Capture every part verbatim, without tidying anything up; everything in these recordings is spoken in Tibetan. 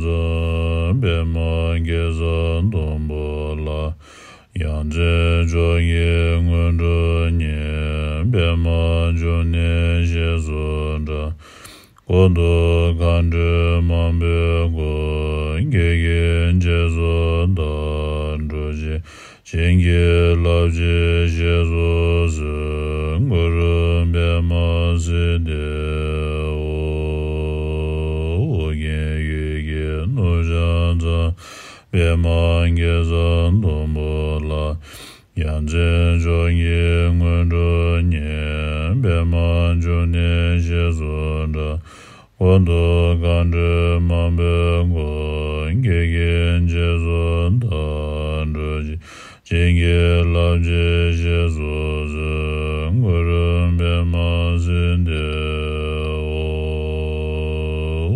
ཚང་པདྨ་གེ་སར་སྡོང་པོ་ལ། ཡ་མཚན་མཆོག་གི་སྔོན་འགྲོ་ཉིད། པདྨ་འབྱུང་གནས་ཞེས་སུ་གྲགས། འཁོར་དུ་མཁའ་འགྲོ་མང་པོས་བསྐོར། བགེགས་ཀྱི་རྗེས་སུ་བདག་འགྲོ་ཞིང་། བྱིན་གྱིས་བརླབ་ཅིང་གཤེགས་སུ་གསོལ། གུ་རུ་པདྨ་སིདྡྷི་ཧོ། ཨོ་རྒྱན་ཡུལ་གྱི་ནུབ་བྱང་མཚམས། པདྨ་གེ་སར་སྡོང་པོ་ལ། ཡ་མཚན་མཆོག་གི་སྔོན་འགྲོ་ཉིད། པདྨ་འབྱུང་གནས་ཞེས་སུ་གྲགས། འཁོར་དུ་མཁའ་འགྲོ་མང་པོས་བསྐོར། བགེགས་ཀྱི་རྗེས་སུ་བདག་འགྲོ་ཞིང་། བྱིན་གྱིས་བརླབ་ཅིང་གཤེགས་སུ་གསོལ། གུ་རུ་པདྨ་སིདྡྷི་ཧོ།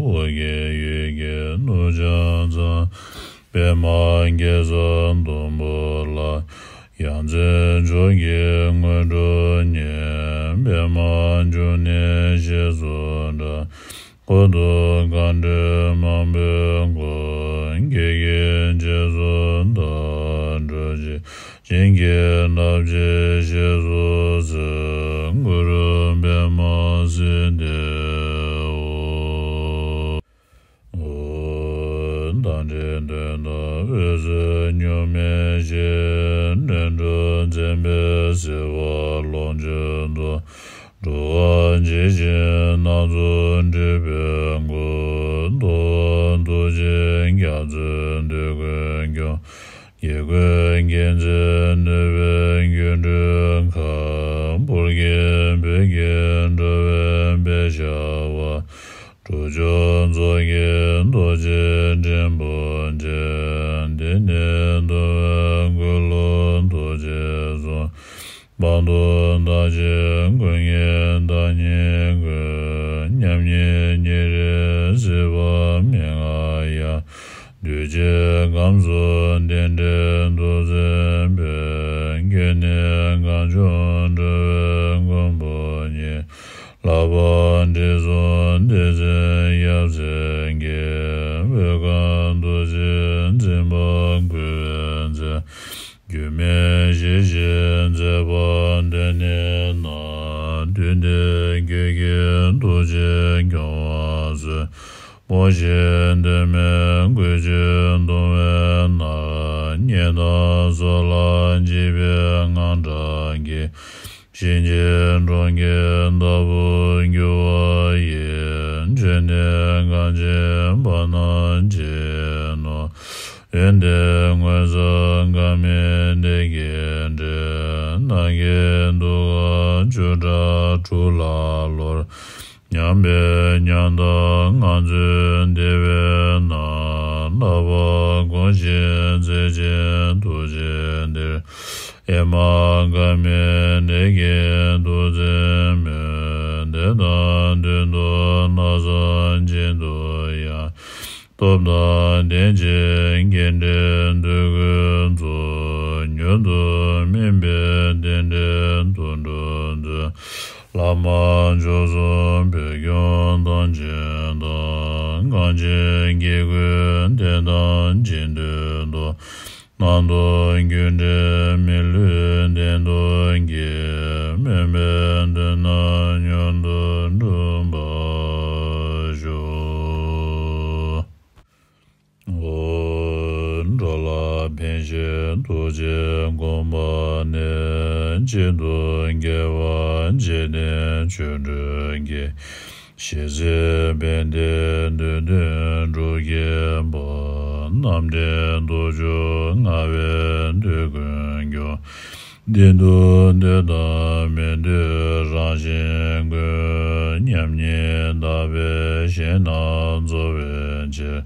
ཨོ་རྒྱན་ཡུལ་གྱི་ནུབ་བྱང་མཚམས། པདྨ་གེ་སར་སྡོང་པོ་ལ། ཡ་མཚན་མཆོག་གི་སྔོན་འགྲོ་ཉིད། པདྨ་འབྱུང་གནས་ཞེས་སུ་གྲགས། འཁོར་དུ་མཁའ་འགྲོ་མང་པོས་བསྐོར། བགེགས་ཀྱི་རྗེས་སུ་བདག་འགྲོ་ཞིང་། བྱིན་གྱིས་བརླབ་ཅིང་གཤེགས་སུ་གསོལ། གུ་རུ་པདྨ་སིདྡྷི་ཧོ། ཨོ། མཐའ་བྲལ་དོན་དམ་འོད་ཟེར་གཉུག་མའི་ཞིང་། འགྲོ་དྲུག་འཛིན་པའི་སྲིད་པ་ལོངས་སྤྱོད་རྫོགས། འགྲོ་བ་ཇི་བཞིན་སྣ་ཚོགས་སྒྲིབ་པའི་མགོན། རྟོག་པ་ཐུགས་རྗེའི་རྒྱ་མཚོས་འདོད་ཀུན་སྐྱོང་། དགེ་བསྐོས་མཁྱེན་བརྩེ་ནུས་པའི་སྒྱུ་འཕྲུལ་ཁ། ཕུར་གྱི་བོད་ཀྱི་འགྲོ་བའི་དཔལ་ཤར་བ། དྲུག་ཅུ་རྫོགས་བརྒྱད་རྡོ་རྗེ་འགྲེང་བུ་ཅན། དེ་ནས་འདུལ་བའི་འཁོར་ལོ་ཐུགས་རྗེས་ཟུང་། དཔལ་དུ་བདག་ཅག་ཀུན་གྱི་བདག་ཉིད་ཀུན། མཉམ་ཉིད་ཉེ་རིང་སྲིད་པ་མི་མངའ་ཡང་། འདུས་བྱས་ཁམས་གསུམ་རྟེན་འབྲེལ་ཐུགས་མཛད་པའི། སྐྱེ་གནས་གངས་ལྗོངས་འགྲོ་བའི་མགོན་པོ་ཉིད། ལྷ་པ་དྲི་བསུང་བདུད་རྩིའི་ཡབ་སྲས་ཀྱིས། བོད་ཁམས་ཐུགས་རྗེས་འཛིན་པར་བསྐུལ་བའི་ཚེ། སྒྱུ་མའི་གཞི་ཞིག་མཛད་པར་འདོད་ནས་ན། དུས་འདིར་ཁྱོད་ཀྱི་ཐུགས་རྗེས་སྐྱོང་བར་གསོལ། མོ་ཤེས་གདོད་མའི་བཀོད་བྱུས་མཐོང་བས་ན། ཉེ་དང་སོ་ལ་འཇིགས་པའི་དངངས་སྐྲག་གིས། གཤིན་རྗེའི་གྲོང་ཁྱེར་ལྟ་བུར་འགྱུར་བ་ཡི། བཅོམ་ལྡན་གངས་ཅན་བར་སྣང་འབྱིན་ནོ། འོན་ཏེ་མངོན་སུམ་དགའ་མི་དེ་སྐད་དྲིས། ནམ་མཁའི་གདུགས་དཀར་བཅུ་ཕྲག་དྲུག་ལ་ལོར། མཉམ་པའི་མཉམ་ཐག་ངང་ཚུལ་བདེ་བའི་ནང་། ལྷག་པར་དགོངས་ཤིག་མཛད་ཅིང་ཐུགས་རྗེ་འདིར། ཨེ་མ་དགའ་མི་དེ་སྐད་ཐུགས་བརྩེ་སྨོན། དེ་དང་མཐུན་དུ་ལྷག་བསམ་བརྗིད་ཐུབ་ཡང་། སྟོབས་དང་ལྡན་ཅིང་དགེ་འབྲས་འདོད་ཀུན་རྫོགས། མྱུར་དུ་སྨིན་པའི་རྟེན་འབྲེལ་དོན་གྲུབ་མཛོད། བླ་མ་མཆོག་གསུམ་བོད་སྐྱོང་ཐམས་ཅད་དང་། གངས་ཅན་དགེ་བསྐོས་དད་དམ་སྦྱིན་འདོད་དོ། གནམ་སྟོང་རྒྱུད་འདྲེན་མི་ལུས་གཏན་དུ་འགྱུར། སྨོན་པའི་འདོད་རྣམས་མྱུར་དུ་འགྲུབ་པར་ཤོག། འགྲོ་ལ་ཕན་ཕྱིར་ཐུགས་རྗེས་དགོངས་པ་ནི། གཅིག་ཏུ་དགེ་བ་འཇིག་རྟེན་ཆོ་འཕྲུལ་གྱི། ཞི་བྱེད་ཕན་བདེའི་འདོད་དོན་སྒྲུབ་བགྱིད་པ། རྣམ་འདྲེན་དུག་ཕྱུགས་ལྔ་པས་འདོད་ཀུན་སྐྱོང་། གཏན་དུ་འདོད་དང་མི་འདོད་རང་བཞིན་ཀུན། མཉམ་ཉིད་དག་པས་གཞན་རྣམས་རྫོགས་པའི་ཕྱིར།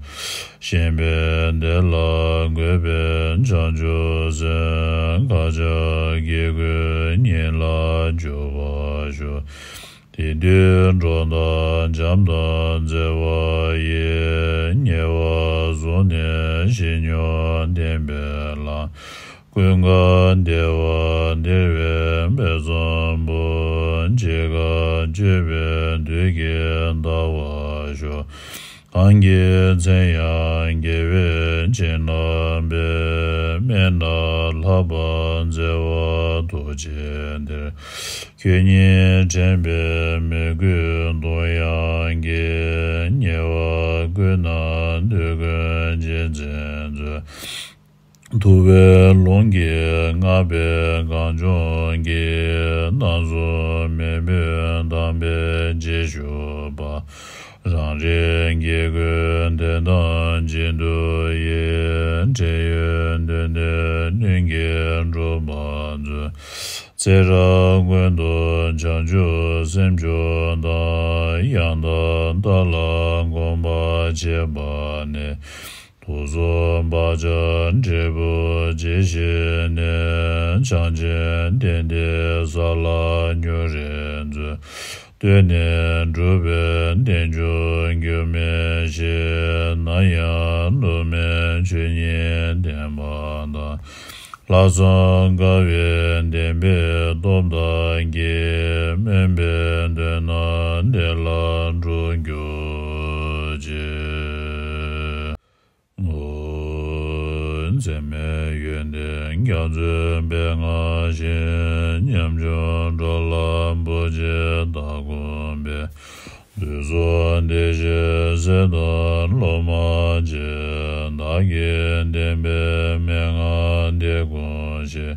ཞེན་པའི་བདེ་ལ་འགོད་པའི་བྱང་ཆུབ་སེམས། བསྐལ་བརྒྱར་བགེགས་ཀུན་ཉིད་ལ་འཇུག་པར་ཤོག། དེ་དུས་གྲོགས་དང་བྱམས་དང་བརྩེ་བ་ཡིས། ཉེ་བར་བཟུང་ནས་ཞི་གནས་བསྟན་པའི་ལམ། ཀུན་དགའ་བདེ་བ་སྟེར་བའི་དཔལ་བཟང་པོ། འཇིགས་དཀའ་སྤྱོད་པའི་བདུད་ཀྱིས་འདའ་བར་ཤོག། གང་གི་མཚན་ཡང་དགེ་བའི་བྱིན་རླབས་པས། མི་རྣམས་ལྷག་པར་བརྩེ་བ་ཐུགས་རྗེའི་གཏེར། ཁྱོད་ཉིད་དྲན་པས་མོས་གུས་དུག་ཡང་སྐྱེ། ཉེ་བར་བཀོད་ན་དུས་ཀུན་རྗེས་འཛིན་མཛོད། ཐུབ་པའི་ལུང་གིས་བསྔགས་པའི་གངས་ལྗོངས་ཀྱི། སྣང་ཟུམ་མེས་པོའི་དམ་པའི་རྗེས་ཞུགས་པ། རང་རིག་དགེ་ཀུན་དེ་དང་གཅིག་ཏུ་དབྱེ། བགྲེས་ཡོལ་འདུན་ཏེ་སྣོད་ཀྱི་སྒྲུབ་པ་མཛོད། ཚེ་རབས་ཀུན་ཏུ་བྱང་ཆུབ་སེམས་མཆོག་དང་། ཡང་དག་ལྟ་ལ་གོམས་པར་བྱེད་པ་ནི། དུག་གསུམ་བག་ཆགས་འབྲས་བུ་ཇི་བཞིན་ནི། བྱང་ཆུབ་བདེ་འདོད་ས་ལ་མྱུར་རེག་མཛོད། བསྟོད་ནས་སྒྲུབ་པའི་བསྟན་བཅོས་འགྱུར་མེད་བཞེད། ནམ་ཡང་ལུས་མེད་ཆོས་ཉིད་བསྟན་པ་དང་། ལྷག་བསམ་དཀར་བའི་བདེན་པའི་སྟོབས་དང་བགྱི། སྨོན་པས་འདོད་རྣམས་བདེ་ལ་འགྲོ་གྱུར་ཅིག། འཛད་མེད་ཡོན་ཏན་རྒྱ་མཚོའི་མན་ངག་བཞིན། ཉམ་ཆུང་འགྲོ་ལ་བུ་གཅིག་བདག་དགོངས་པས། དུག་གསུམ་བདེ་གཤེགས་ཟས་དང་སློབ་མ་བཅས། བདག་གིས་བསྟན་པའི་མན་ངག་འདི་སྒོམས་ཤིག།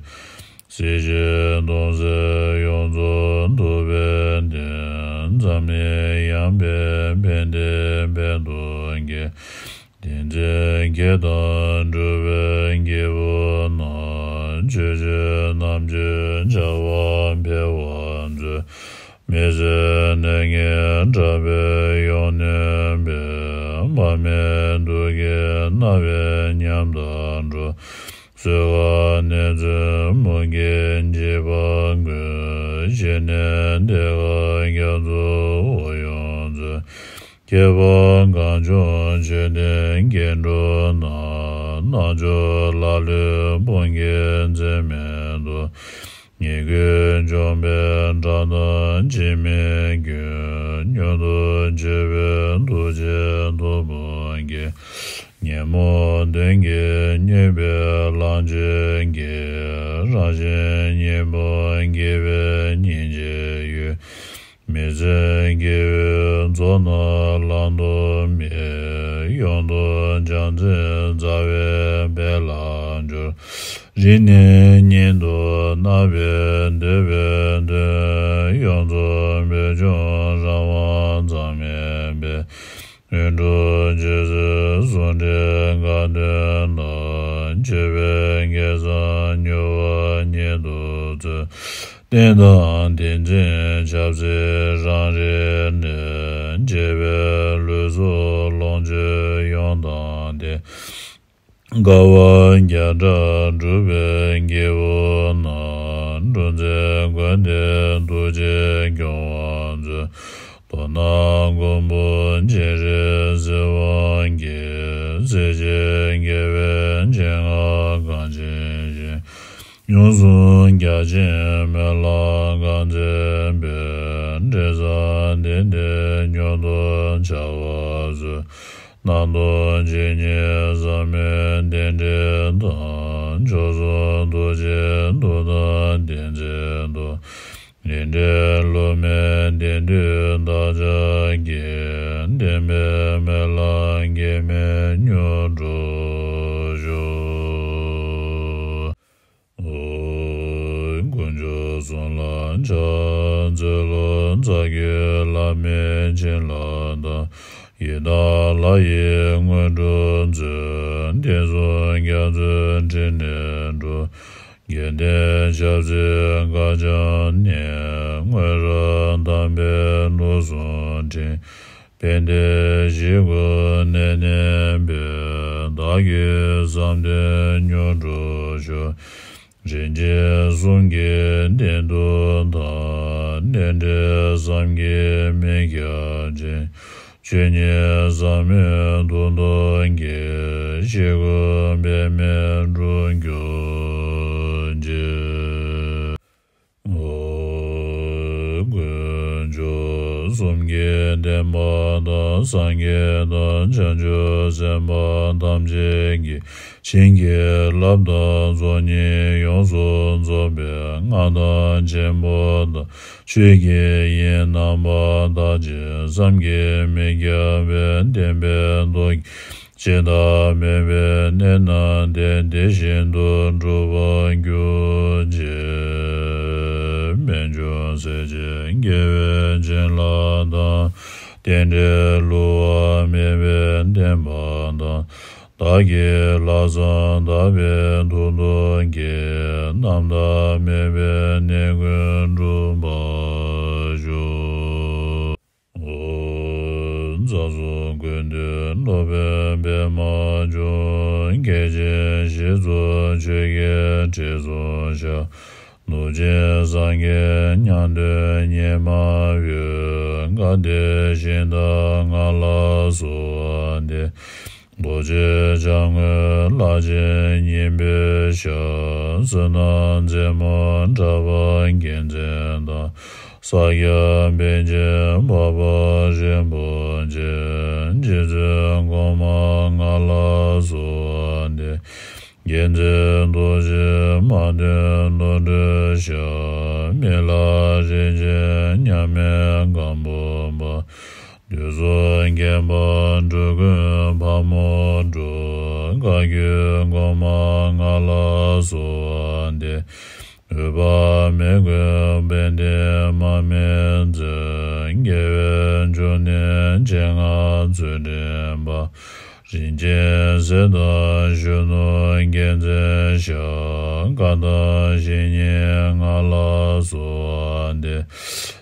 སྲིད་ཞིའི་སྡུག་བསྔལ་ཡོངས་རྫོགས་ཐུབ་པའི་བདེ། འཛམ་གླིང་ཡངས་པའི་ཕན་བདེ་འཕེལ་དུ་བསྐྱེད། བསྟན་འཛིན་བགྱིས་དང་སྒྲུབ་པའི་སྐྱེས་བུ་རྣམས། ཆོས་སྤྱོད་རྣམ་དཔྱོད་བྱ་བ་འཕེལ་བར་མཛོད། མི་བཟོད་གནོད་ངན་དྲག་པོས་ཡོངས་གནོན་པའི། བར་མའི་དུག་གིས་མནར་བའི་ཉམ་ཐག་འགྲོ། གསོད་པ་ནད་མཚོན་མུ་གེས་འཇིགས་པ་ཀུན། ཞི་གནས་བདེ་བ་རྒྱ་མཚོའི་དབུས་ཡོངས་མཛོད། ཁྱད་པར་གངས་ལྗོངས་ཆོས་ལྡན་སྐྱེ་འགྲོ་རྣམས། སྣང་ཕྱོགས་ལ་ལུས་དཔུང་གིས་འཛིན་མེད་དུ། ཉེས་ཀུན་འཇོམས་པའི་དགྲ་རྣམས་འཇིགས་མེད་ཀུན། མྱུར་དུ་མཆོད་པའི་ཐུགས་རྗེས་ཐོབ་པར་བགྱི། ཉོན་མོངས་གདོན་གྱིས་མྱོས་པའི་ལམ་གྱི་དཀྱིལ། རང་བཞིན་གཉིས་པོ་དགེ་བའི་སྙིང་རྗེའི་ཡུལ། མི་བརྫུན་དགེ་བའི་མཛོག་རྣམས་ལམ་དུ་སྨིན། ཡོངས་རྫོགས་བྱང་སེམས་རྩ་བའི་དཔལ་ལ་སྦྱོར། རིག་གནས་ཉིད་དུ་སྣང་བས་འདོད་པའི་དོན། ཡོངས་རྫོགས་བོད་ལྗོངས་རང་དབང་འཛམ་གླིང་པའི། ཡུལ་འབྲུག་ཆོས་སྲིད་ཟུང་འབྲེལ་དགའ་སྟོན་ལ། མཆོད་པའི་དགེ་རྩ་མྱུར་བ་ཉིད་དུ་སྩོལ། བསྟན་དང་བསྟན་འཛིན་ཆབ་སྲིད་རང་རིག་གནས། བརྗེ་བའི་ལུས་སྲོག་ལོངས་སྤྱོད་ཡོངས་དང་ལྡན། དཀའ་བ་བརྒྱ་ཕྲག་སྒྲུབ་པའི་སྐྱེས་བུ་རྣམས། འབྲུ་མཛད་མགོན་དེས་ཐུགས་རྗེས་སྐྱོང་བར་མཛོད། དོ་སྣང་མགོན་པོ་སྤྱན་རས་གཟིགས་དབང་གིས། སྲིད་ཞིའི་དགེ་བའི་སྤྱན་སྔར་གངས་ཅན་ཞིང་། མྱོང་གསུམ་རྒྱ་ཆེན་སྨོན་ལམ་གང་མཛད་པའི། འབྲས་བཟང་དེ་འདིར་མྱུར་དུ་འཆར་བར་མཛོད། སྣང་སྟོང་ཇི་སྙེད་ཟབ་མོའི་རྟེན་འབྲེལ་དང་། མཆོག་གསུམ་ཐུགས་རྗེའི་མཐུ་དང་ལྡན་ཚེ་ཐུབ། ལས་འབྲས་ལུས་མེད་བདེ་འདོད་བདག་ཅག་གི། བདེན་པའི་སྨོན་ལམ་གེགས་མེད་མྱུར་འགྲུབ་ཤོག། དཀོན་མཆོག་གསུམ་ལ་ཕྱག་འཚལ་ལོ། རྩ་བརྒྱུད་བླ་མའི་བྱིན་རླབས་དང་། ཡི་དམ་ལྷ་ཡི་དངོས་གྲུབ་སྩོལ། བསྟན་སྲུང་རྒྱ་མཚོའི་ཕྲིན་ལས་སྒྲུབ། རྒྱལ་བསྟན་ཆབ་སྲིད་མཁའ་ཁྱབ་གནས། སྔོན་བྱོན་དམ་པའི་ཐུགས་གསུང་དྲན། ཕན་བདེ་གཞིས་ཀྱི་གནས་གནས་པའི། བདག་གི་བསམ་དོན་མྱུར་འགྲུབ་ཤོག། རིན་ཆེན་གསུང་གི་རྟེན་དུ་བདག། རྟེན་འབྲེལ་བསམ་གྱིས་མི་ཁྱབ་ཅིང་། ཆོས་ཉིད་ཟབ་མོའི་མཐུ་སྟོབས་ཀྱིས། གཞིས་ཀྱི་འབད་མེད་འགྲུབ་གྱུར་ཅིག། དཀོན་མཆོག་གསུམ་གྱིས་བསྟན་པ་དང་། སངས་རྒྱས་དང་བྱང་ཆུབ་སེམས་དཔའ་ཐམས་ཅད་ཀྱིས། བྱིན་གྱིས་བརླབས་དང་ཚོགས་གཉིས་ཡོངས་སུ་རྫོགས་པའི་མངའ་ཐང་ཆེན་པོ་དང་། ཆོས་ཀྱི་དབྱིངས་རྣམ་པར་དག་ཅིང་བསམ་གྱིས་མི་ཁྱབ་པའི་བརྟན་པའི་མཐུ། ཇི་ལྟར་མོས་པའི་གནས་རྣམས་ཏེ། དེ་བཞིན་དུ་འགྲུབ་པར་གྱུར་ཅིག། རྨད་བྱུང་སྲས་བཅས་དགེ་བའི་བྱིན་རླབས་དང་། རྟེན་འབྲེལ་བསླུ་བ་མེད་པའི་བརྟན་པ་དང་། བདག་གི་ལྷག་བསམ་དག་པའི་མཐུ་སྟོབས་ཀྱིས། རྣམ་དག་མེད་པའི་གནས་ཀུན་འགྲུབ་པར་ཤོག། ཨོ། རྩ་གསུམ་ཀུན་འདུས་སློབ་དཔོན་པདྨ་འབྱུང་། སྐྱེ་འཆི་གཞི་གཙུག་ཆོས་ཀྱི་ཁྲི་སུ་འཆར། ནུབ་ཆེན་སངས་རྒྱས་མྱང་འདས་ཉི་མ་འོད། སྐལ་ལྡན་ཞིང་དང་མངའ་ལ་གསོལ་བ་འདེབས། རྡོ་རྗེ་འཆང་སྔོན་ལྷ་ཆེན་སྙིང་པོའི་ཞབས། བསོད་ནམས་རྩེ་མོ་གྲགས་པ་རྒྱལ་མཚན་དང་། ས་སྐྱ་པཎ་ཆེན་འཕགས་པ་རིན་པོ་ཆེ། རྗེ་བཙུན་གོང་མ་མངའ་ལ་གསོལ་བ་འདེབས། རྒྱལ་མཚན་རྡོ་རྗེ་མ་ཐོན་བློ་གྲོས་ཞབས། མི་ལ་རིན་ཆེན་མཉམ་མེད་སྒམ་པོ་པ། དུས་གསུམ་མཁྱེན་པ་འགྲོ་ཀུན་ཕག་མོ་སྒྲོག། བཀའ་བརྒྱུད་གོང་མ་མངའ་ལ་གསོལ་བ་འདེབས། འོད་དཔག་མེད་ཀུན་དཔལ་ལྡན་མར་མེ་མཛད། རྒྱལ་བའི་འབྱུང་གནས་སྤྱན་སྔར་ཚུལ་ཁྲིམས་པ། རིན་ཆེན་ཟེར་དང་གཞོན་ནུ་རྒྱལ་མཚན་ཞབས། བཀའ་དང་བཞེད་སྙིང་མངའ་ལ་གསོལ་བ་འདེབས།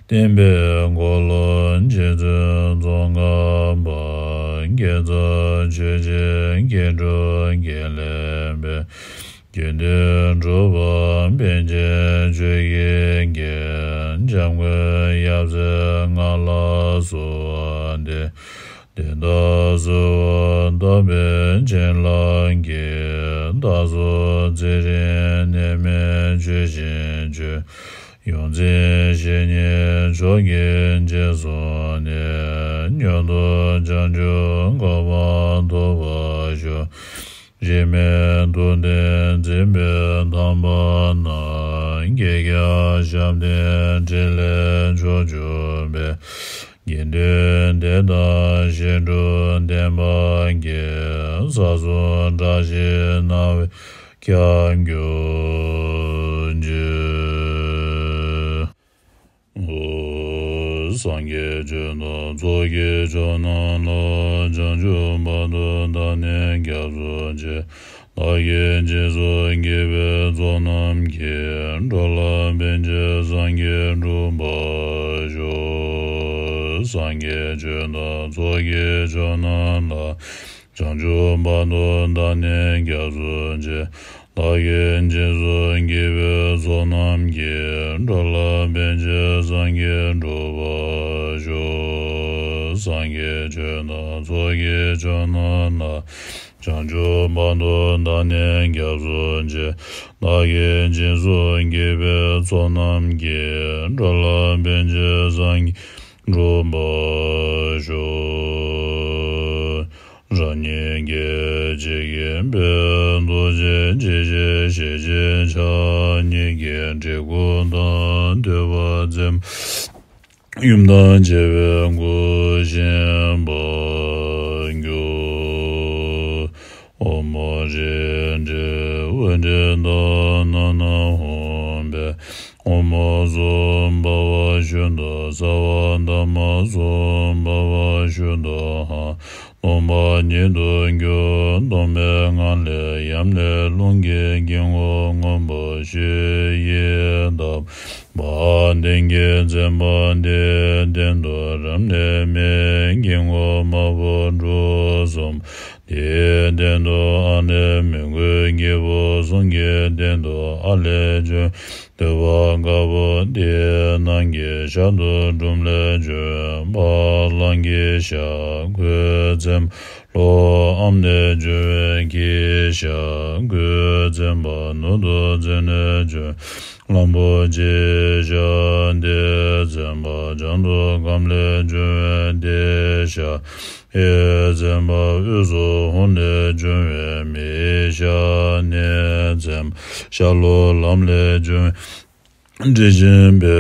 བསྟན་པའི་འཁོར་ལོ་རྗེ་བཙུན་ཙོང་ཁ་པ། དགེ་རྩ་ཆོས་ཀྱི་སྐྱེ་འགྲོ་དགེ་ལེགས་དཔལ། དགེ་འདུན་གྲུབ་པ་པཎ་ཆེན་ཆོས་ཀྱི་རྒྱལ། འཇམ་མགོན་ཡབ་སྲས་མངའ་ལ་གསོལ་བ་འདེབས། དེ་དག་གསོལ་བ་བཏབ་པས་བྱིན་རླབས་ཀྱིས། བདག་སོགས་ཚེ་རིང་ནད་མེད་ཆོས་བཞིན་སྤྱོད། ཡོངས་འཛིན་བཤེས་གཉེན་མཆོག་གིས་རྗེས་བཟུང་ནས། མྱུར་དུ་བྱང་ཆུབ་གོ་འཕང་ཐོབ་པར་ཤོག། གཞི་མེད་མཐུ་ལྡན་འཛིན་པའི་ཐང་པ་ན། བསྐལ་བརྒྱར་ཞབས་བརྟན་ཕྲིན་ལས་མཆོག་གྱུར་པའི། དགེ་འདུན་སྡེ་དང་བཤད་སྒྲུབ་ལྡན་པ་གྱིས། ས་གསུམ་བཀྲ་ཤིས་སྣང་བས་ཁྱབ་གྱུར་ཅིག། ཨོ། སངས་རྒྱས་ཆོས་དང་ཚོགས་ཀྱི་མཆོག་རྣམས་ལ། བྱང་ཆུབ་བར་དུ་བདག་ནི་སྐྱབས་སུ་མཆི། བདག་གིས་སྦྱིན་སོགས་བགྱིས་པའི་ཚོགས་རྣམས་ཀྱིས། འགྲོ་ལ་ཕན་ཕྱིར་སངས་རྒྱས་འགྲུབ་པར་ཤོག། སངས་རྒྱས་ཆོས་དང་ཚོགས་ཀྱི་མཆོག་རྣམས་ལ། བྱང་ཆུབ་བར་དུ་བདག་ནི་སྐྱབས་སུ་མཆི། བདག་གིས་སྦྱིན་སོགས་བགྱིས་པའི་ཚོགས་རྣམས་ཀྱིས། འགྲོ་ལ་ཕན་ཕྱིར་སངས་རྒྱས་འགྲུབ་པར་ཤོག། སངས་རྒྱས་ཆོས་དང་ཚོགས་ཀྱི་མཆོག་རྣམས་ལ། བྱང་ཆུབ་བར་དུ་བདག་ནི་སྐྱབས་སུ་མཆི། བདག་གིས་སྦྱིན་སོགས་བགྱིས་པའི་ཚོགས་རྣམས་ཀྱིས། འགྲོ་ལ་ཕན་ཕྱིར་སངས་རྒྱས་འགྲུབ་པར་ཤོག། རང་ཉིད་སྐད་ཅིག་གིས་འཕེལ། རྡོ་རྗེ་འཇིགས་བྱེད་ཞལ་གཅིག་ཕྱག་གཉིས་ཀྱིས། བྲིས་སྐུ་དང་ཐོད་པ་རྩེ་མོ་ཡུམ་དང་བཅས་པས་བསྐུལ་ཞིང་བབས་གྱུར། ཨོཾ་རིགས་འགྲེ་འོད་འདྲེན་དང་ནཱ་ན་ཧཱུྃ་ཕཊ། ཨོཾ་སྭ་བྷཱ་ཝ་ཤུདྡྷ་སརྦ་དྷརྨ་སྭ་བྷཱ་ཝ་ཤུདྡྷ་ཧཱུྃ། སྟོང་པ་ཉིད་དུ་གྱུར། སྟོང་པའི་ངང་ལས་ཡབ་ནས་རླུང་གི་དཀྱིལ་འཁོར་སྔོན་པོ་ཞིག་ཡི་དྭགས་པོ་དཔལ་ལྡན་གྱིས་མཚན་པ། དེའི་སྟེང་དུ་རབ་གནས་མའི་དཀྱིལ་འཁོར་དམར་པོ་གྲུ་གསུམ། དེའི་སྟེང་དུ་ཨ་ལས་མོས་གུས་སྐྱེས་བུ་གསུམ་གྱི་སྟེང་དུ་ཨ་ལས་བྱུང་ཐོད་པ་དཀར་པོ། དེའི་ནང་གི་ཞབས་ཏོག་དྲུམ་ལས་བྱུང་བ་ལྷ་གི་ཞྭ། གོས་བཙན་པོ་ལྷོ་འམ་ནས་བྱུང་བའི་ཁྱི་ཞྭ། གོས་བཙན་པོ་ནུབ་ཏུ་བཙན་ནས་བྱུང་། གླང་པོ་ཆེའི་ཤ་དེ་མཚོན་པ་བྱང་དུ་ཁམས་ལས་བྱུང་བའི་དེ་ཤ་ཡི་མཚོན་པ་དབུས་སུ་ཧཱུྃ་ལས་བྱུང་བའི་མེའི་ཤ་ནི་མཚོན་པ་ཤར་ལྷོ་ལམ་ལས་བྱུང་བའི་དྲི་ཞིམ་པའི་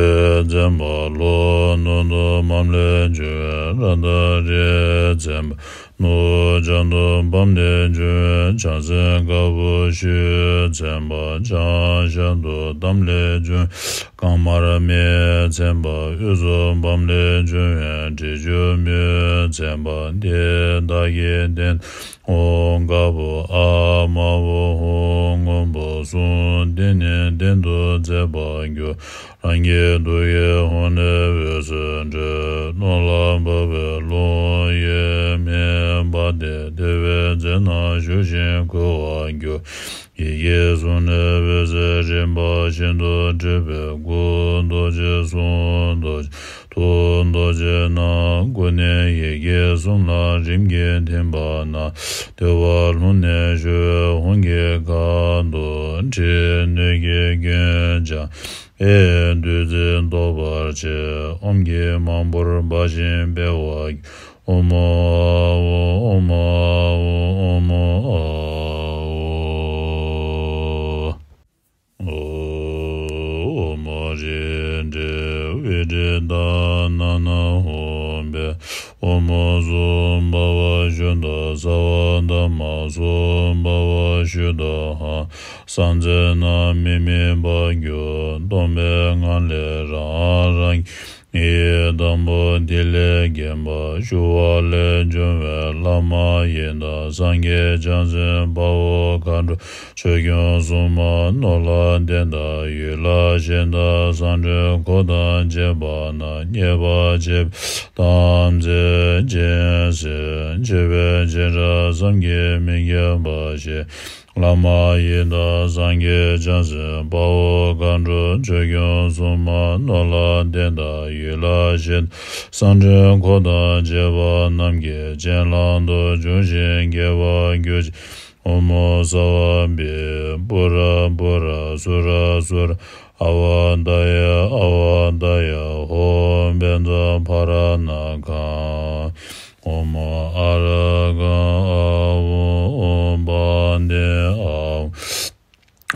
མཚོན་པ་ལྷོ་ནུབ་ཏུ་མམ་ལས་བྱུང་བའི་རཀྟ་རི་མཚོན་པ་ནུབ་བྱང་དུ་བམ་ལས་བྱུང་བའི་བྱང་སེམས་དཀར་པོ་ཞུ་མཚོན་པ་བྱང་ཤར་དུ་དམ་ལས་བྱུང་རྐང་དམར་མེ་མཚོན་པ་དབུས་སུ་བམ་ལས་བྱུང་བའི་དྲི་ཆུ་མེ་མཚོན་པ་དེ་དག་གི་སྟེང་དུ་ཧཱུྃ་དཀར་པོ་ཨཱཿདམར་པོ་ཧཱུྃ་སྔོན་པོ་གསུམ་དེ་ནི་གདན་དུ་མཛད་པར་འགྱུར། རང་གི་ཐུགས་ཀྱི་ཧཱུྃ་ནི་འོད་ཟེར་འཕྲོས། རླུང་ལ་བབ་པའི་རླུང་གཡོས་མེ་འབར་ཏེ་དེ་བས་མཛེས་ནས་ཞུ་ཞིང་གོ་བར་འགྱུར། ཡི་གེ་གསུམ་ནི་འོད་ཟེར་རིམ་པ་བཞིན་དུ་འཕྲོས་པས་སྐུ་རྡོ་རྗེ་གསུང་རྡོ་རྗེ་ཐུགས་རྡོ་རྗེ་སྣ་དགུ་ནི་ཡི་གེ་གསུམ་ལ་རིམ་གྱིས་ཐིམ་པ་ན་ཏེ་བ་རླུང་ནི་ཞུ་བའི་ཧཱུྃ་གི་ཁ་དོག་དྲི་སྣོད་ཀྱི་རྒྱུན་སྦྱངས་པས་བདུད་རྩི་ཟློག་པར་བྱེད། ཨོཾ་གྱི་མང་པོར་འབར་ཞིང་འཕེལ་བར་འགྱུར། ཨོཾ་ཨཱཿཧཱུྃ་ཨོཾ་ཨཱཿཧཱུྃ་ཨོཾ་ཨཱཿཧཱུྃ། ཨོཾ་རི་ཏྲེ་བི་ཏྲི་ཏ་ན་ན་ཧཱུྃ་ཕཊ། ཨོཾ་སུ་བྷ་ཝ་ཤུདྡྷ་སརྦ་དྷཱ་མ་སུ་བྷ་ཝ་ཤུདྡྷ་ཧ་སངས་རྒྱས་རྣམས་མི་དམིགས་པར་གྱུར། སྟོང་པའི་ངང་ལས་རང་རང་གི་ཡི་དམ་པོ་ཐིག་ལེས་བརྒྱན་པ་ཞུ་བ་ལས་བྱུང་བའི་བླ་མ་ཡི་དམ་སངས་རྒྱས་བྱང་སེམས་དཔའ་བོ་མཁའ་འགྲོ་ཆོས་སྐྱོང་སྲུང་མ་ནོར་ལྷ་གདན་དང་ཡུལ་ལྷ་གཞན་དང་གསང་འདུས་འཁོར་དང་བཅས་པ་རྣམས་མཉེས་པར་བྱེད་པའི་དམ་རྫས་སྦྱིན་སྲེག་མཆོད་པའི་བྱེ་བྲག་བསམ་གྱིས་མི་ཁྱབ་པ་བཞེས། བླ་མ་ཡི་དམ་སངས་རྒྱས་བྱང་སེམས་དཔའ་བོ་མཁའ་འགྲོ་ཆོས་སྐྱོང་སྲུང་མ་ནོར་ལྷ་གདན་དང་ཡུལ་ལྷ་གཞན་གསང་འདུས་འཁོར་དང་བཅས་པ་རྣམས་ཀྱི་སྤྱན་ལམ་དུ་འབྱུང་ཞིང་རྒྱས་པར་གྱུར་ཅིག། ཨོཾ་སརྦ་བི་པུ་ར་པུ་ར་སུ་ར་སུ་ར་ཨ་བ་ཏ་ཡ་ཨ་བ་ཏ་ཡ་ཧཱུྃ་བཛྲ་ཕ་ར་ཎ་ཁཾ། ཨོཾ་ཨ་ར་ག་ཨ་ཧཱུྃ་ཨོཾ་བ་དན་ཨ་ཧཱུྃ།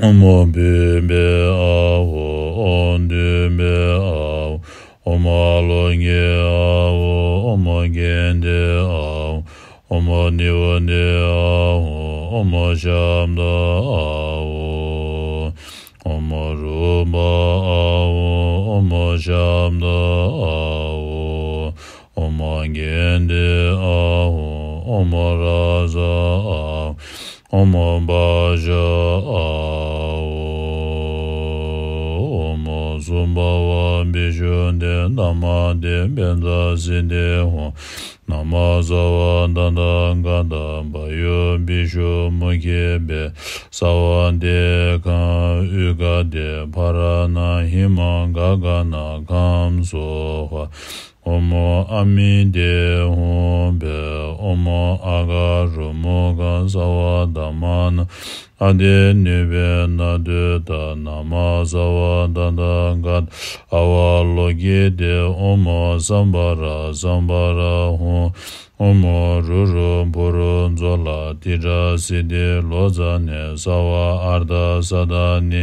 ཨོཾ་བི་བེ་ཨ་ཧཱུྃ་ཨོཾ་དུ་བེ་ཨ་ཧཱུྃ། ཨོཾ་ཨ་ལོ་ཀེ་ཨ་ཧཱུྃ་ཨོཾ་གྷནྟེ་ཨ་ཧཱུྃ། ཨོཾ་ནི་བ་ནྟེ་ཨ་ཧཱུྃ་ཨོཾ་ཤབྡ་ཨ་ཧཱུྃ། ཨོཾ་རུ་པ་ཨ་ཧཱུྃ་ཨོཾ་ཤབྡ་ཨ་ཧཱུྃ། ཨོཾ་གྷནྟེ་ཨ་ཧཱུྃ་ཨོཾ་ར་ས་ཨ་ཧཱུྃ་ཨོཾ་བྷ་ཤ་ཨ་ཧཱུྃ། ཨོཾ་སུ་བྷ་ཝ་བི་ཤུདྡྷེ་དྷརྨ་ཏེ་བཛྲ་སིདྡྷི་ཧཱུྃ། ན་མ་སརྦ་ད་ཐཱ་ག་ཏ་བ་ཡོ་བི་ཤུ་མུ་ཁེ་བྷེ་སརྦ་ཏེ་ཁཾ་ཨུ་ཀ་ཏེ་ཕ་ར་ཎ་ཧི་མ་ག་ག་ན་ཁཾ་སྭཱ་ཧཱ། ཨོཾ་ཨ་མི་ཏེ་ཧཱུྃ་ཕཊ། ཨོཾ་ཨ་ག་རུ་མུ་ཁཾ་སརྦ་དྷརྨ་ཎཱ་ཨ་ཏི་ནུ་བེ་ན་དུ་ཏ། ན་མ་སརྦ་ད་ཐཱ་ག་ཏ་ཨ་བ་ལོ་ཀི་ཏེ། ཨོཾ་སམྦྷ་ར་སམྦྷ་ར་ཧཱུྃ། ཨོཾ་རུ་རུ་བྷུ་རུ་ཛྭ་ལ་ཏི་ཏྲ་སིདྡྷི་ལོ་ཙཱ་ནི་སརྦ་ཨརྠ་ས་ཏ་ནི་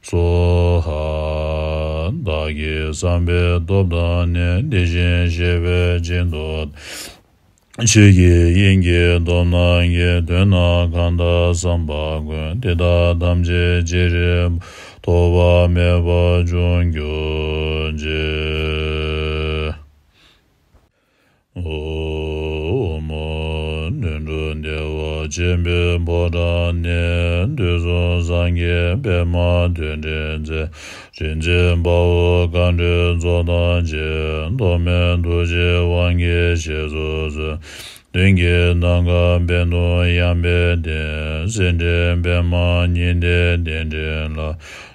སྭཱ་ཧཱ། བདག་གི་བསམ་པའི་སྟོབས་དང་ནི། དེ་བཞིན་གཤེགས་པའི་སྤྱན་སྟོབས་དང་། ཆོས་ཀྱི་དབྱིངས་ཀྱི་སྟོབས་རྣམས་ཀྱིས། དོན་རྣམས་གང་དག་བསམ་པ་ཀུན། དེ་དག་ཐམས་ཅད་ཅི་རིགས་པར། ཐོགས་པ་མེད་པར་འབྱུང་གྱུར་ཅིག། ཨོཾ་ལྷུན་གྲུབ་བདེ་བ་ཆེན་པོའི་ཕོ་བྲང་ནས། དུས་གསུམ་སངས་རྒྱས་པདྨ་འདུས་འདྲའི་རྩེ། རིག་འཛིན་དཔའ་བོ་མཁའ་འགྲོའི་ཚོགས་དང་བཅས། ཐོགས་མེད་ཐུགས་རྗེའི་དབང་གིས་གཤེགས་སུ་གསོལ། མདུན་གྱི་ནམ་མཁའ་པད་འདུངས་ཡངས་པའི་སྟེང་། སེང་བྲན་པདྨ་ཉི་ཟླའི་གདན་འདྲེན་ལ།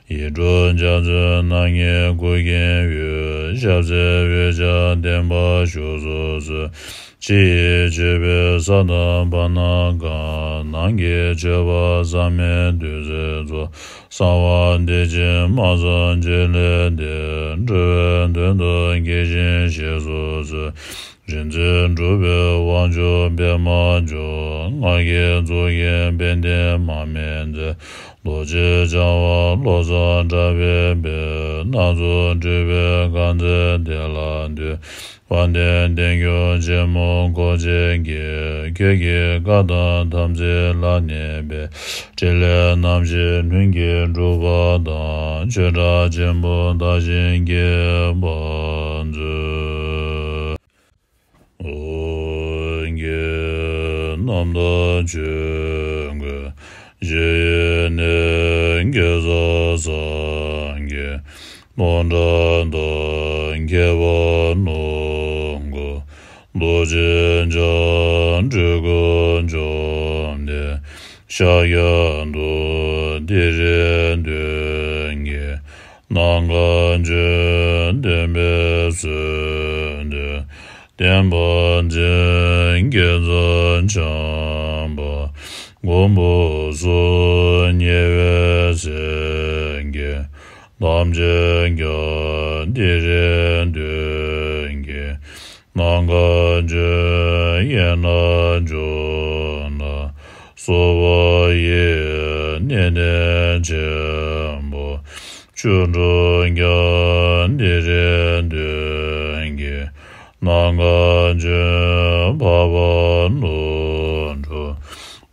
ཡིག་འབྲུ་འཇའ་ཚོན་སྣ་ལྔའི་སྐུ་མཁྱེན་ཡོད། ཞབས་ཟས་འོད་ཆགས་ལྡན་པ་བཞུགས་སུ་གསོལ། ཕྱི་ཡི་མཆོད་པའི་ས་དང་བར་སྣང་གང་། ནང་གི་མཆོད་པ་བསམ་མེད་བདུད་རྩིའི་ཚོགས། གསང་བ་འདི་ཕྱི་མ་གསུམ་འཇིགས་ལས་འདས། འགྲོ་བའི་དོན་དུ་དགྱེས་ཤིང་བཞེས་སུ་གསོལ། རིག་འཛིན་གྲུབ་པའི་དབང་ཕྱུག་པདྨ་འབྱུང་། ང་རྒྱལ་གཙུག་གི་དཔལ་ལྡན་མར་མེ་མཛད། རྡོ་རྗེ་འཆང་དབང་བློ་བཟང་གྲགས་པའི་དཔལ། སྣ་ཚོགས་སྤྲུལ་པའི་དཀར་མཛད་དེ་ལ་འདུད། དཔལ་ལྡན་བསྟན་སྐྱོང་ཆེན་མོ་འཁོར་བཅས་ཀྱིས། ཁྱོད་ཀྱི་བཀའ་དང་དམ་ཚིག་ལ་གནས་པའི། ཕྲིན་ལས་རྣམ་བཞི་ལྷུན་གྱིས་གྲུབ་པ་དང་། ཆོས་གྲགས་ཆེན་པོ་དར་ཞིང་རྒྱས་པར་མཛོད། ཨོ་རྒྱན་རྣམ་དག་ཆོས་སྐུ་ཞི་ཡི་གནས། གེ་སར་སངས་རྒྱས་སྟོང་ཕྲག་དང་། ཁྱད་པར་སྣང་གོ་རྡོ་རྗེ་འཆང་། སྤྲུལ་སྐུ་བཅོམ་ལྡན་ཤཱཀྱ་ཐུབ། དེ་རིང་སྟོན་གྱི་ནམ་མཁའ་སྤྱོད། སྟོན་པའི་ཚུལ་སྟོན་བསྟན་པ་འཛིན། དགེ་རྩ་འཆང་པ་མགོན་པོ་གསུམ། ཉེ་བའི་སེམས་བསྐྱེད་ཐམས་ཅད་ཀྱང་། དེ་རིང་སྟོན་གྱི་ནམ་མཁའ་སྤྱོད། དབྱེ་ན་བཅུ་ན་སོ་པ་ཡི། གནས་བརྟན་ཆེན་པོ་བཅུ་དྲུག་ཀྱང་། དེ་རིང་སྟོན་གྱི་ནམ་མཁའ་སྤྱོད། འཕགས་པ་ཀླུ་སྒྲུབ་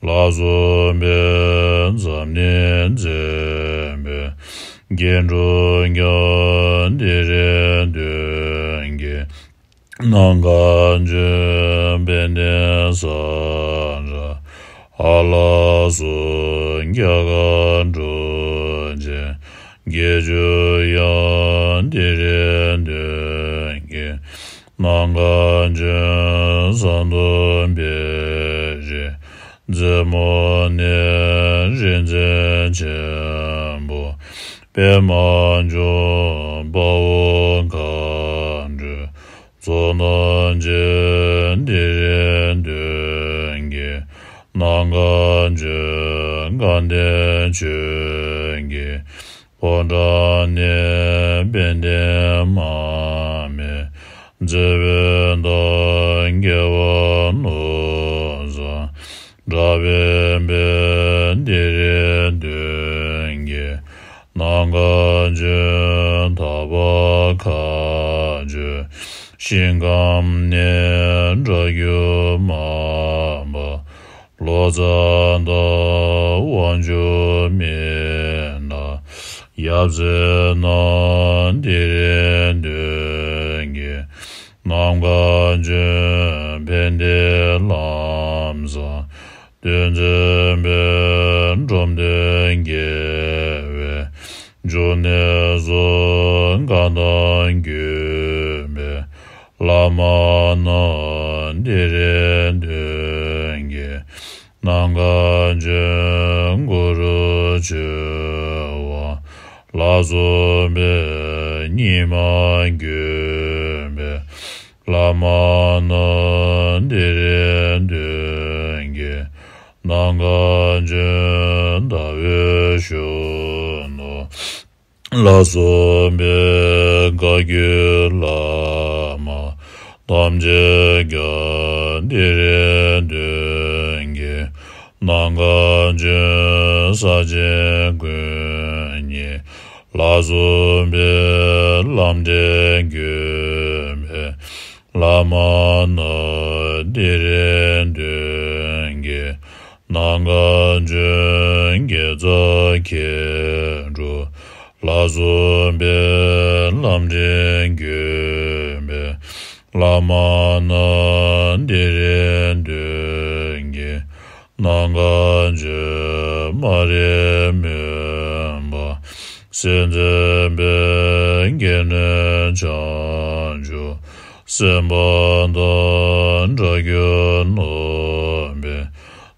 ལ་སོགས་པའི། འཛམ་གླིང་མཛེས་པའི་སྐྱེ་འགྲོ་ཀྱང་། དེ་རིང་སྟོན་གྱི་ནམ་མཁའ་སྤྱོད། དཔལ་ལྡན་ས་ར་ཧ་ལ་སོགས། རྒྱ་གར་འབྲུག་ཆེན་བརྒྱད་ཅུ་ཡང་། དེ་རིང་སྟོན་གྱི་ནམ་མཁའ་སྤྱོད། ཟངས་མདོག་དཔལ་རི་རྩེ་མོ་ནས། རིག་འཛིན་ཆེན་པོ་པདྨ་འབྱུང་། དཔའ་བོ་མཁའ་འགྲོའི་ཚོགས་རྣམས་བཅས། དེ་རིང་སྟོན་གྱི་ནམ་མཁའ་སྤྱོད། སྐལ་ལྡན་ཆོས་ཀྱི་ཕོ་བྲང་ནས། དཔལ་ལྡན་མར་མེ་མཛད་པའི་མདངས། རྒྱལ་བ་ཀླུ་བཟང་གྲགས་པའི་དཔལ། དེ་རིང་སྟོན་གྱི་ནམ་མཁའ་སྤྱོད། དག་པ་མཁའ་སྤྱོད་ཞིང་ཁམས་ནས། སྒྲ་སྒྱུར་མར་པ་ལོ་ཙཱ་དང་། དབང་ཕྱུག་མི་ནག་ཡབ་སྲས་རྣམས། དེ་རིང་སྟོན་གྱི་ནམ་མཁའ་སྤྱོད། དཔལ་ལྡན་ལམ་བཟང་སྟོན་མཛད་པའི། འབྲོམ་སྟོན་རྒྱལ་བའི་འབྱུང་གནས་སོགས། བཀའ་དང་བརྒྱུད་པའི་བླ་མ་རྣམས། དེ་རིང་སྟོན་གྱི་ནམ་མཁའ་སྤྱོད། གུ་རུ་ཆོས་དབང་ལ་སོགས་པའི། ཉི་མ་བརྒྱུད་པའི་བླ་མ་རྣམས། དེ་རིང་སྟོན་གྱི་ནམ་མཁའ་སྤྱོད། ཟླ་འོད་གཞོན་ནུ་ལ་སོགས་པའི། བཀའ་བརྒྱུད་བླ་མ་ཐམས་ཅད་ཀྱང་། དེ་རིང་སྟོན་གྱི་ནམ་མཁའ་སྤྱོད། ས་ཆེན་ཀུན་ཉིད་ལ་སོགས་པའི། ལམ་འབྲས་བརྒྱུད་པའི་བླ་མ་རྣམས། དེ་རིང་སྟོན་གྱི་ནམ་མཁའ་སྤྱོད། དགེ་རྩ་མཁས་གྲུབ་ལ་སོགས་པའི། ལམ་འབྲས་བརྒྱུད་པའི་བླ་མ་རྣམས། དེ་རིང་སྟོན་གྱི་ནམ་མཁའ་སྤྱོད། མ་རིག་མུན་པ་སེལ་མཛད་པའི། སྐྱེ་གནས་བྱང་ཆུབ་སེམས་དཔའ་དང་། སྒྲ་སྒྱུར་ནོར་བུ་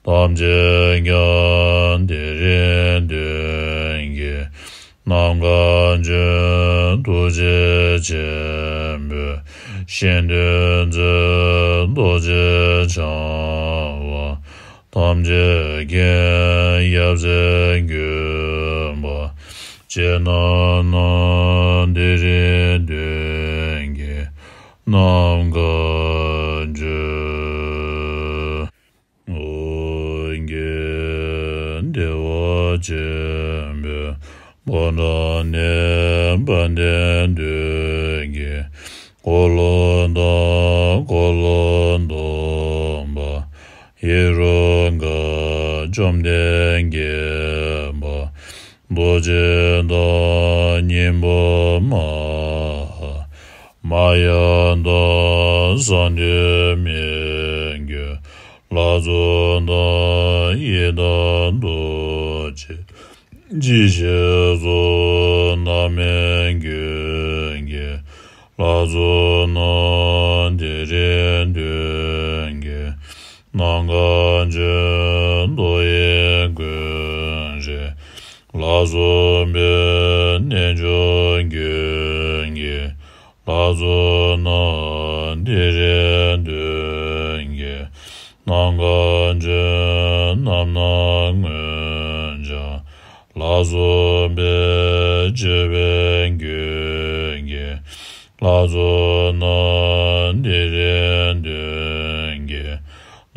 ཐམས་ཅད་ཀྱང་། དེ་རིང་སྟོན་གྱི་ ནམ་མཁའ་སྤྱོད་ཐུགས་རྗེ་ཆེན་པོས། གཞན་དོན་མཛད་རྡོ་རྗེ་འཆང་བ། ཐམས་ཅད་མཁྱེན་ཡབ་སྲས་བཀོད་པ། རྗེ་རྣམ་སྣང་དེ་རིང་སྟོན་གྱི། ནམ་མཁའ་སྤྱོད། ཨོ་རྒྱན་བདེ་བ་ཆེན་པོའི་ཕོ་བྲང་ནས་དཔལ་ལྡན་དུས་ཀྱི་འཁོར་ལོ་དང་འཁོར་ལོ་སྡོམ་པ། ཧེ་རུ་ཀ་བཅོམ་ལྡན་རྒྱལ་པོ། རྡོ་རྗེ་དང་སྙིང་པོ་མ་ཧཱ་མ་ཡ་དང་གསང་འདུས་མི་བསྐྱོད་ལྷ་ཚོགས་དང་ཡི་དམ་རྡོ་རྗེ། ཇི་ཞིག་གསུང་རྣམ་སྨིན་ཀུན་གྱི་ལྷ་ཚོགས་རྣམས། དེ་རིང་སྟོན་གྱི་ནམ་མཁའ་སྤྱོད་རྡོ་ཡི་གོས་ཅན། ལ་སོགས་པའི་རྣལ་འབྱོར་ཀུན་གྱི་ལྷ་ཚོགས་རྣམས། དེ་རིང་སྟོན་གྱི་ནམ་མཁའ་སྤྱོད་རྣམ་སྣང་མངོན་བྱང་། ལ་སོགས་པའི་སྤྱོད་པའི་ཀུན་གྱི་ལྷ་ཚོགས་རྣམས། དེ་རིང་སྟོན་གྱི་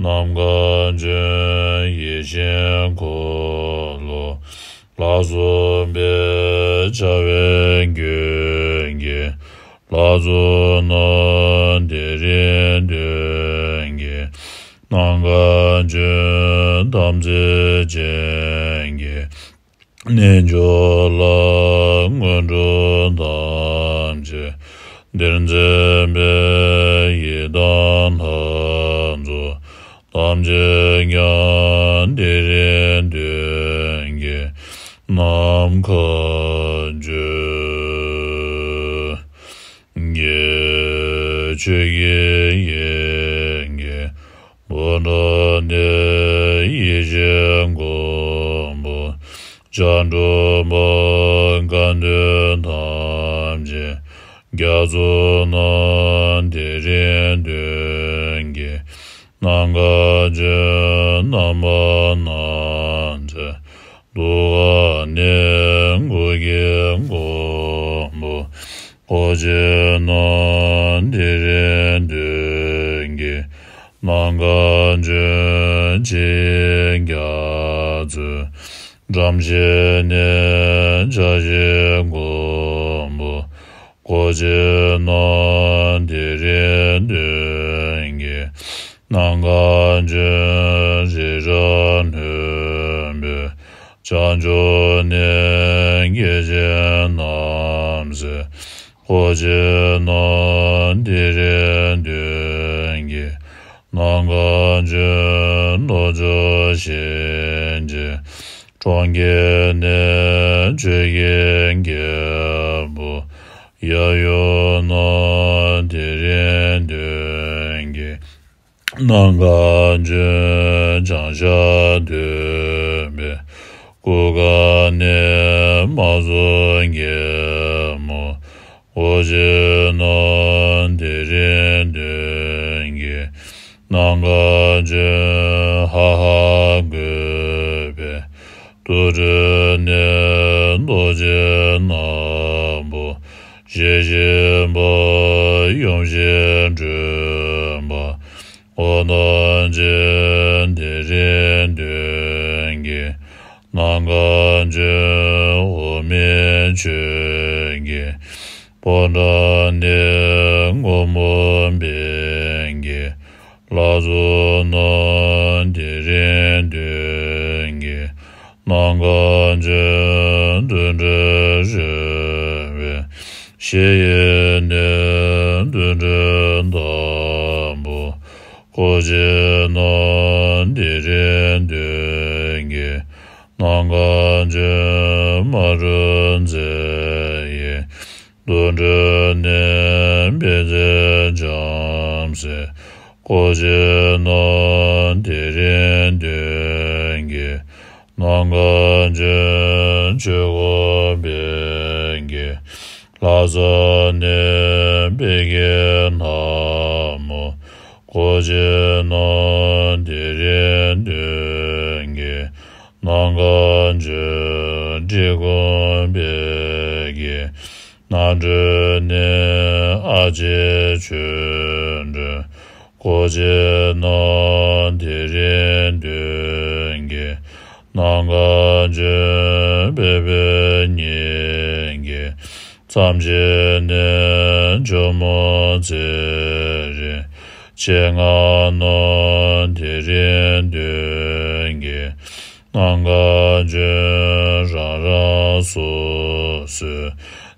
ནམ་མཁའ་སྤྱོད་ཡེ་ཤེས་འཁོར་ལོ། ལ་སོགས་པའི་བྱ་བའི་ཀུན་གྱི་ལྷ་ཚོགས་རྣམས། དེ་རིང་སྟོན་གྱི་ནམ་མཁའ་སྤྱོད་དམ་ཚིག་ཅན་གྱི་རྣལ་འབྱོར་ལ། སྔོན་འགྲོ་ཐམས་ཅད་འདིར་མཛད་པའི་ཡི་དམ་ལྷ་ཚོགས་ཐམས་ཅད་ཀྱང་། དེ་རིང་སྟོན་གྱི་ནམ་མཁའ་སྤྱོད། རྒྱས་ཆོས་ཀྱི་དབྱིངས་ཀྱི་ཕོ་བྲང་དེར། ཡེ་ཤེས་མགོན་པོ་ཕྱག་དྲུག་པ། དགའ་འདོད་ཐམས་ཅད་རྒྱ་མཚོ་རྣམས། དེ་རིང་སྟོན་གྱི་ནམ་མཁའ་སྤྱོད། རྣམ་པར་སྣང་མཛད་ཐུགས་ཀ་ནས། འགུགས་བྱེད་མགོན་པོ་འཁོར་བཅས་རྣམས། དེ་རིང་སྟོན་གྱི་ནམ་མཁའ་སྤྱོད། ཕྱི་ཡི་རྒྱ་མཚོའི་འགྲམ་ཞིག་ནས། བྱ་བྱེད་མགོན་པོ་འཁོར་བཅས་རྣམས། དེ་རིང་སྟོན་གྱི་ནམ་མཁའ་སྤྱོད། རི་རབ་ལྷུན་པོའི་བྱང་ཕྱོགས་ནས། སྐྱེ་མཆེད་རྣམ་སྲས་འཁོར་བཅས་རྣམས། དེ་རིང་སྟོན་གྱི་ནམ་མཁའ་སྤྱོད། རྣལ་འབྱོར་གཤིན་རྗེ་གྲོང་ཁྱེར་ནས། ཆོས་ཀྱི་རྒྱལ་པོ་ཡབ་ཡུམ་རྣམས། དེ་རིང་སྟོན་གྱི་ནམ་མཁའ་སྤྱོད། བྱང་ཤར་སྟོད་པའི་གུར་དཀར་ནས། དམག་ཟོར་རྒྱལ་མོ་འཁོར་བཅས་རྣམས། དེ་རིང་སྟོན་གྱི་ནམ་མཁའ་སྤྱོད། ཧ་ཧ་རྒོད་པའི་དུར་ཁྲོད་ནས། རྡོ་རྗེ་ནག་པོ་ཞལ་བཞི་པ། ཡུམ་ཤིང་ཁྲོས་པ་འོ་ཐམས་ཅད། དེ་རིང་སྟོན་གྱི་ནམ་མཁའ་སྤྱོད། འོག་མིན་ཆོས་ཀྱི་ཕོ་བྲང་ནས། སྔོན་མོ་བོན་གྱི་ལྷ་ཚོགས་རྣམས། དེ་རིང་སྟོན་གྱི་ནམ་མཁའ་སྤྱོད། དུར་ཁྲོད་རོལ་པའི་གཞལ་ཡས་ནས། དུར་ཁྲོད་དྭགས་པོ་འཁོར་བཅས་རྣམས། དེ་རིང་སྟོན་གྱི་ནམ་མཁའ་སྤྱོད། མ་རུངས་མཛད་ཡི་དུར་ཁྲོད་ནས། དཔལ་བརྩེགས་བྱང་སེམས་འཁོར་བཅས་རྣམས། དེ་རིང་སྟོན་གྱི་ ནམ་མཁའ་སྤྱོད་ཆོས་འཁོར་བརྒྱའི་ལྷ་ས་ནས་བོད་ཀྱི་ལྷ་མོ་གོ་ཆེན་ནོ། དེ་རིང་སྟོན་གྱི་ནམ་མཁའ་སྤྱོད་འབྲི་གུང་བོད་ཀྱི་རྣམ་གྲོལ་ནས་ཨ་ཕྱི་ཆོས་སྒྲོན་གོ་ཆེན་ནོ། དེ་རིང་སྟོན་གྱི་ནམ་མཁའ་སྤྱོད་བོད་བོད་ཉིད་ཀྱི་མཚམས་བཞི་ནས་ཇོ་མོ་ཚེ་རིང་མཆེད་ལྔ་ནོ། དེ་རིང་སྟོན་གྱི་ནམ་མཁའ་སྤྱོད་རང་རང་སོ་སོའི་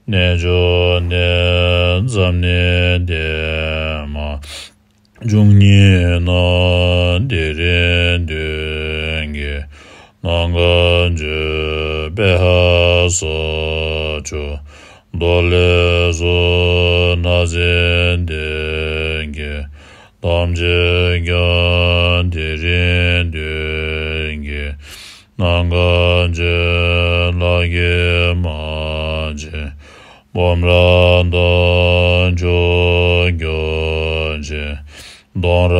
རྣལ་འབྱོར་ནས་འཛམ་གླིང་བདེ་མ་བཅུ་གཉིས་ནང་དེ་རིང་སྟོན་གྱི་ནམ་མཁའ་སྤྱོད་པེ་ཧ་ས་ཇོ་མདོ་ལས་སོ་ན་ཟེར་སྟོན་གྱི་ཐམས་ཅད་ཀྱང་དེ་རིང་སྟོན་གྱི་ནམ་མཁའ་སྤྱོད་ལྷ་ཀྱི་མ་ཆེན་སྤོམ་ར་དང་ཇོ་བོ་ཆེན་གདོང་ར་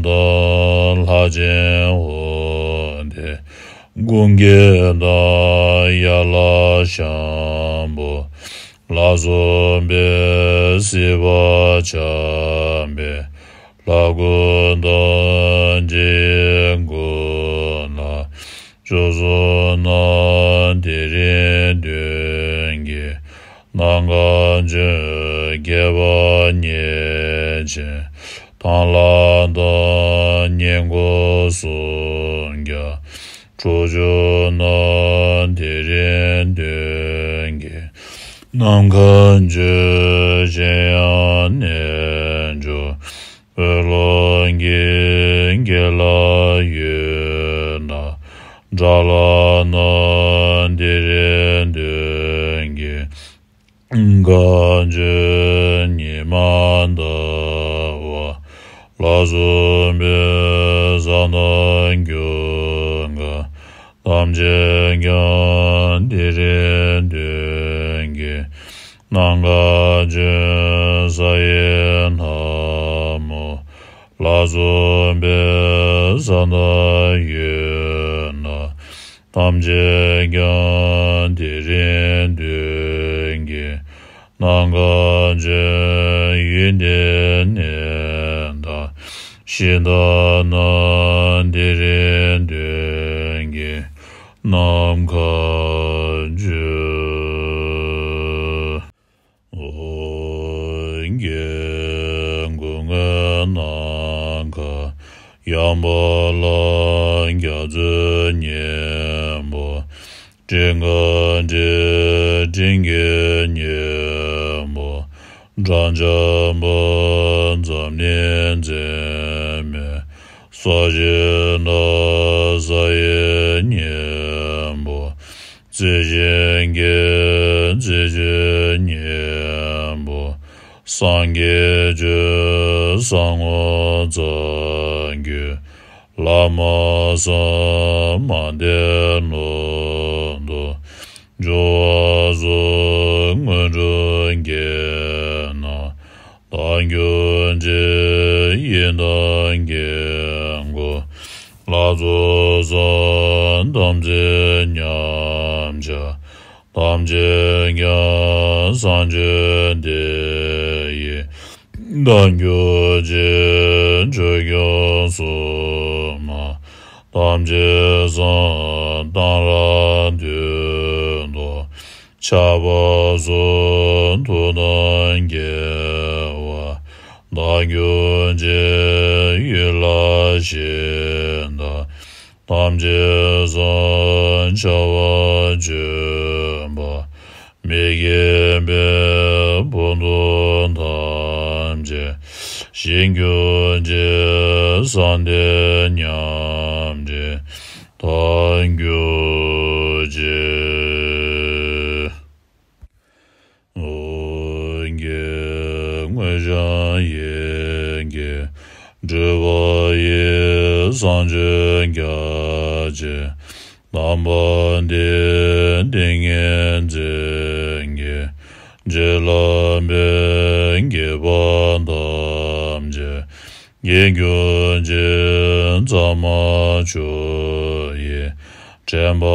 དང་ལྷ་ཆེན་འོ་དེ་ཀུན་དགའ་དང་ཡ་ལ་ཤམ་བུ་ལ་སོགས་པའི་སྲིད་པ་འཇོམས་པའི་ལྷ་སྐུ་དང་རྗེ་ཡི་སྐུ་ལ་སྤྱོད་གསུམ་རྣམས་དེ་རིང་སྟོན་གྱི་ནམ་མཁའ་སྤྱོད་རྒྱལ་བ་ཉེར་གཅིག་དང་ལྷ་དང་ཉེར་འཁོར་སུམ་བརྒྱ་དྲུག་ཅུ་རྣམས་དེ་རིང་སྟོན་གྱི་ནམ་མཁའ་སྤྱོད་གཞན་ཡང་རྣལ་འབྱོར་འོད་ལོངས་ཀྱི་དགེ་ལ་འོད་སྣང་དགྲ་ལྷ་རྣམས་དེ་རིང་སྟོན་གྱི་མཁའ་སྤྱོད་ཉི་མ་ཟླ་བ་ལ་སོགས་པའི་གསང་སྔགས་ཀུན་དགའ་ཐམས་ཅད་ཀྱང་དེ་རིང་སྟོན་གྱི་ནམ་མཁའ་སྤྱོད་ས་ཡི་ལྷ་མོ་ལ་སོགས་པའི་གསང་སྔགས་འོད་སྣང་ཐམས་ཅད་ཀྱང་དེ་རིང་སྟོན་གྱི་ནམ་མཁའ་སྤྱོད་ཡོན་ཏན་གནས་དང་གཞི་བདག་རྣམས་དེ་རིང་སྟོན་གྱི་ནམ་མཁའ་སྤྱོད། ཨོ་རྒྱན་སྐུ་མངོན་ནམ་མཁའ་ཡངས་པ་ལ་རྒྱ་མཚོའི་སྙིང་པོ་སྤྲིན་དཀར་འདྲའི་སྤྲིན་གྱི་སྙིང་པོ་སྦྲང་ཆར་འབབ་འཛམ་གླིང་འཛིན་མའི་ས་གཞི་དང་ས་ཡི་སྙིང་པོ་རྩི་ཤིང་གི་རྩི་བྱའི་སྙིང་པོ། སངས་རྒྱས་ཆོས་ཟབ་ངོ་མཚར་བརྒྱུད། བླ་མ་ཟབ་མ་བསྟེན་ལུགས་དང་འབྱོར་བ་སོགས་སྔོན་འགྲོ་བསྐྱེད་རྣམས་དལ་འབྱོར་འདྲའི་ཡི་དམ་དཀྱིལ་འཁོར་ལ་ཚོགས་བསགས་དམ་ཚིག་ཉམས་ཆག་ཐམས་ཅད་ཀྱང་བསམ་བརྗོད་དེ་ཡི་དལ་འབྱོར་ཅན་ཆོས་སྐྱོང་སྲུང་མ་ཐམས་ཅད་བསམ་གཏན་ལ་འདུ་ལྟར་ཆགས་པ་སོགས་ཐུགས་དམ་དགྱེས་པ་དལ་འབྱོར་ཅན་ཡུལ་ལ་གཤེགས་དང་ཐམས་ཅད་བསམ་བྱ་བ་བརྗོད་པ་མི་དགེ་བའི་བུ་དང་ཐམས་ཅད་ཞི་འགྱུར་ཅན་བསམ་གཏན་ཉམས་འདྲེན་དལ་འབྱོར་ཅན། ཨོ་རྒྱན་དངོས་བྱང་ཡེ་གེ་སྤྲུལ་པ་ཡི་བསང་མཆོད་རྒྱ་ཆེན་ དམ་པ་འདི་ཏིང་ངེ་འཛིན་གྱི་རྗེ་བླ་མའི་དགྱེས་པ་ཐམས་ཅད་ཀྱི་རྒྱུ་ཅན་གཙང་མ་མཆོག་ཡི་དྲན་པ་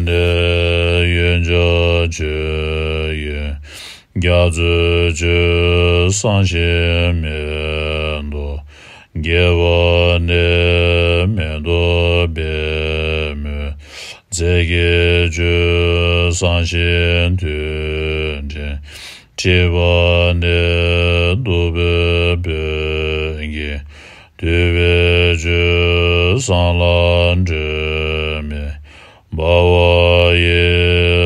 ནི་ཡོན་ཆབ་ཆོས་དབྱིངས་རྒྱ་མཚོའི་ཆུ་བཟང་ཞིང་མེ་ཏོག་རྒྱས་པ་ནི་མེ་ཏོག་པདྨོའི་རྩེ་གི་ཆུ་བཟང་ཞིང་དུས་དྲན་འཁྲིགས་པ་ནི་བདུག་སྤོས་བོད་ཀྱི་དུད་པའི་ཆུ་བཟང་ལ་སྒྲོན་མེ་འབར་བ་ཡི་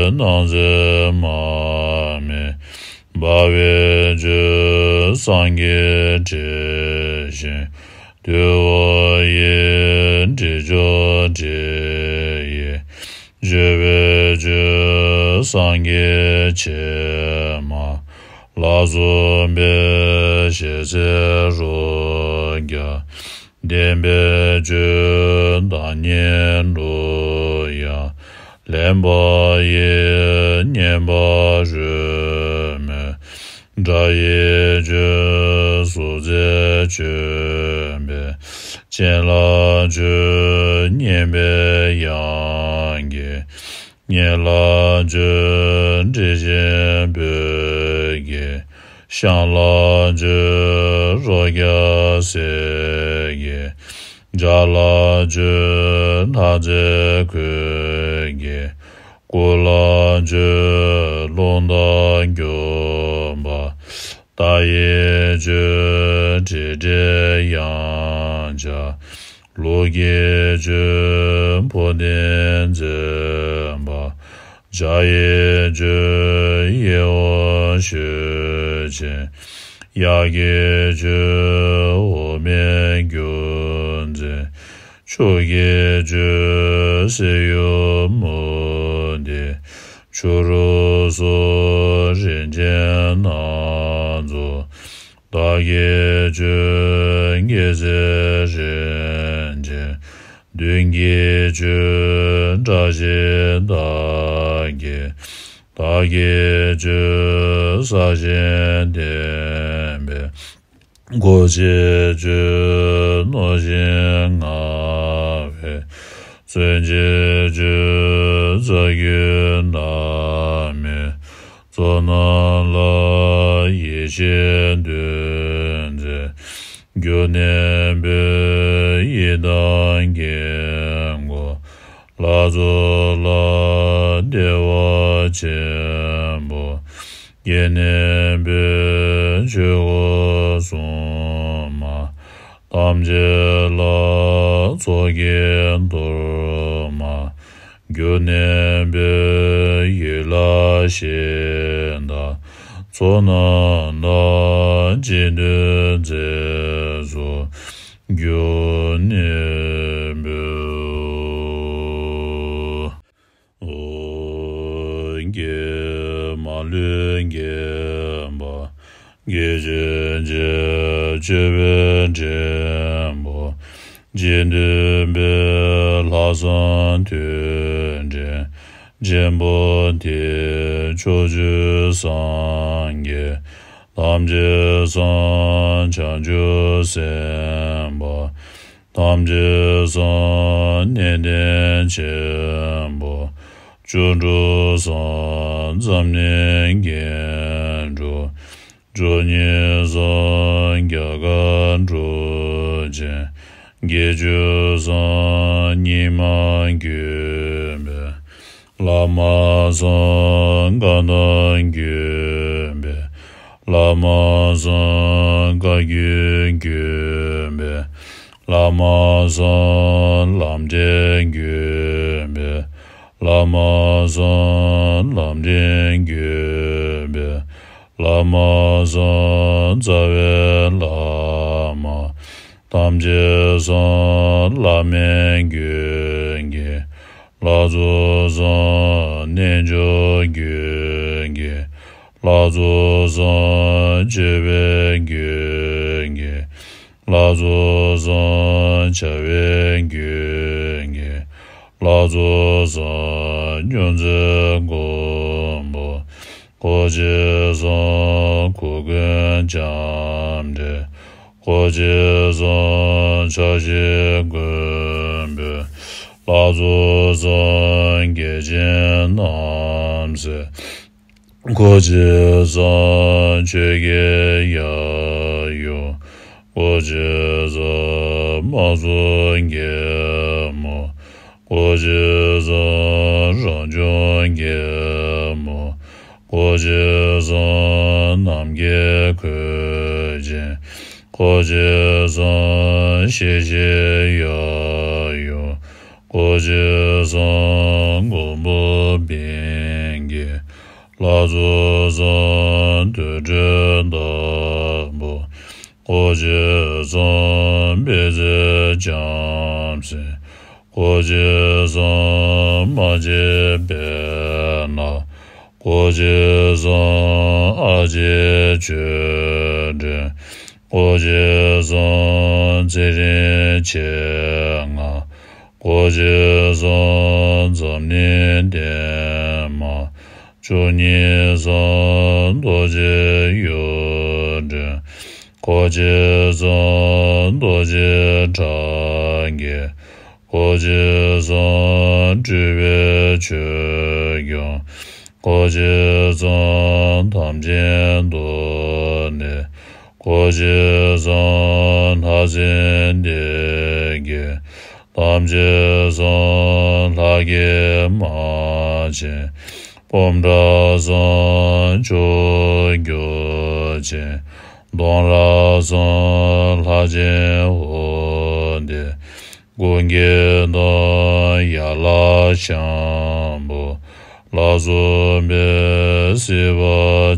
སྣང་མཛད་མར་མེ་འབར་བའི་ཆུ་བཟང་གི་དྲི་ཞིམ་འཐུལ་བ་ཡི་དྲི་མཆོག་དྲི་ཡིས་བརྗོད་པའི་ཆུ་བཟང་གི་ཕྱེ་མ་ལ་སོགས་པའི་ཞལ་ཟས་རོ་བརྒྱ་ལྡན་པའི་ཆུ་བདག་ཉིད་ཀླུ་ཡང་ལེན་པ་ཡི་སྙན་པ་རོལ་མོའི་སྒྲ་ཡིས་ཆུ་གཟུགས་མཛེས་བརྗོད་པའི་སྤྱན་ལ་ཆུ་སྙན་པའི་དབྱངས་ཀྱིས་སྙན་ལ་ཆུ་དྲི་ཞིམ་སྤོས་ཀྱི་ཤངས་ལ་ཆུ་རོ་བརྒྱ་ཟེར་གྱི་ལྗགས་ལ་ཆུ་ལྷ་རྫས་གོས་ཀྱི་སྐུ་ལ་ཆུ་རླུང་རྟ་རྒྱུག་པ། རྟ་ཡི་ཆུ་དྲིལ་དྲིལ་དབྱངས་འཇགས། ལུག་གི་ཆུ་འཕོ་ལྡིང་འཛིན་པ། བྱ་ཡི་ཆུ་ཡིད་འོང་ཞུ་ཆེན། གཡག་གི་ཆུ་འོ་མའི་རྒྱུ་འཛིན། ཆུ་གི་ཆུ་བསིལ་གཡུ་མུ་ཏིག་ཆུ་རུ་སོགས་རིན་ཆེན་སྣ་ཚོགས། དག་གི་ཆུ་དགེ་ཚལ་རིན་ཆེན། བདུན་གྱི་ཆུ་བཀྲ་ཤིས་དག་གི། དག་གི་ཆུ་བཟང་ཞིང་ལྡན་པའི། གོ་ཆའི་ཆུ་རྣོ་ཞིང་མངར་བའི། མཚོན་ཆའི་ཆུ་རྩ་རྒྱུད་བདག་མེད། མཚོ་རྣམས་ལ་ཡིད་ཆེས་འདུད་མཛད། རྒྱུ་ནི་བོད་ཡི་དམ་དཀྱིལ་འཁོར། ལྷ་ཚོགས་ལ་བདེ་བ་ཆེན་པོ། སྐྱེས་ནས་བོད་ཆོས་འཁོར་སྲུང་མ། ཐམས་ཅད་ལ་ཚོགས་ཀྱི་གཏོར་མ། རྒྱུ་ནི་བོད་ཡུལ་ལ་ཞེན་དང་ཚོགས་རྣམས་དང་སྤྱི་མཐུན་མཛད་སོགས། རྒྱུ་ནི་བོད། ཨོ། ཀྱེ་མ་ལུས་འགེམས་པ། དགེ་བཅུའི་རྗེ་སྤྱོད་པའི་འགྲེང་བུ། རྗེ་བདུན་པའི་ལྷག་བསམ་དུས་དྲན་ཆེན་པོ་འདི། ཕྱོགས་བཅུའི་སངས་རྒྱས་ཐམས་ཅད་གསང་། བྱང་ཆུབ་སེམས་དཔའ་ཐམས་ཅད་གསང་། གནས་བརྟན་ཆེན་པོ་བཅུ་དྲུག་གསང་། འཛམ་གླིང་མཁའ་འགྲོ་བཅུ་གཉིས་གསང་། རྒྱ་གར་འབྲུག་ཆེན་བརྒྱད་ཅུ་གསང་། རྙིང་མ་བརྒྱུད་པའི་བླ་མ་གསང་། བཀའ་གདམས་བརྒྱུད་པའི་བླ་མ་གསང་། བཀའ་བརྒྱུད་བརྒྱུད་པའི་བླ་མ་གསང་། ལམ་འབྲས་བརྒྱུད་པའི་བླ་མ་གསང་། ལམ་རིམ་བརྒྱུད་པའི་བླ་མ་གསང་། རྩ་བའི་བླ་མ་ཐམས་ཅད་གསང་། བླ་མའི་རྒྱུད་ཀྱི་ལྷ་ཚོགས་གསང་། རྣལ་འབྱོར་རྒྱུད་ཀྱི་ལྷ་ཚོགས་གསང་། སྤྱོད་པའི་རྒྱུད་ཀྱི་ལྷ་ཚོགས་གསང་། བྱ་བའི་རྒྱུད་ཀྱི་ ལ་སོགས་སམ་སྨྱོ་རྫས་མགོན་པོ། འཁོར་བཅས་སམ་འཁོར་མགོན་ལྕམ་དྲལ། འཁོར་བཅས་སམ་ཕྱག་བཞི་མགོན་པོ། ལ་སོགས་སམ་རྒྱལ་ཆེན་རྣམ་སྲས། འཁོར་བཅས་སམ་ཆོས་རྒྱལ་ཡབ་ཡུམ། འཁོར་བཅས་སམ་དམག་ཟོར་རྒྱལ་མོ། འཁོར་བཅས་སམ་རང་བྱུང་རྒྱལ་མོ། འཁོར་བཅས་སམ་ནམ་མཁའི་འཁོར་ཆེན། འཁོར་བཅས་སམ་ཤེས་བྱའི་ཡབ་ཡུམ། འཁོར་བཅས་སམ་མགོན་པོ་བིང་གི། ལ་སོགས་སམ་དུར་ཁྲོད་བདག་པོ། འཁོར་བཅས་སམ་པད་ཚལ་ལྕམ་སྲིང་། འཁོར་བཅས་སམ་རྨ་བྱའི་བེར་ནག། འཁོར་བཅས་སམ་ཨ་ལྕེ་ཆོས་སྒྲོན། འཁོར་བཅས་སམ་ཚེ་རིང་མཆེད་ལྔ། འཁོར་བཅས་སམ་འཛམ་གླིང་བརྟན་མ། བཅུ་གཉིས་སམ་རྡོ་རྗེ་གཡུ་སྒྲོན། འཁོར་བཅས་སམ་རྡོ་རྗེ་གྲགས་རྒྱན། འཁོར་བཅས་སམ་སྤྲུལ་པའི་ཆོས་སྐྱོང་། འཁོར་བཅས་སམ་དམ་ཅན་གདོད་ནས། འཁོར་བཅས་སམ་ལྷ་སྲིན་སྡེ་བརྒྱད། ཐམས་ཅད་སམ་ལྷ་སྐྱེས་དམག་ཆེན། སྤོམ་ཕྲག་སམ་ཕྱོགས་བཅུ་རྒྱལ་ཆེན། གདོང་ལ་སམ་ལྷ་ཆེན་འོད་ལྡན། ཀུན་མཁྱེན་དང་ཡན་ལག་ཤམ་བུ། ལ་སོགས་པས་སྲིད་པ་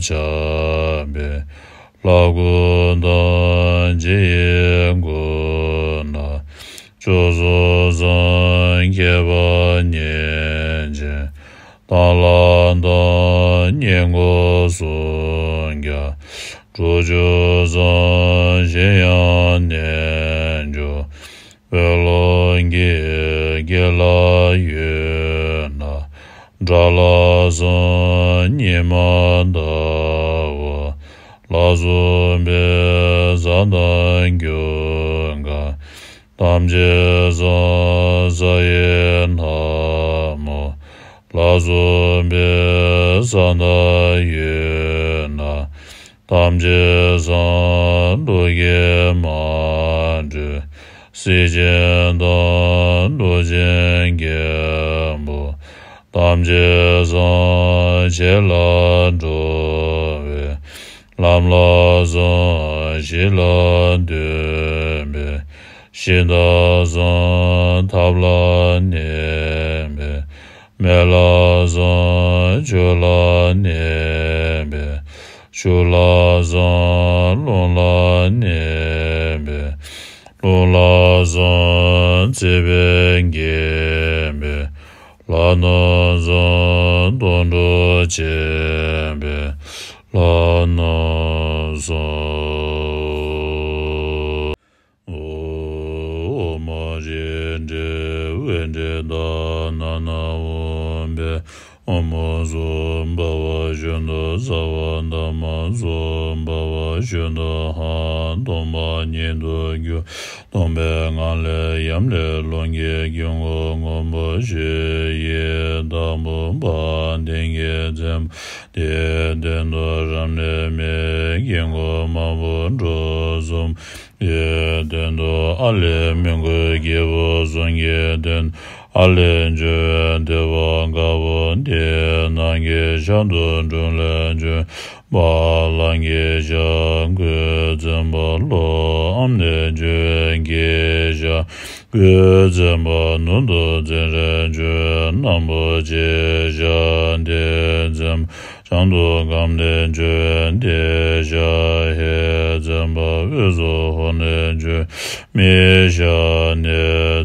ཁྱབ་པའི། ལྷ་སྐུ་དང་རྗེ་ཡི་སྐུ་ན། བཅུ་གསུམ་སམ་ཁྱད་པར་ཉེར་གཅིག། དང་ལ་དང་སྙན་ཁོག་སུམ་བརྒྱ། དྲུག་ཅུ་སམ་གཞན་ཡང་རྣལ་འབྱོར། འོད་ཀློང་གི་དགེ་ལ་གཡོས་ན། དགྲ་ལྷ་སམ་ཉི་མ་ཟླ་བ། ལ་སོགས་པས་བཟའ་དང་རྒྱུ་སྐར། ཐམས་ཅད་སམ་ས་ཡི་ལྷ་མོ། ལ་སོགས་པས་ས་མཐའ་གཡོས་ན། ཐམས་ཅད་སམ་ཀླུ་རྒྱལ་མ་དྲོས། སྲས་ཆེན་དང་ཀླུ་ཆེན་རྒྱལ་པོ། ཐམས་ཅད་སམ་བྱེ་ལ་འགྲོ་བའི། ལམ་ལ་སམ་ཞི་ལ་འདུན་པའི། ཞི་མཐའ་སམ་ཐབས་ལ་གནས་པའི། མེ་ལྷ་སམ་ཆུ་ལ་གནས་པའི། ཆུ་ལྷ་སམ་རླུང་ལ་གནས་པའི། རླུང་ལྷ་སམ་ཚེ་འཕེལ་རྒྱས་པའི། ལྷ་རྣམས་སམ་དོན་གྲུབ་རྒྱས་པའི། ལྷ་རྣམས་སམ། ཨོཾ་རིག་འབྲས་དབྱེ་འབྲས་དང་ནཱ་ན་འོང་བའི་ཨོཾ་སྭ་བྷཱ་ཝ་ཤུདྡྷ་སརྦ་དྷརྨ་སྭ་བྷཱ་ཝ་ཤུདྡྷ་ཨཱཿཧཱུྃ། སྟོང་པ་ཉིད་དུ་གྱུར། སྟོང་པའི་ངང་ལས་ཡམ་ལས་རླུང་གི་དཀྱིལ་འཁོར་སྔོན་པོ་ཞིག་ཡི་བདག་པོ་དཔལ་ལྡན་གྱི་མཚན་མོ་དེའི་སྟེང་དུ་རབ་གནས་མའི་དཀྱིལ་འཁོར་མང་པོ་འགྲོ་གསུམ། དེའི་སྟེང་དུ་ཨ་ལས་མི་མགོའི་སྐྱེས་བུ་གསུམ་གྱི་སྟེང་དུ་ཨ་ལས་འབྱུང་བའི་བདེ་བ་དཀར་པོ་དེའི་ནང་གི་ཤར་དུ་འབྲུག་ལས་འབྱུང་བ་ལམ་གྱི་ཤར་ཁུ་བཙན་པོ་ལྷོའམ་ལས་འབྱུང་བའི་གི་ཤར་ཁུ་བཙན་པོ་ནུབ་ཏུ་ཚེ་རིང་འབྱུང་བའི་སྣམ་བུ་ཅན་ཤར་དེ་བཙན་པོ་བྱང་དུ་ཁམས་ལས་འབྱུང་བའི་དེ་ཤར་ཧེ་བཙན་པོ་དབུས་སུ་ཧོར་ལས་འབྱུང་མི་ཤར་ནས་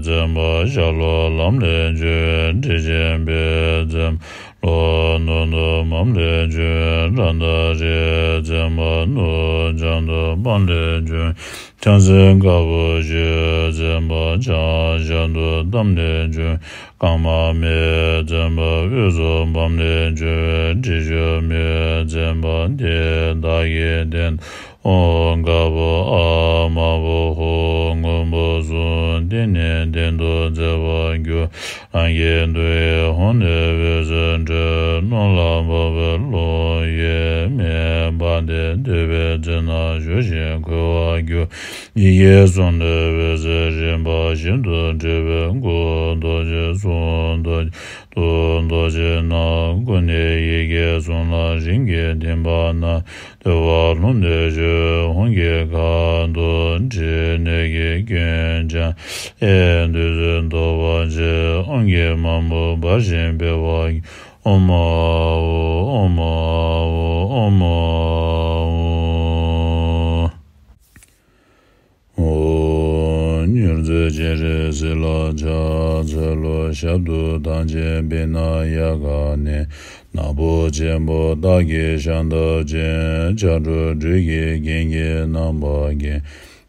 བཙན་པོ་ཤར་ལྷོ་ལམ་ལས་འབྱུང་བའི་དྲི་ཆེན་པས་བཙན་པོ་ལྷོ་ནུབ་ཏུ་མམ་ལས་འབྱུང་བའི་ར་མཐའ་རིས་བཙན་པོ་ནུབ་བྱང་དུ་སྤང་ལས་འབྱུང་ ཕྱག་འཚལ་དཀར་པོ་ཆེ། བཙུན་པ་ཕྱག་ཞབས་ཏོག་བསྡམས་ནས་བྱོན། རྐང་པ་མེད་བཙུན་པ་དབུས་སུ་བབས་ནས་བྱོན། དྲི་ཆབ་མེད་བཙུན་པ་འདི་བདག་གིས་བསྟན། ཨོཾ་དཀར་པོ་ཨཱཿདམར་པོ་ཧཱུྃ་སྔོན་པོ་གསུམ། འདི་ནི་གཏན་དུ་མཛེས་པར་གྱུར། རང་གི་མཐུ་ཡིས་ཧཱུྃ་ནི་འོད་ཟེར་འཕྲོས། ནོར་ལ་ཕོག་པའི་བློ་ཡོད་མེད་པ་དེ་འདོད་པའི་རྩེ་ན་ཞུགས་ཤིང་འཁོལ་བར་གྱུར། ཡི་གེ་གསུམ་ལས་འོད་ཟེར་རིམ་པ་བཞིན་དུ་འཕྲོས་པས་སྐུ་རྡོ་རྗེ་གསུང་། རྡོ་རྗེ་སྟོང་། རྡོ་རྗེ་སྣ་དགུ་ནི་ཡི་གེ་གསུམ་ལ་རིམ་གྱིས་ཐིམ་པ་ན། བདེ་བ་ལྷུང་བཟེད་ཆོས་ཧཱུྃ་གི་ཁ་དོག་འདྲེས། ནད་ཀྱི་སྐྱོན་བྱང་ཡེ་བདུད་རྩི་ཐོབ་པར་བྱེད། ཨོཾ་གྱི་མ་མོ་འབར་ཞིང་འཕེལ་བར་ཨོཾ་ཨཱཿཧཱུྃ་ཨོཾ་ཨཱཿཧཱུྃ་ཨོཾ་ཨཱཿཧཱུྃ། ཨོཾ་མྱུར་མཛད་སྤྱན་རས་གཟིགས་ལ་ཕྱག་འཚལ་ལོ། ཞབས་ཏོག་ཐམས་ཅད་པདྨ་ཡལ་ག་ནས། ནག་པོ་ཆེན་པོ་སྟག་གི་ཞབས་འདབ་ཅན། ཕྱག་དྲུག་སྦྲུལ་གྱི་རྒྱན་གྱིས་རྣམ་པར་བརྒྱན།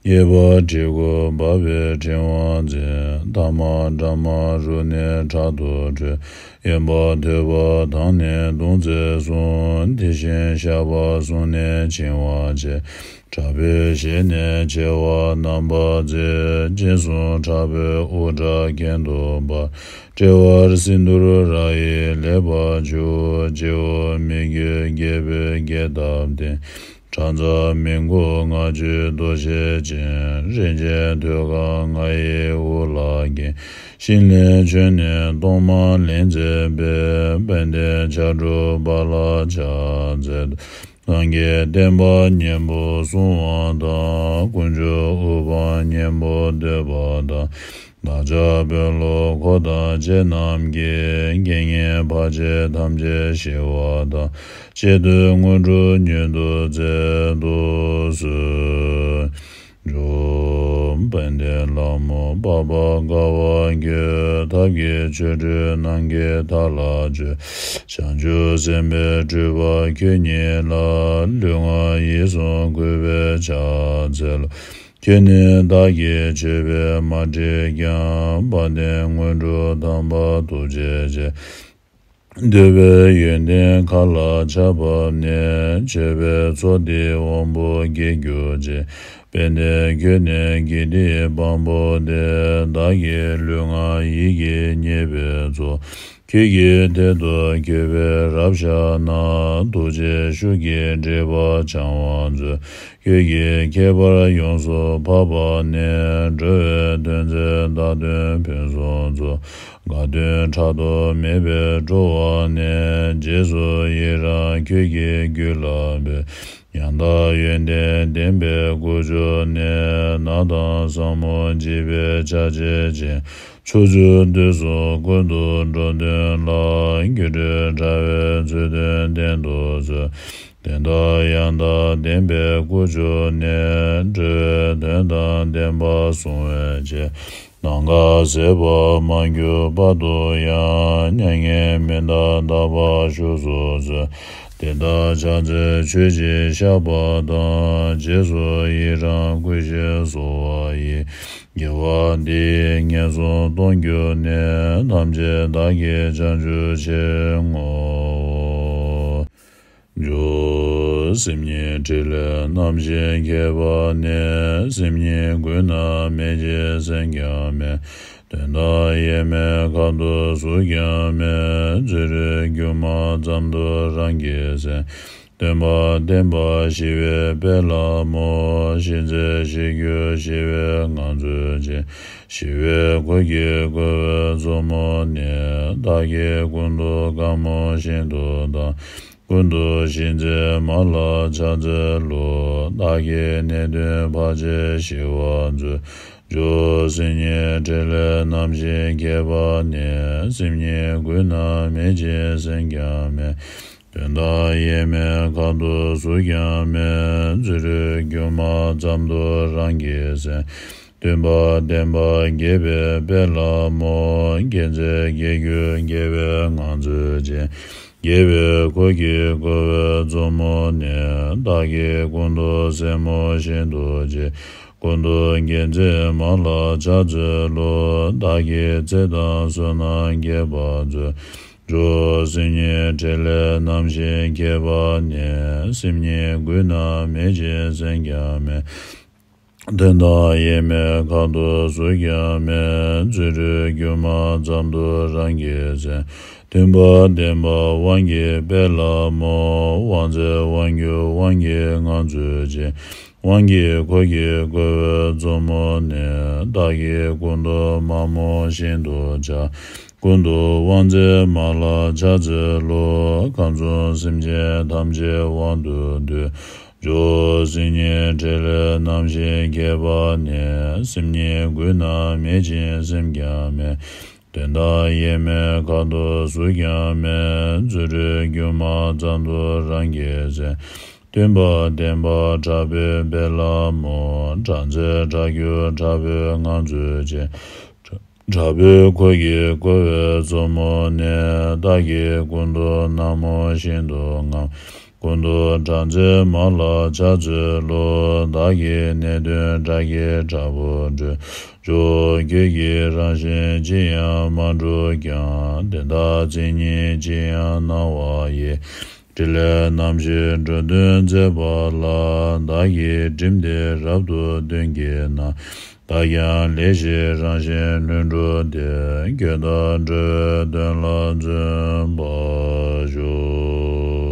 གཡས་པ་གྲི་གུག་འབར་བའི་ཕྲེང་བ་འཛིན། ཐ་མ་དྲག་མོ་རུ་ནས་དྲག་ཏུ་ཁྲོས། གཡོན་པ་ཐོད་པ་དང་ནི་མདུང་རྩེ་གསུམ། དེ་བཞིན་ཞགས་པ་གསུམ་ནི་འཆིང་བར་བྱེད། དྲག་པོའི་ཞལ་ནས་མཆེ་བ་རྣམ་པར་གཙིགས། སྤྱན་གསུམ་ཁྲག་པའི་དབུ་སྐྲ་གྱེན་དུ་འབར། དཔྲལ་བར་སིནྡྷུ་ར་ཡིས་ལེགས་པར་བྱུག། སྤྱི་བོར་མི་བསྐྱོད་རྒྱལ་པོའི་རྒྱས་བཏབ་སྟེ། ཕྲག་འཚལ་མི་མགོ་ལྔ་བཅུའི་རྡོ་ཞལ་ཅན། རིན་ཆེན་ཐོད་རྒལ་ང་ཡི་དབུ་ལ་བརྒྱན། ཤིང་ལས་བྱོན་ནས་གཏོར་མ་ལེན་མཛད་པའི། དཔལ་ལྡན་ཕྱག་དྲུག་པ་ལ་ཕྱག་འཚལ་ལོ། སངས་རྒྱས་བསྟན་པ་གཉན་པོ་སྲུང་བ་དང་། དཀོན་མཆོག་དབུ་འཕང་མཉམ་པོ་བསྟོད་པ་དང་། བདག་ཅག་དཔོན་སློབ་འཁོར་དང་བཅས་རྣམས་ཀྱིས། རྐྱེན་ངན་བར་ཆད་ཐམས་ཅད་ཞི་བ་དང་། གཅེས་ཏེ་དངོས་གྲུབ་མྱུར་དུ་སྩལ་དུ་གསོལ། འཇུག་དཔལ་ལྡན་ལྷ་མོ་འཕགས་པ་དགའ་བ་ཁྱོད། ཐབས་མཁས་ཆོ་འཕྲུལ་རྣམས་ཀྱིས་མཐའ་ལ་སྤྱོད། བྱང་ཆུབ་སེམས་དཔའི་སྤྲུལ་པ་ཁྱོད་ཉིད་ལ། ལུས་ངག་ཡིད་གསུམ་གུས་པས་ཕྱག་འཚལ་ལོ། ཁྱོད་ནི་བདག་གིས་མཆོད་པས་མ་བསྒྲིབས་ཀྱང་། དཔལ་ལྡན་དངོས་གྲུབ་དམ་པ་ཐུགས་རྗེ་ཅན། འདོད་པའི་ཡོན་ཏན་མཁའ་ལ་ཕྱག་བབས་ནས། མཆོད་པའི་ཚོགས་འདིས་དབང་པོ་དགྱེས་གྱུར་ཅིག་དཔལ་ལྡན་ཁྱོད་ནི་དགེ་སྡིག་དཔང་པོ་སྟེ། བདག་གི་ལུས་ངག་ཡིད་ཀྱི་ཉེས་པའི་ཚོགས། ཁྱོད་ཀྱི་ཐད་དུ་འཁྱོལ་བས་རབ་བཤགས་ན། ཐུགས་རྗེའི་ཤུགས་ཀྱིས་སྒྲིབ་པ་བྱང་བར་མཛོད། ཁྱོད་ཀྱི་ཁྱད་པར་ཡོངས་སུ་འཕགས་པ་ནི། འགྲོ་བའི་དོན་མཛད་བདག་དོན་ཕུན་སུམ་ཚོགས། དགའ་སྟོན་ཕྲག་དོག་མེད་པའི་སྤྲོ་བ་ནི། རྗེས་སུ་ཡི་རང་ཁྱོད་ཀྱི་རྒྱུད་ལ་སྤེལ། ཡང་དག་ཡོན་ཏན་ལྡན་པའི་ཀུ་ཅོ་ནི། ནགས་དང་ས་སྨུག་འཇིགས་པའི་ཆ་བྱད་ཅན། ཕྱོགས་བཅུ་དུས་གསུམ་ཀུན་ཏུ་འགྲོ་དོན་ལ། སྒྱུ་འཕྲུལ་དྲ་བའི་མཛོད་བདུན་བརྟན་དུ་གསོལ། དོན་དང་ཡང་དག་ལྡན་པའི་ཀུ་ཅོ་ནི། འགྲོ་བའི་དོན་དང་ལྡན་པ་བསྲུང་བའི་ཕྱིར། ནམ་མཁའ་ཟད་པར་མ་གྱུར་བར་དུ་ཡང་། མྱ་ངན་མི་འདའ་དག་པར་བཞུགས་སུ་གསོལ། དེ་ལྟར་ཕྱག་འཚལ་མཆོད་ཅིང་བཤགས་པ་དང་། རྗེས་སུ་ཡི་རང་བསྐུལ་ཞིང་གསོལ་བ་ཡི། དགེ་བ་འདི་ཡིས་ངན་སོང་སྟོང་གྱུར་ནས། ཐམས་ཅད་བདག་གིས་བྱང་ཆུབ་ཕྱིར་བསྔོའོ། མཇུག་སེམས་ཉིད་ཕྲིན་ལས་རྣམ་བཞི་མཁས་པ་ནི། སེམས་ཉིད་གུད་ན་མེད་ཅིང་སེམས་ཀྱང་མེད། དོན་དམ་དབྱེར་མེད་ཁ་དོག་གཟུགས་ཀྱང་མེད། རྫུ་འཕྲུལ་སྒྱུ་མ་ཙམ་དུ་རང་གིས་གསན། སྟོན་པ་བསྟན་པ་ཞི་བའི་དཔལ་ལྷ་མོ། ཞི་མཛད་ཞི་གྱུར་ཞི་བའི་ངང་ཚུལ་ཅན། ཞི་བའི་འཁོར་གྱིས་བསྐོར་བའི་མཚོ་མོ་ནི། བདག་གིས་ཀུན་ཏུ་བཀའ་སྨོད་ཤིན་ཏུ་དང་། ཀུན་ཏུ་ཞི་མཛད་མ་ལ་ཕྱག་འཚལ་ལོ། བདག་གི་ནད་གདོན་བར་ཆད་ཞི་བར་མཛོད། མཇུག་སེམས་ཉིད་ཕྲིན་ལས་རྣམ་བཞི་མཁས་པ་ནི། སེམས་ཉིད་གུད་ན་མེད་ཅིང་སེམས་ཀྱང་མེད། དོན་དམ་དབྱེར་མེད་ཁ་དོག་གཟུགས་ཀྱང་མེད། རྫུ་འཕྲུལ་སྒྱུ་མ་ཙམ་དུ་རང་གིས་གསན། སྟོན་པ་བསྟན་པ་རྒྱས་པའི་དཔལ་ལྷ་མོ། རྒྱལ་མཚན་རྒྱལ་གྱུར་རྒྱལ་བའི་ངང་ཚུལ་ཅན། རྒྱལ་བའི་འཁོར་གྱིས་བསྐོར་བའི་མཚོ་མོ་ནི། བདག་གིས་ཀུན་ཏུ་སེམས་མོས་ཤིན་ཏུ་ཕྱིར། ཀུན་ཏུ་དགེ་མཚན་མ་ལ་ཕྱག་འཚལ་ལོ། བདག་གིས་ཚེ་དང་བསོད་ནམས་བསྐལ་པ་ཚོལ། མཆོག་སེམས་ཉིད་ཕྲིན་ལས་རྣམ་བཞི་ཁྱད་པར་ནི། སེམས་ཉིད་གུད་ན་མེད་ཅིང་སེམས་ཀྱང་མེད། དོན་དམ་དབྱེར་མེད་ཁ་དོག་གཟུགས་ཀྱང་མེད། རྫུ་འཕྲུལ་སྒྱུ་མ་ཙམ་དུ་རང་གིས་མཚོན། མཐུན་པ་ལྡན་པ་དབང་གིས་དཔལ་ལྷ་མོ། དབང་རྫས་དབང་གྱུར་དབང་གིས་ངང་ཚུལ་ཅན། དབང་གིས་འཁོར་གྱིས་བསྐོར་བའི་གཙོ་མོ་ནི། བདག་གིས་ཀུན་ཏུ་མ་རྨོངས་ཤིན་ཏུ་ཕྱག། ཀུན་ཏུ་དབང་མཛད་མ་ལ་ཕྱག་འཚལ་ལོ། ཁམས་གསུམ་སེམས་ཅན་ཐམས་ཅད་དབང་དུ་འདུས། མཆོག་སེམས་ཉིད་ཕྲིན་ལས་རྣམ་བཞི་ཁྱད་པར་ནི། སེམས་ཉིད་གུད་ན་མེད་ཅིང་སེམས་ཀྱང་མེད། དོན་དམ་དབྱེར་མེད་ཁ་དོག་གཟུགས་ཀྱང་མེད། རྫུ་འཕྲུལ་སྒྱུ་མ་ཙམ་དུ་རང་གིས་མཚོན། མཐུན་པ་ལྡན་པ་དྲག་པོའི་དཔལ་ལྷ་མོ། དྲག་རྫས་དྲག་གྱུར་དྲག་པོའི་ངང་ཚུལ་ཅན། དྲག་པོའི་འཁོར་གྱིས་བསྐོར་བའི་གཙོ་མོ་ནི། བདག་གིས་ཀུན་ཏུ་ན་མོ་ཤིན་ཏུ་རྔམ། ཀུན་ཏུ་དྲག་མཛད་མ་ལ་ཕྱག་འཚལ་ལོ། བདག་གི་ནད་གདོན་དགྲ་བགེགས་དྲག་པོ་སྒྲོལ། མཆོག་ཁྱོད་ཀྱི་རང་བཞིན་ཅི་ཡང་མ་འགྲུབ་ཀྱང་། དེ་དག་མཚན་ཉིད་ཅི་ཡང་སྣང་བ་ཡི། ཕྲིན་ལས་རྣམ་བཞི་འགྲོ་དོན་མཛད་པ་ལ། བདག་གིས་བསྒྲིམས་ཏེ་རབ་ཏུ་འདོན་བགྱིད་ན། བདག་ཀྱང་ལེགས་ཤིག་རང་བཞིན་ལྷུན་གྲུབ་སྟེ། འགྱུར་དང་འགྲོ་བའི་དོན་ལ་བརྩོན་པར་ཤོག།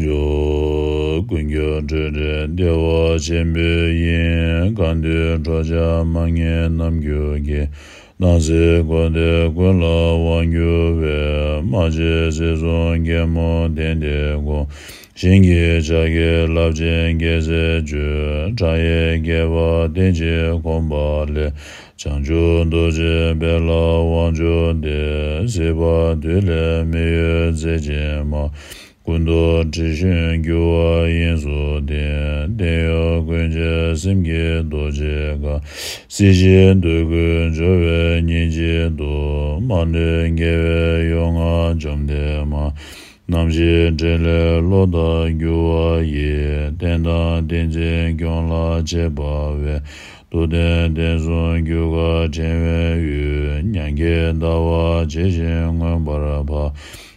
འཇུག་ཀུན་ཁྱབ་སྤྲོས་བྲལ་བདེ་བ་ཆེན་པོའི་དབྱིངས། གང་འདུལ་འཕྲོག་བྱ་མ་ངེས་རྣམ་འགྱུར་གྱིས། སྣང་སྲིད་འཁོར་འདས་ཀུན་ལ་དབང་བསྒྱུར་བའི། མ་མཆིས་སྲིད་གསུམ་རྒྱལ་མོ་བསྟན་འདིར་དགོངས། ཞིང་གི་ཕྱག་གི་རླབས་ཆེན་རྒྱལ་སྲས་མཆོག། ཕྲ་ཡི་བསྐལ་པ་གཏན་ཕྱིར་གོམས་པ་ལས། བྱང་ཆུབ་རྡོ་རྗེ་དཔལ་ལ་དབང་བསྒྱུར་ཏེ། སྲིད་པ་དུས་ལས་མི་གཡོས་མཛད་ཅིང་མ། ཀུན་ཏུ་དྲི་ཞིམ་རྒྱུ་བ་དབྱིངས་སུ་བསྟིམ། བརྟན་གཡོ་ཀུན་བྱེད་སེམས་ཀྱི་རྡོ་རྗེ་ཁ། སྲིད་ཞིའི་འདོད་དགུ་སྦྱོར་བའི་སྙིང་རྗེ་རྡོ། མ་ལུས་རྒྱལ་བའི་ཡོ་བྱད་བཅོམ་ལྡན་མ། རྣམ་བཞིའི་ཕྲིན་ལས་བློ་ལྟར་འགྱུར་བ་ཡི། རྟེན་དང་བསྟན་འཛིན་སྐྱོང་ལ་བྱེད་པ་བས། རྟོགས་ལྡན་བསྟན་སྲུང་རྒྱུ་སྐར་ཕྲེང་བའི་དབུས། ཉམས་དགའི་ཟླ་བ་ཇི་བཞིན་མངོན་པར་འཕགས།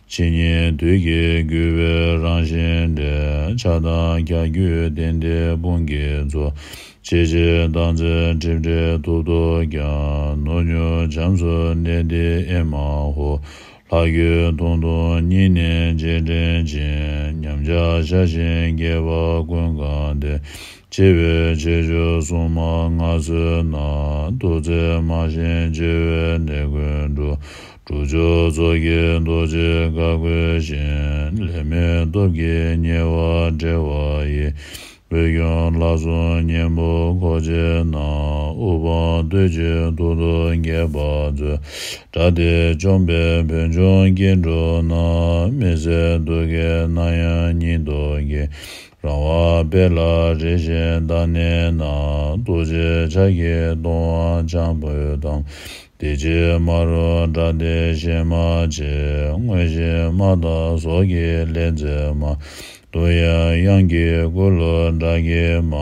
ཕྱི་ཉིན་དུས་ཀྱི་རྒྱུ་བའི་རང་བཞིན་འབྲེལ། ཆགས་སྡང་གྱ་གྱུར་ལྡན་འདས་དཔུང་གི་ཚོགས། ཆེ་ཆེར་བརྡབ་འཚལ་སྒྲིབ་བྲལ་ཐུགས་རྡོ་རྐྱང་། ནོར་ཉུང་བྱམས་སུ་གནས་ཏེ་ཨེ་མ་ཧོ། ལྷ་ཁྱོད་མཐོང་མཐོང་སྙིང་ནས་རྗེས་དྲན་ཅིང་། ཉམས་ཆག་བཤགས་ཤིང་བསྐལ་པ་ཀུན་གང་སྟེ། ཆེ་བའི་ཆེ་ཆུང་སྲུང་མ་མངའ་གསོལ་ན། ཐུགས་བརྩེ་མ་ཞན་བྱེ་བའི་གནས་ཀུན་འགྲོ། དྲུག་ཅུ་ཚོགས་ཀྱི་རྡོ་རྗེ་བཀའ་བསྒོས་ཤིང་། ལས་མེད་སྟོབས་ཀྱིས་ཉེ་བར་བསྒྲལ་བ་ཡི། འོད་སྐྱོང་ལྷ་སྲུང་གཉན་པོ་འཁོར་བཅས་རྣམས། དབུ་འཕང་བསྟོད་ཅིང་ཐུགས་རྡོ་རྒྱས་པར་མཛོད། དགྲ་སྡེ་བཅོམ་པའི་བོད་ལྗོངས་སྐྱེ་འགྲོ་ན། མི་བཟད་སྡུག་བསྔལ་ནམ་ཡང་སྙིང་སྟོབས་ཀྱིས། རང་དབང་དཔལ་ལ་རེ་ཞིག་བདག་གནས་ན། ཐུགས་རྗེའི་ཕྱག་གིས་སྟོང་པ་འཇམ་པོའི་གཏམས། དེ་ཕྱིར་མ་རུངས་དགྲ་སྡེ་ཞེན་མ་བྱེད། དངོས་གཞི་དམག་དང་ཟོག་གི་ལས་མཛད་མ། གདུང་བའི་དབྱངས་ཀྱིས་བསྐུལ་ལོ་དགྲ་བགེགས་མ།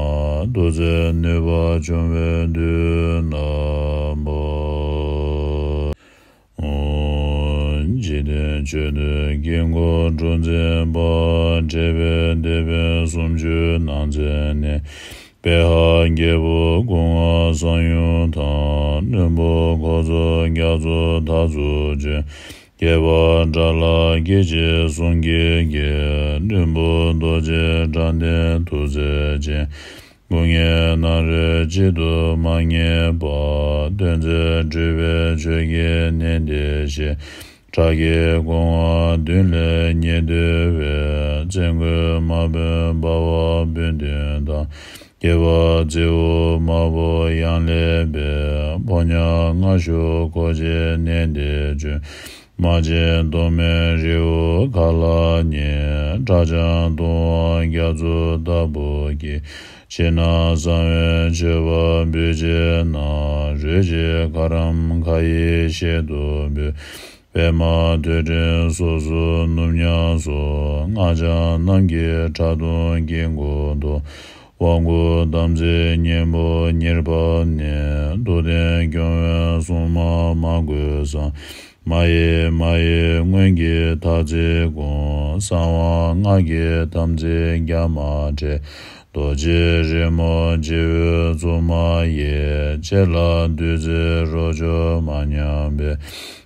ཐུགས་བརྩེའི་ནུས་པ་ཆུང་བས་མདུན་བསྣམས་པ། འཇིག་རྟེན་མཆོད་རྟེན་དཀྱིལ་འཁོར་གྲུ་འཛིན་པ། འབྲེལ་པའི་སྡེ་དཔོན་སུམ་ཅུ་ནང་ཚན་ནས། པེ་ཧ་རྒྱལ་པོ་སྐུ་མངའ་གསང་ཡུམ་དང་། བློན་པོ་འཁོར་ཚོགས་རྒྱ་མཚོ་མཐའ་རྫོགས་ཅན། བསྐལ་པ་དགྲ་ལྷ་སྐད་ཅིག་གསུང་གིས་འགེམས། བློན་པོ་རྡོ་རྗེ་དགྲ་འདུལ་ཐུགས་རྗེ་ཅན། སྐུ་ལྔའི་སྣང་རོས་གཅིག་ཏུ་མ་ངེས་པ། སྟོན་མཛད་སྤྲུལ་པའི་ཆོས་ཀྱི་གནས་འདིར་གཤེགས། ཁྲག་གི་སྐུ་མངའ་མདུན་ལས་ཉེར་བསྡུས་པའི། བཙན་རྒོལ་དམག་དཔོན་འབར་བ་སྤུན་བདུན་དང་། སྐྱེ་བ་རྩེ་བོ་དམར་པོ་ཡང་ལེགས་པའི། ཕོ་ཉ་མངར་ཤུགས་འཁོར་བཅས་གནས་འདིར་བྱོན། དམག་ཆེན་གདོང་མའི་རི་བོ་ཁ་ལ་ཉེ། ཁྲག་འཆང་གདུང་བ་རྒྱ་མཚོ་ལྟ་བུ་སྐྱེས། ཕྱི་ནང་གསང་བའི་མཆོད་པ་འབུལ་བྱས་ན། རོལ་ཆེན་ཁ་རམ་ཁ་ཡི་གཤེད་དུ་འབུལ། པདྨ་ཐོད་ཕྲེང་སོ་སོར་ནུབ་ཉ་སོགས། སྔགས་འཆང་རྣམས་ཀྱི་ཁྲག་འཐུང་དཀྱིལ་འཁོར་དུ། དབང་བསྐུར་དམ་ཚིག་གཉེན་པོ་གཉེར་བ་ནི། སྡུག་བདེན་སྐྱོང་བའི་སྲུང་མ་མ་གོས་བཟང་། མ་ཡེངས་མ་ཡེངས་སྔོན་གྱི་ཐ་ཚིག་ཀུན། གསང་བ་སྔགས་ཀྱི་དམ་ཚིག་རྒྱ་མ་བྲལ། རྡོ་རྗེ་རི་མོ་བྱེ་བའི་མཚུངས་མ་ཡིས། ཆེ་ལ་བདུད་རྩིའི་རོ་བཅུད་མ་ཉམས་པའི།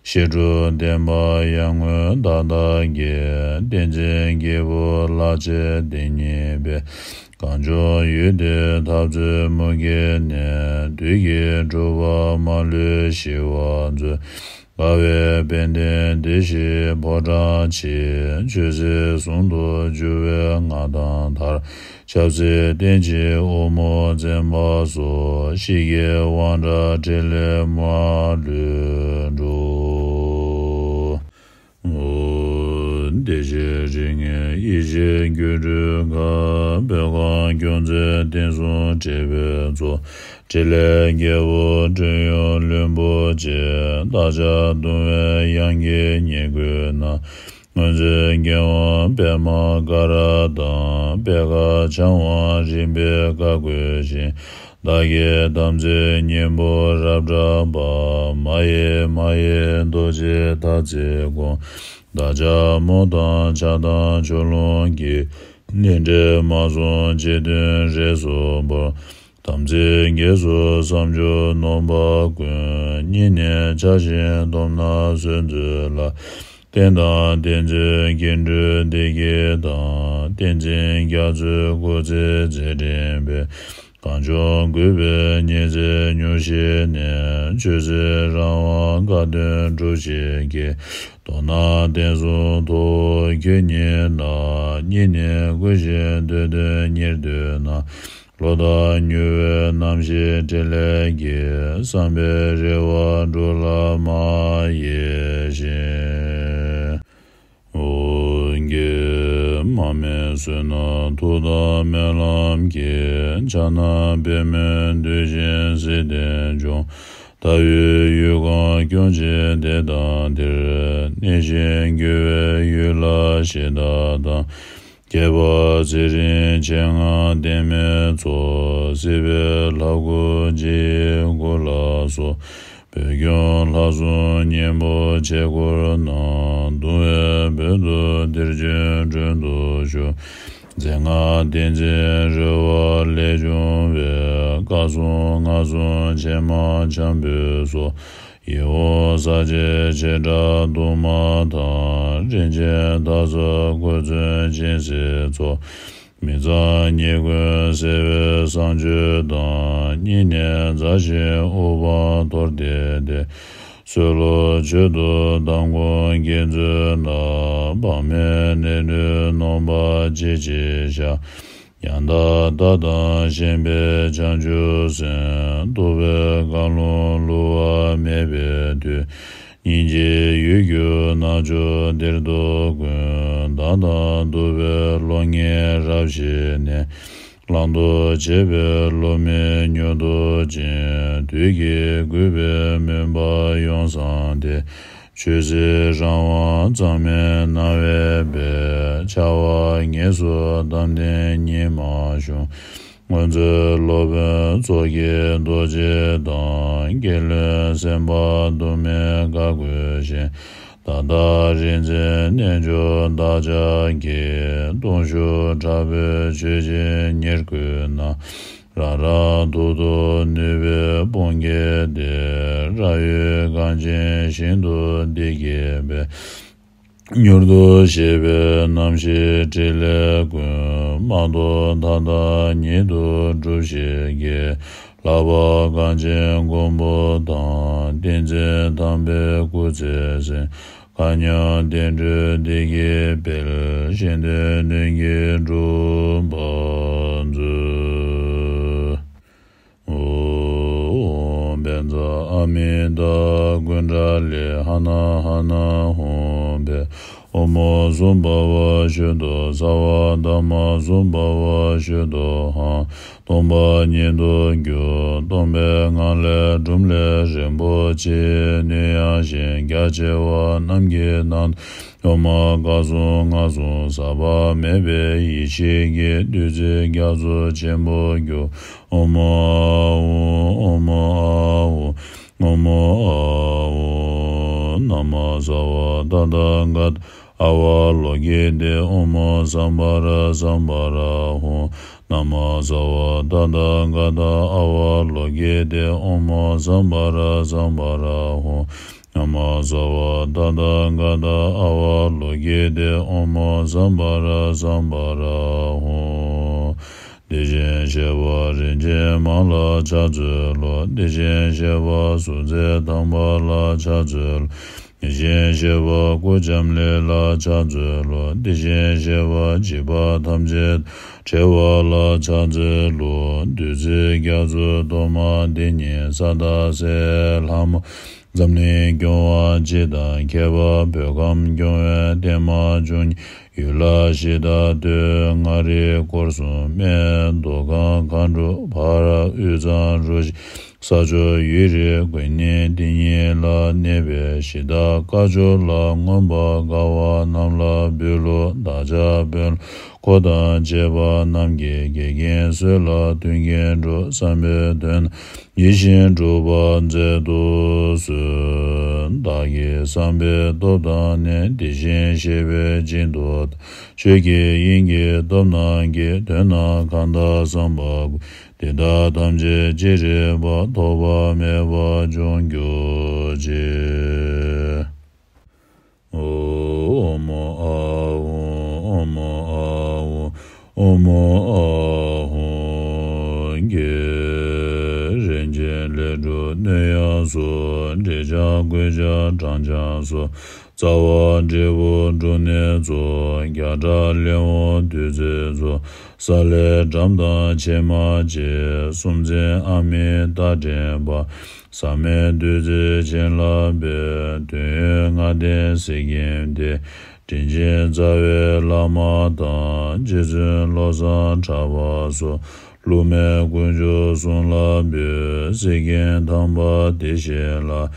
བཤད་སྒྲུབ་བདེན་པ་ཡར་ངོའི་མདའ་དར་གྱིས། བསྟན་འཛིན་རྒྱལ་པོ་ལག་ཆས་དེ་ཉིད་པའི། གངས་ལྗོངས་ཡུལ་འདིའི་འཐབ་རྩོད་མུ་གེ་ནས། བདུད་ཀྱིས་སྒྲུབ་པ་མ་ལུས་ཞི་བར་མཛོད། དགའ་བའི་དཔལ་ལྡན་བདེ་གཤེགས་ཕོ་བྲང་ཆེ། ཆོས་སྲིད་ཟུང་དུ་འཇུག་པའི་མངའ་ཐང་དར། ཆབ་སྲིད་བསྟན་སྤྱིའི་དབུ་མོ་འཛིན་པ་སོགས། ཕྱི་རྒྱལ་དབང་དྲག་ཕྲིན་ལས་མ་ལུས་འགྲོ། བདེ་གཤེགས་རིགས་ལྔའི་ཡེ་ཤེས་སྒྱུ་འཕྲུལ་མཁའ། བོད་ཁམས་སྐྱོང་མཛད་བསྟན་སྲུང་ཁྲི་པའི་གཙོ། ཕྲིན་ལས་རྒྱལ་པོ་སྤྲུལ་གཡུང་བློན་པོ་ཆེ། བདག་ཅག་གདུང་བའི་གཡང་སྐྱེས་ཉེར་དགུའི་ནང་། སྔོན་ཚེ་རྒྱལ་དབང་པདྨ་ཀ་ར་དང་། པད་དཀར་འཆང་དབང་རིམ་པས་བཀའ་བསྒོས་ཤིང་། བདག་གི་དམ་ཚིག་གཉེན་པོ་རབ་བསྒྲགས་པ། མ་ཡེངས་མ་ཡེངས་རྡོ་རྗེའི་ཐ་ཚིག་ཀུན། བདག་ཅག་མོ་དང་བྱ་དང་ཆུ་ཀླུང་གི། ནད་འདྲེ་མ་སྲུང་འཇིག་རྟེན་རིས་སུ་བོར། དམ་ཚིག་རྒྱས་སུ་བསམ་བརྗོད་ནོངས་པ་ཀུན། སྙིང་ནས་ཆགས་ཤིང་སྡོམ་ན་གསོན་མཛོད་ལ། བསྟན་དང་བསྟན་འཛིན་སྐྱེ་འགྲོའི་བདེ་སྐྱིད་དང་། བསྟན་འཛིན་རྒྱ་མཚོའི་སྐུ་ཚེ་མཛད་འཕྲིན་སྤེལ། གངས་ལྗོངས་རྒུད་པའི་ཉི་ཚེ་མྱུར་ཞི་ནས། ཆོས་སྲིད་རང་དབང་དགའ་སྟོན་སྒྲུབ་ཤིག་གེ། མདོར་ན་བསྟན་སྲུང་ཐུ་བོ་ཁྱོད་ཉིད་ལ། སྙིང་ནས་གུས་ཤིང་འདོད་དོན་གཉེར་འདོད་ན། བློ་ཐག་ཉེ་བའི་རྣམ་ཤེས་ཕྲིན་ལས་ཀྱིས། བསམ་པའི་རེ་བ་འགྲུབ་ལ་མ་ཡེངས་ཤིང་། ཨོ་རྒྱན། མར་མེ་བསོད་ནམས་མཐུ་དང་སྨོན་ལམ་གྱིས། ཕྱག་ན་པདྨོས་བཏུད་ཅིང་བསིལ་ལྡན་འབྱུང་། མཐའ་ཡས་ཡུལ་གང་སྐྱོང་ཅིག་དེ་དང་དེར། གནས་ཤིང་རྒྱུ་བའི་ཡུལ་ལ་གཞི་བདག་དང་། སྐྱེ་བ་ཚེ་རིང་ཆེད་མངགས་བདེན་མེད་ཚོགས། སྲིད་པའི་ལྷ་སྐུ་རྗེ་ཡི་སྐུ་ལ་སོགས། བོད་སྐྱོང་ལྷ་སྲུང་གཉན་པོ་ཆས་བསྐོར་རྣམས། གདུང་བའི་བོད་དུ་འདིར་བྱོན་མགྲོན་དུ་ཞུ། མཛད་སྔགས་ཏིང་འཛིན་རོལ་པ་ལས་བྱུང་བའི། བཀའ་སྲུང་སྔགས་སྲུང་ཆེན་མོ་འཆམ་པོའི་སོགས། ཡིད་འོང་ཟབ་རྒྱས་བྱེ་བྲག་དུ་མ་དང་། རིན་ཆེན་མཐའ་ཟབ་སྐུ་མཚོན་སྦྱིན་སྲེག་ཚོགས། མི་གཙང་ཉེས་ཀུན་སེལ་བའི་བསང་མཆོད་དང་། སྙིང་ནས་མཛའ་ཞིང་དབུ་འཕང་མཐོར་བསྟན་ཏེ། གསོལ་ལོ་མཆོད་དོ་དམ་སྐོང་དགེ་ཚུལ་ལ། དཔག་མེད་ནད་གདོན་ནོངས་པ་ཅི་མཆིས་བཤགས། ཡང་དག་བདག་དང་གཞན་ཕན་བྱང་ཆུབ་སེམས། ཐུབ་པའི་བཀའ་ལུང་བསླུ་བ་མེད་པའི་མཐུས། སྙིང་རྗེའི་ཡུལ་གྱུར་རྣལ་འབྱོར་འདིར་འདུས་ཀུན། བདག་དང་འདུས་པའི་བློ་ངན་རབ་ཞི་ནས། བླང་དོར་བྱེད་པའི་བློ་མིག་མྱུར་ཐོབ་ཅིང་། བདུད་ཀྱིས་བསྒུལ་བའི་མུན་པ་ཡོངས་སངས་ཏེ། ཆོས་སྲིད་རང་དབང་གཙང་མའི་སྣང་བས་སྦས། འཆར་བ་ངེས་སུ་དམ་ལྡན་ཉི་མ་ཞུ། སྔོན་ཚེ་སློབ་དཔོན་མཚོ་སྐྱེས་རྡོ་རྗེ་དང་། རྒྱལ་བློན་སེམས་དཔའ་དུ་མས་བཀའ་བསྒོས་ཤིང་། ད་ལྟ་རིག་འཛིན་རྣལ་འབྱོར་བདག་ཅག་གི། གདུང་ཤུགས་དྲག་པོས་མཆོད་ཅིང་ཉེར་བསྐུལ་ན། རང་རང་ཐུགས་ཐུགས་ནུས་པས་དཔུང་བསྐྱེད་དེ། ར་ཡོད་གངས་ཅན་ཞིང་དུ་འདི་སྐད་འབོད། མྱུར་དུ་གཤེགས་པའི་རྣམ་ཤེས་ཕྲིན་ལས་ཀུན། མ་ཐོག་མཐའ་དག་ཉིད་དུ་འགྲུབ་ཤིག་གེ། ལྷག་པར་གངས་ཅན་མགོན་པོ་དང་། བསྟན་འཛིན་དམ་པའི་སྐུ་ཚེ་བརྟན། མཁའ་མཉམ་བདེ་འགྲོའི་བདེ་སྐྱིད་སྤེལ། གཞན་དོན་ནོན་གྱིས་འགྲུབ་པར་མཛོད། ཨོཾ་བཛྲ་ཨ་མི་ཏ་ཀུནྡ་ལི་ཧ་ན་ཧ་ན་ཧཱུྃ་ཕཊ། ཨོཾ་སྭ་བྷཱ་ཝ་ཤུདྡྷ་སརྦ་དྷརྨ་སྭ་བྷཱ་ཝ་ཤུདྡྷོ་ཧཾ། སྟོང་པ་ཉིད་དུ་གྱུར། སྟོང་པའི་ངང་ལས་གྲུབ་ལས་རིན་པོ་ཆེའི་ནུས་ཡངས་ཤིང་རྒྱ་ཆེ་བ་རྣམས་ཀྱི་ནང་དུ་ ཨོ་མ་ཁ་ཟུམ་ངག་ཟུམ་ཟག་པ་མེད་པའི་ཡེ་ཤེས་ཀྱི་བདུད་རྩི་རྒྱ་མཚོ་ཆེན་པོ་རྒྱུ། ཨོ་མ་ཨ་ཧོ། ཨོ་མ་ཨ་ཧོ། ཨོ་མ་ཨ་ཧོ། ན་མ་ས་བ་ཏ་ཐཱ་ག་ཏ་ཨ་ཝ་ལོ་ཀི་ཏེ། ཨོ་མ་སམ་བྷ་ར་སམ་བྷ་ར་ཧོ། ན་མ་ས་བ་ཏ་ཐཱ་ག་ཏ་ཨ་ཝ་ལོ་ཀི་ཏེ། ཨོ་མ་སམ་བྷ་ར་སམ་བྷ་ར་ཧོ། ན་མ་ས་བ་ཏ་ཐཱ་ག་ཏ་ཨ་ཝ་ལོ་ཀི་ཏེ། ཨོ་མ་སམ་བྷ་ར་སམ་བྷ་ར་ཧོ། དེ་བཞིན་གཤེགས་པ་རིན་ཆེན་མ་ལ་ཕྱག་འཚལ་ལོ། དེ་བཞིན་གཤེགས་པ་གཟུགས་མཛེས་དམ་པ་ལ་ཕྱག་འཚལ་ལོ། དེ་བཞིན་གཤེགས་པ་སྐུ་ལྕམ་ལེ་ལ་ཕྱག་འཚལ་ལོ། དེ་བཞིན་གཤེགས་པ་འཇིགས་པ་ཐམས་ཅད་བྲལ་བ་ལ་ཕྱག་འཚལ་ལོ། བདུད་རྩི་རྒྱ་མཚོའི་གཏོར་མ་འདི་ཉིད་ས་བདག་སྲས་ལྷ་མོ་འཛམ་གླིང་སྐྱོང་བ་སྤྱི་དང་ཁྱད་པར་བོད་ཁམས་སྐྱོང་བའི་བརྟན་མ་འབྱུང་གནས། ཡུལ་ལྷ་གཞི་བདག་སྟོད་མངའ་རིས་སྐོར་གསུམ་སྨད་མདོ་ཁམས་མཁའ་འགྲོ་བར་དབུས་གཙང་རུ་བཞི་ས་ཕྱོགས་ཡུལ་རིས་དགོན་གནས་འདི་ཉིད་ལ་གནས་པའི་གཞི་བདག་སྐ་ཅོག་ལ་མངོན་པར་དགའ་བ་རྣམས་ལ་འབུལ་ལོ། བདག་ཅག་དཔོན་སློབ་འཁོར་དང་བཅས་པ་རྣམས་ཀྱིས་དགེ་རྒན་སྲོད་ལ་མཐུན་རྐྱེན་སྒྲུབ། བསམ་པའི་དོན་ཡིད་བཞིན་འགྲུབ་པར་མཛད་དུ་གསོལ། བདག་གི་བསམ་པའི་སྟོབས་དང་ནི། དེ་བཞིན་གཤེགས་པའི་བྱིན་མཐུ་དང་། ཆོས་ཀྱི་དབྱིངས་ཀྱི་སྟོབས་རྣམས་ཀྱིས། དོན་དང་གང་དག་བསམ་པ་ཀུན། འདི་དག་ཐམས་ཅད་ཅི་རིགས་པ། ཐོགས་པ་མེད་པར་འབྱུང་གྱུར་ཅིག། ཨོ་མ་ཨ་ཧོ། ཨོ་མ་ཨ་ཧོ། ཨོ་མ་ཨ་ཧོ། རིན་ཆེན་ལས་གྲུབ་སྣོད་ཡངས་སུ། འབྲས་ཆང་གོས་ཆང་གྲང་ཆང་སོགས། རྩ་བ་འབྲས་བུ་དྲུག་ནས་བཙོས། བརྒྱ་ཕྲག་ལེགས་འོང་བདུད་རྩིས་བཙོས། ས་ལེ་སྦྲམ་དང་ཕྱེ་མ་བཅས། སུམ་རྩེན་ཨ་མྲའི་རྟ་དྲེག་པ། ཟ་མའི་བདུད་རྩི་བྱིན་བརླབས་པའི། དོན་ཡོད་ལྔ་ལྡན་གཟེར་སྐྱེམས་དེ། དྲིན་ཆེན་རྩ་བའི་བླ་མ་དང་། རྗེ་བཙུན་བློ་བཟང་གྲགས་པ་སོགས། བསླུ་མེད་དཀོན་མཆོག་གསུམ་ལ་འབུལ། གཟེར་སྐྱེམས་དམ་པ་བདེ་གཤེགས་ལ།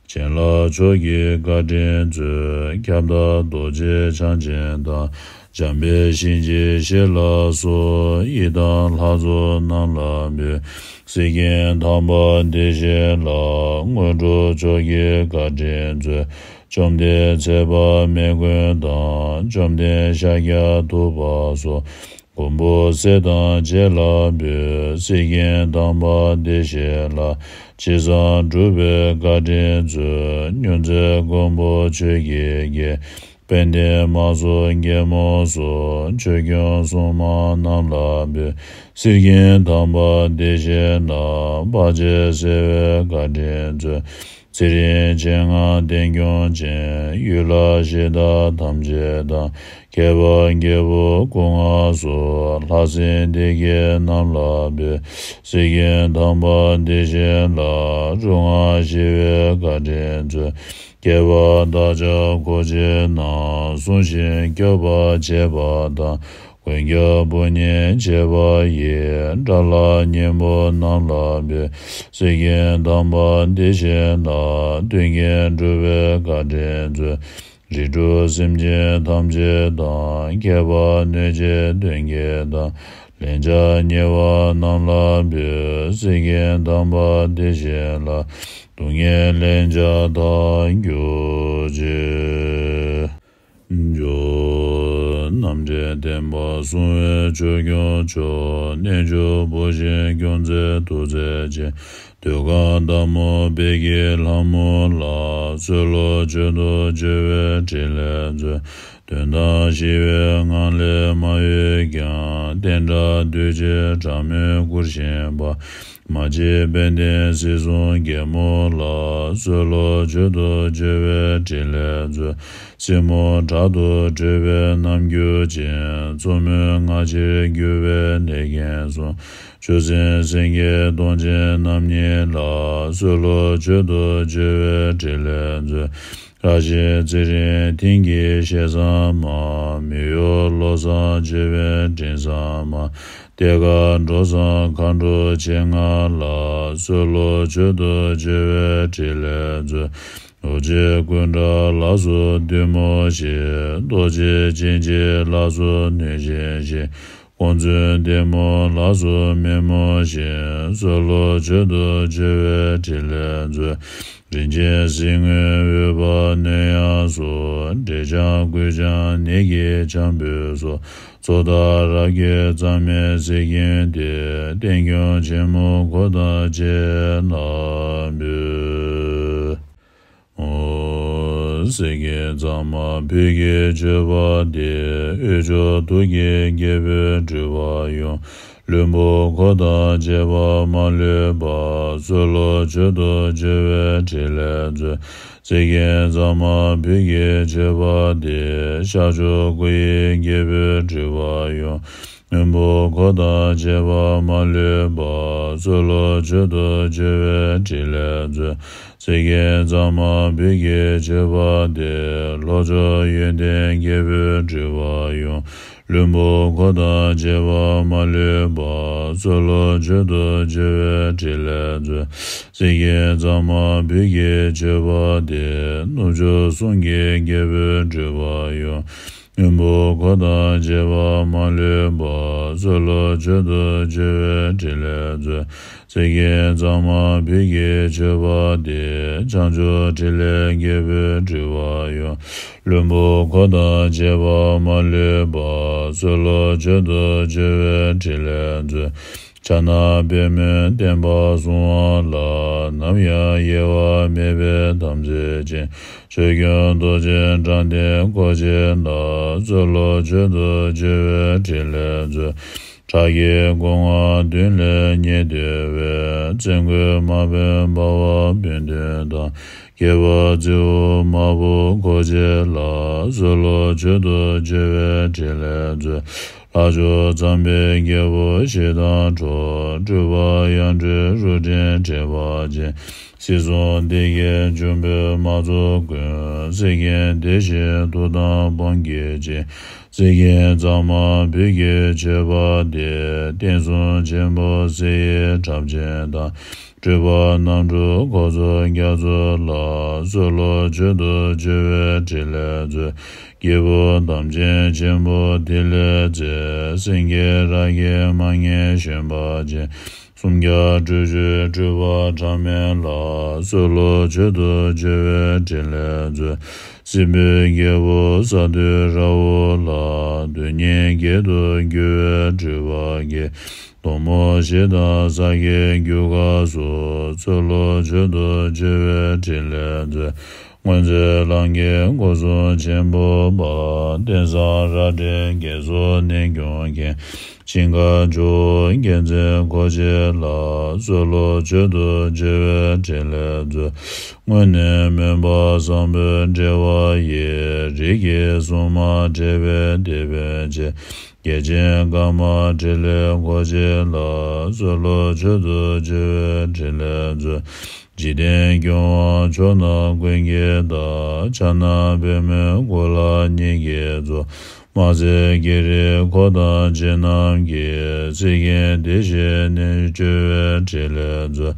བྱིན་རླབས་མཆོག་གི་བཀའ་དྲིན་སྩོལ། ཁྱབ་བདག་རྡོ་རྗེ་འཆང་ཆེན་དང་། འཇམ་དཔལ་གཤིན་རྗེ་གཤེད་ལ་སོགས། ཡི་དམ་ལྷ་ཚོགས་རྣམས་ལ་འབུལ། གཟེར་སྐྱེམས་དམ་པ་བདེ་གཤེགས་ལ། དངོས་གྲུབ་མཆོག་གི་བཀའ་དྲིན་སྩོལ། བཅོམ་ལྡན་ཚེ་དཔག་མེད་མགོན་དང་། བཅོམ་ལྡན་ཤཱཀྱ་ཐུབ་པ་སོགས། མགོན་པོ་སྲས་དང་བཅས་ལ་འབུལ། གཟེར་སྐྱེམས་དམ་པ་བདེ་གཤེགས་ལ། ཅི་བསམ་འགྲུབ་པའི་བཀའ་དྲིན་སྩོལ། མྱུར་མཛད་མགོན་པོ་ཆོས་ཀྱི་རྒྱལ། དཔལ་ལྡན་མ་སོགས་རྒྱལ་མོ་སོགས། ཆོས་སྐྱོང་སྲུང་མ་རྣམས་ལ་འབུལ། གཟེར་སྐྱེམས་དམ་པ་བདེ་གཤེགས་ལ། བར་ཆད་སེལ་བའི་བཀའ་དྲིན་སྩོལ། ཚེ་རིང་ཆེ་ལྔ་བསྟན་སྐྱོང་ཅན། ཡུལ་ལྷ་གཞི་བདག་ཐམས་ཅད་དང་། ཁྱད་པར་རྒྱལ་པོ་སྐུ་མངའ་སོགས། ལྷ་སྲིན་སྡེ་བརྒྱད་རྣམས་ལ་འབུལ། གཟེར་སྐྱེམས་དམ་པ་བདེ་གཤེགས་ལ། རུ་ང་ཞི་བའི་བཀའ་དྲིན་སྩོལ། རྒྱལ་བ་བདག་ཅག་འཁོར་བཅས་རྣམས། བསྲུང་ཞིང་སྐྱོབ་པར་བྱེད་པ་དང་། མགོན་སྐྱབས་དཔུང་གཉེན་བྱེད་པ་ཡི། དགྲ་ལྷ་གཉན་པོ་རྣམས་ལ་འབུལ། གཟེར་སྐྱེམས་དམ་པ་བདེ་གཤེགས་ལ། མཐུན་རྐྱེན་སྒྲུབ་པའི་བཀའ་དྲིན་སྩོལ། རིགས་དྲུག་སེམས་ཅན་ཐམས་ཅད་དང་། ཁྱད་པར་གནོད་བྱེད་གདོན་བགེགས་དང་། ལན་ཆགས་ཉེ་བ་རྣམས་ལ་འབུལ། གཟེར་སྐྱེམས་དམ་པ་བདེ་གཤེགས་ལ། སྡུག་བསྔལ་ལན་ཆགས་དག་གྱུར་ཅིག། འཇོ། རྣམ་འདྲེན་བསྟན་པ་སྲུང་བའི་ཆོས་སྐྱོང་མཆོག། རྣལ་འབྱོར་བུ་བཞིན་སྐྱོང་མཛད་ཐུགས་རྗེ་ཅན། འདོད་ཁམས་བདག་མོ་སྦས་ཀྱི་ལྷ་མོ་ལ། གསོལ་ལོ་མཆོད་དོ་བཅོལ་བའི་ཕྲིན་ལས་མཛོད། གདོན་དང་ཞི་བའི་ངང་ལས་མ་གཡོས་ཀྱང་། བསྟན་དགྲ་འདུལ་ཕྱིར་དྲག་མོས་བསྐུལ་བཞིན་པ། མ་གཅིག་དཔལ་ལྡན་སྲིད་གསུམ་རྒྱལ་མོ་ལ། གསོལ་ལོ་མཆོད་དོ་བཅོལ་བའི་ཕྲིན་ལས་མཛོད། སྲིན་མོ་དྲག་ཏུ་ཁྲོས་པའི་རྣམ་འགྱུར་ཅན། གཙོ་མོའི་སྔ་ཕྱིར་རྒྱུ་བའི་ལས་མཁན་གསུམ། ཆུ་སྲིན་སེང་གེ་གདོང་ཅན་རྣམ་གཉིས་ལ། གསོལ་ལོ་མཆོད་དོ་བཅོལ་བའི་ཕྲིན་ལས་མཛོད། བཀྲ་ཤིས་ཚེ་རིང་མཐིང་གི་ཞལ་བཟང་མ། མི་གཡོ་བློ་བཟང་བཅོལ་བའི་མགྲིན་བཟང་མ། གཏད་དཀར་འགྲོ་བཟང་མཁའ་འགྲོ་ཆེ་ལྔ་ལ། གསོལ་ལོ་མཆོད་དོ་བཅོལ་བའི་ཕྲིན་ལས་མཛོད། རྡོ་རྗེ་ཀུན་འདྲ་ལ་སོགས་བདུད་མོ་བཞི། རྡོ་རྗེ་སྤྱན་གཅིག་ལ་སོགས་གནོད་སྦྱིན་བཞི། ཁོང་གཙོའི་བདེ་མོ་ལ་སོགས་མེ་མོ་བཞི། གསོལ་ལོ་མཆོད་དོ་བཅོལ་བའི་ཕྲིན་ལས་མཛོད། རིན་ཆེན་གཟིགས་དངོས་འོད་དཔག་བསྣོལ་ཡང་སོགས། འདྲེ་འཆང་རྐུན་འཆང་ནད་ཀྱི་འཆང་ཕོད་སོགས། ཚོགས་བདག་རབ་རྒྱས་གཙང་མའི་གཟིགས་རྒྱན་ཏེ། བསྟན་སྐྱོང་ཆེན་མོ་འཁོར་དང་བཅས་ལ་འབུལ། ཨོ། གཟིགས་རྒྱན་གཙང་མ་བོད་ཀྱི་མཆོད་པ་འདི། འོད་མཆོག་ཐུགས་ཀྱི་རྒྱལ་པོས་སྤྲུལ་པ་ཡང་། བློན་པོ་འཁོར་དང་བཅས་པ་མ་ལུས་པ། གསོལ་ལོ་མཆོད་དོ་བཅོལ་བའི་ཕྲིན་ལས་མཛོད། གཟིགས་རྒྱན་གཙང་མ་བོད་ཀྱི་མཆོད་པ་འདི། ཤར་ཕྱོགས་སྐུ་ཡི་རྒྱལ་པོས་སྤྲུལ་པ་ཡང་། བློན་པོ་འཁོར་དང་བཅས་པ་མ་ལུས་པ། གསོལ་ལོ་མཆོད་དོ་བཅོལ་བའི་ཕྲིན་ལས་མཛོད། གཟིགས་རྒྱན་གཙང་མ་བོད་ཀྱི་མཆོད་པ་འདི། ལྷོ་ཕྱོགས་ཡོན་ཏན་རྒྱལ་པོས་སྤྲུལ་པ་ཡང་། བློན་པོ་འཁོར་དང་བཅས་པ་མ་ལུས་པ། གསོལ་ལོ་མཆོད་དོ་བཅོལ་བའི་ཕྲིན་ལས་མཛོད། གཟིགས་རྒྱན་གཙང་མ་བོད་ཀྱི་མཆོད་པ་འདི། ནུབ་ཕྱོགས་གསུང་གི་རྒྱལ་པོས་སྤྲུལ་པ་ཡང་། བློན་པོ་འཁོར་དང་བཅས་པ་མ་ལུས་པ། གསོལ་ལོ་མཆོད་དོ་བཅོལ་བའི་ཕྲིན་ལས་མཛོད། གཟིགས་རྒྱན་གཙང་མ་བོད་ཀྱི་མཆོད་པ་འདི། བྱང་ཕྱོགས་ཕྲིན་ལས་རྒྱལ་པོས་སྤྲུལ་པ་ཡང་། བློན་པོ་འཁོར་དང་བཅས་པ་མ་ལུས་པ། གསོལ་ལོ་མཆོད་དོ་བཅོལ་བའི་ཕྲིན་ལས་མཛོད། ཕྱག་ན་པདྨོས་བསྟན་པ་སྲུང་བ་ལ། ནམ་ཡང་གཡེལ་བ་མེད་པའི་དམ་ཚིག་ཅན། ཆོས་སྐྱོང་རྡོ་རྗེ་འབྲང་སྟེ་འཁོར་བཅས་ལ། གསོལ་ལོ་མཆོད་དོ་བཅོལ་བའི་ཕྲིན་ལས་མཛོད། ཁྲག་གི་སྒོ་ང་བདུན་ལས་ཉེ་འདུལ་བའི། བཙན་མགོན་དམག་དཔོན་འབར་བ་བོན་སྟོན་དང་། སྐྱེས་པ་རྫི་བོ་དམར་པོ་འཁོར་བཅས་ལ། གསོལ་ལོ་མཆོད་དོ་བཅོལ་བའི་ཕྲིན་ལས་མཛོད། ལྷ་མཆོག་གཙང་པའི་རྒྱལ་པོ་ཞེ་སྡང་ཁྲོ། སྤྲུལ་པ་ཡར་འཕྲོས་རུ་འདྲེན་དྲེགས་པ་ཅན། སྲིད་གསུམ་བདེ་དགེ་འབྱུང་པོའི་དམག་ཚོགས་ཀུན། གཟིགས་རྒྱན་བདེ་ཞིང་མཐུ་དང་དཔང་གིས་བཅིངས། གཟིགས་རྒྱན་གཙང་མ་བོད་ཀྱི་མཆོད་པ་འདི། བསྟན་སྲུང་ཆེན་པོ་གསེར་གཡུ་ཁྲབ་ཅན་དང་། སྤྲུལ་པ་རྣམ་དྲུག་འཁོར་ཚོགས་རྒྱ་མཚོ་ལ། གསོལ་ལོ་མཆོད་དོ་བཅོལ་བའི་ཕྲིན་ལས་མཛོད། སྐྱེས་བུ་དམ་ཅན་ཆེན་པོ་ཐིག་ལེ་རྩེ། སེང་གེ་རྭ་གི་དམར་ངད་བཞོན་པ་ཅན། སུམ་བརྒྱ་དྲུག་ཅུའི་སྤྲུལ་པ་ཕྲ་མེན་ལ། གསོལ་ལོ་མཆོད་དོ་བཅོལ་བའི་ཕྲིན་ལས་མཛོད། སྲིན་པོའི་རྒྱལ་པོ་ས་བདུད་ར་བོ་ལ། རྡུལ་སྙེད་བརྒྱད་དུ་རྒྱུ་བའི་སྤྲུལ་པ་བརྒྱད། དོག་མོ་བཞི་དང་ས་གའི་རྒྱུ་སྐར་སོགས། གསོལ་ལོ་མཆོད་དོ་བཅོལ་བའི་ཕྲིན་ལས་མཛོད། སྔོན་ཚེ་གླང་གི་སྒོ་སྲུང་ཆེན་པོ་པ། དེང་སང་རྭ་སྒྲེང་བགེགས་སོགས་གནོད་སྐྱོང་མཁན། ཞིང་ཁ་ཇོ་བོ་རྒྱལ་མཚན་འཁོར་བཅས་ལ། གསོལ་ལོ་མཆོད་དོ་བཅོལ་བའི་ཕྲིན་ལས་མཛོད། སྔོན་ནས་མོས་པ་བཟང་པོའི་འབྲེལ་བ་ཡིས། རིགས་ཀྱི་སྲུང་མ་བསྒྲལ་བའི་དེད་དཔོན་ཆེ། རྒྱལ་ཆེན་ཀརྨ་ཏྲི་ལའི་འཁོར་བཅས་ལ། གསོལ་ལོ་མཆོད་དོ་བཅོལ་བའི་ཕྲིན་ལས་མཛོད། འཇིག་རྟེན་སྐྱོང་བ་མཆོག་རྣམས་ཀུན་གྱི་བདག། ཕྱག་ན་པདྨོའི་སྐུ་ལ་ཉེར་བརྒྱད་མཛོད། དམར་སེར་ཀེང་རུས་འཁོར་དང་བཅས་རྣམས་ཀྱིས། གཟིགས་རྒྱན་བདེ་ཞིང་གནོད་བཅོལ་བའི་ཕྲིན་ལས་མཛོད།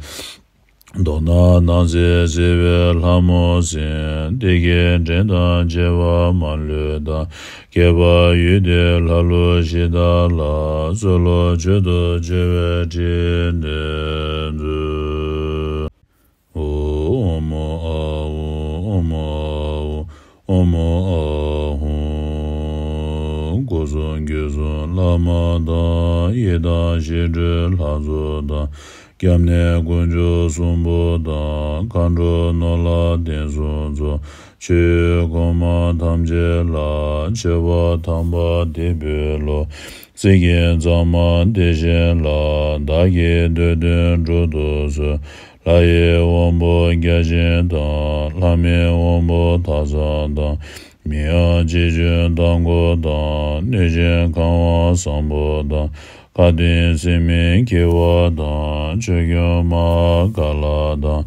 མདོར་ན་སྣང་སྲིད་གཟིགས་པའི་ལྷ་མོ་སྲིན། སྡེ་བརྒྱད་འདྲེ་དང་བཅས་པ་མ་ལུས་དང་། བསྐལ་པ་ཡུལ་དུས་ལྷ་ཀླུ་གཞི་བདག་ལ། གསོལ་ལོ་མཆོད་དོ་བཅོལ་བའི་ཕྲིན་ལས་མཛོད། ཨོཾ་ཨཱཿཧཱུྃ། ཨོཾ་ཨཱཿཧཱུྃ། ཨོཾ་ཨཱཿཧཱུྃ། སྒོ་སྲུང་རྒྱུད་སྲུང་བླ་མ་དང་། ཡི་དམ་ཞི་ཁྲོའི་ལྷ་ཚོགས་དང་། སྐྱབས་གནས་དཀོན་མཆོག་གསུམ་པོ་དང་། མཁའ་འགྲོ་ནོར་ལྷ་དེང་སྲུང་ཚོགས། ཆོས་སྐུ་མཆོད་པ་ཐམས་ཅད་ལ། མཆོད་པ་དམ་པ་འདི་འབུལ་ལོ། གཟིགས་རྒྱན་གཙང་མ་བདེ་ཆེན་ལ། བདག་གི་འདོད་དོན་འགྲུབ་ཐུབ་གསོལ། ལྷ་ཡི་དབང་པོ་བརྒྱ་བྱིན་དང་། ལྷ་མིན་དབང་པོ་ཐ་ཚང་དང་། མི་ཡང་རྗེ་བཙུན་དྭགས་པོ་དང་། གནོད་སྦྱིན་ཁང་བ་བཟང་པོ་དང་། ཁ་ཏོན་སྲེད་མིན་འཁྱིལ་པ་དང་། ཆོས་སྐྱོང་མ་ཧཱ་ཀཱ་ལ་དང་།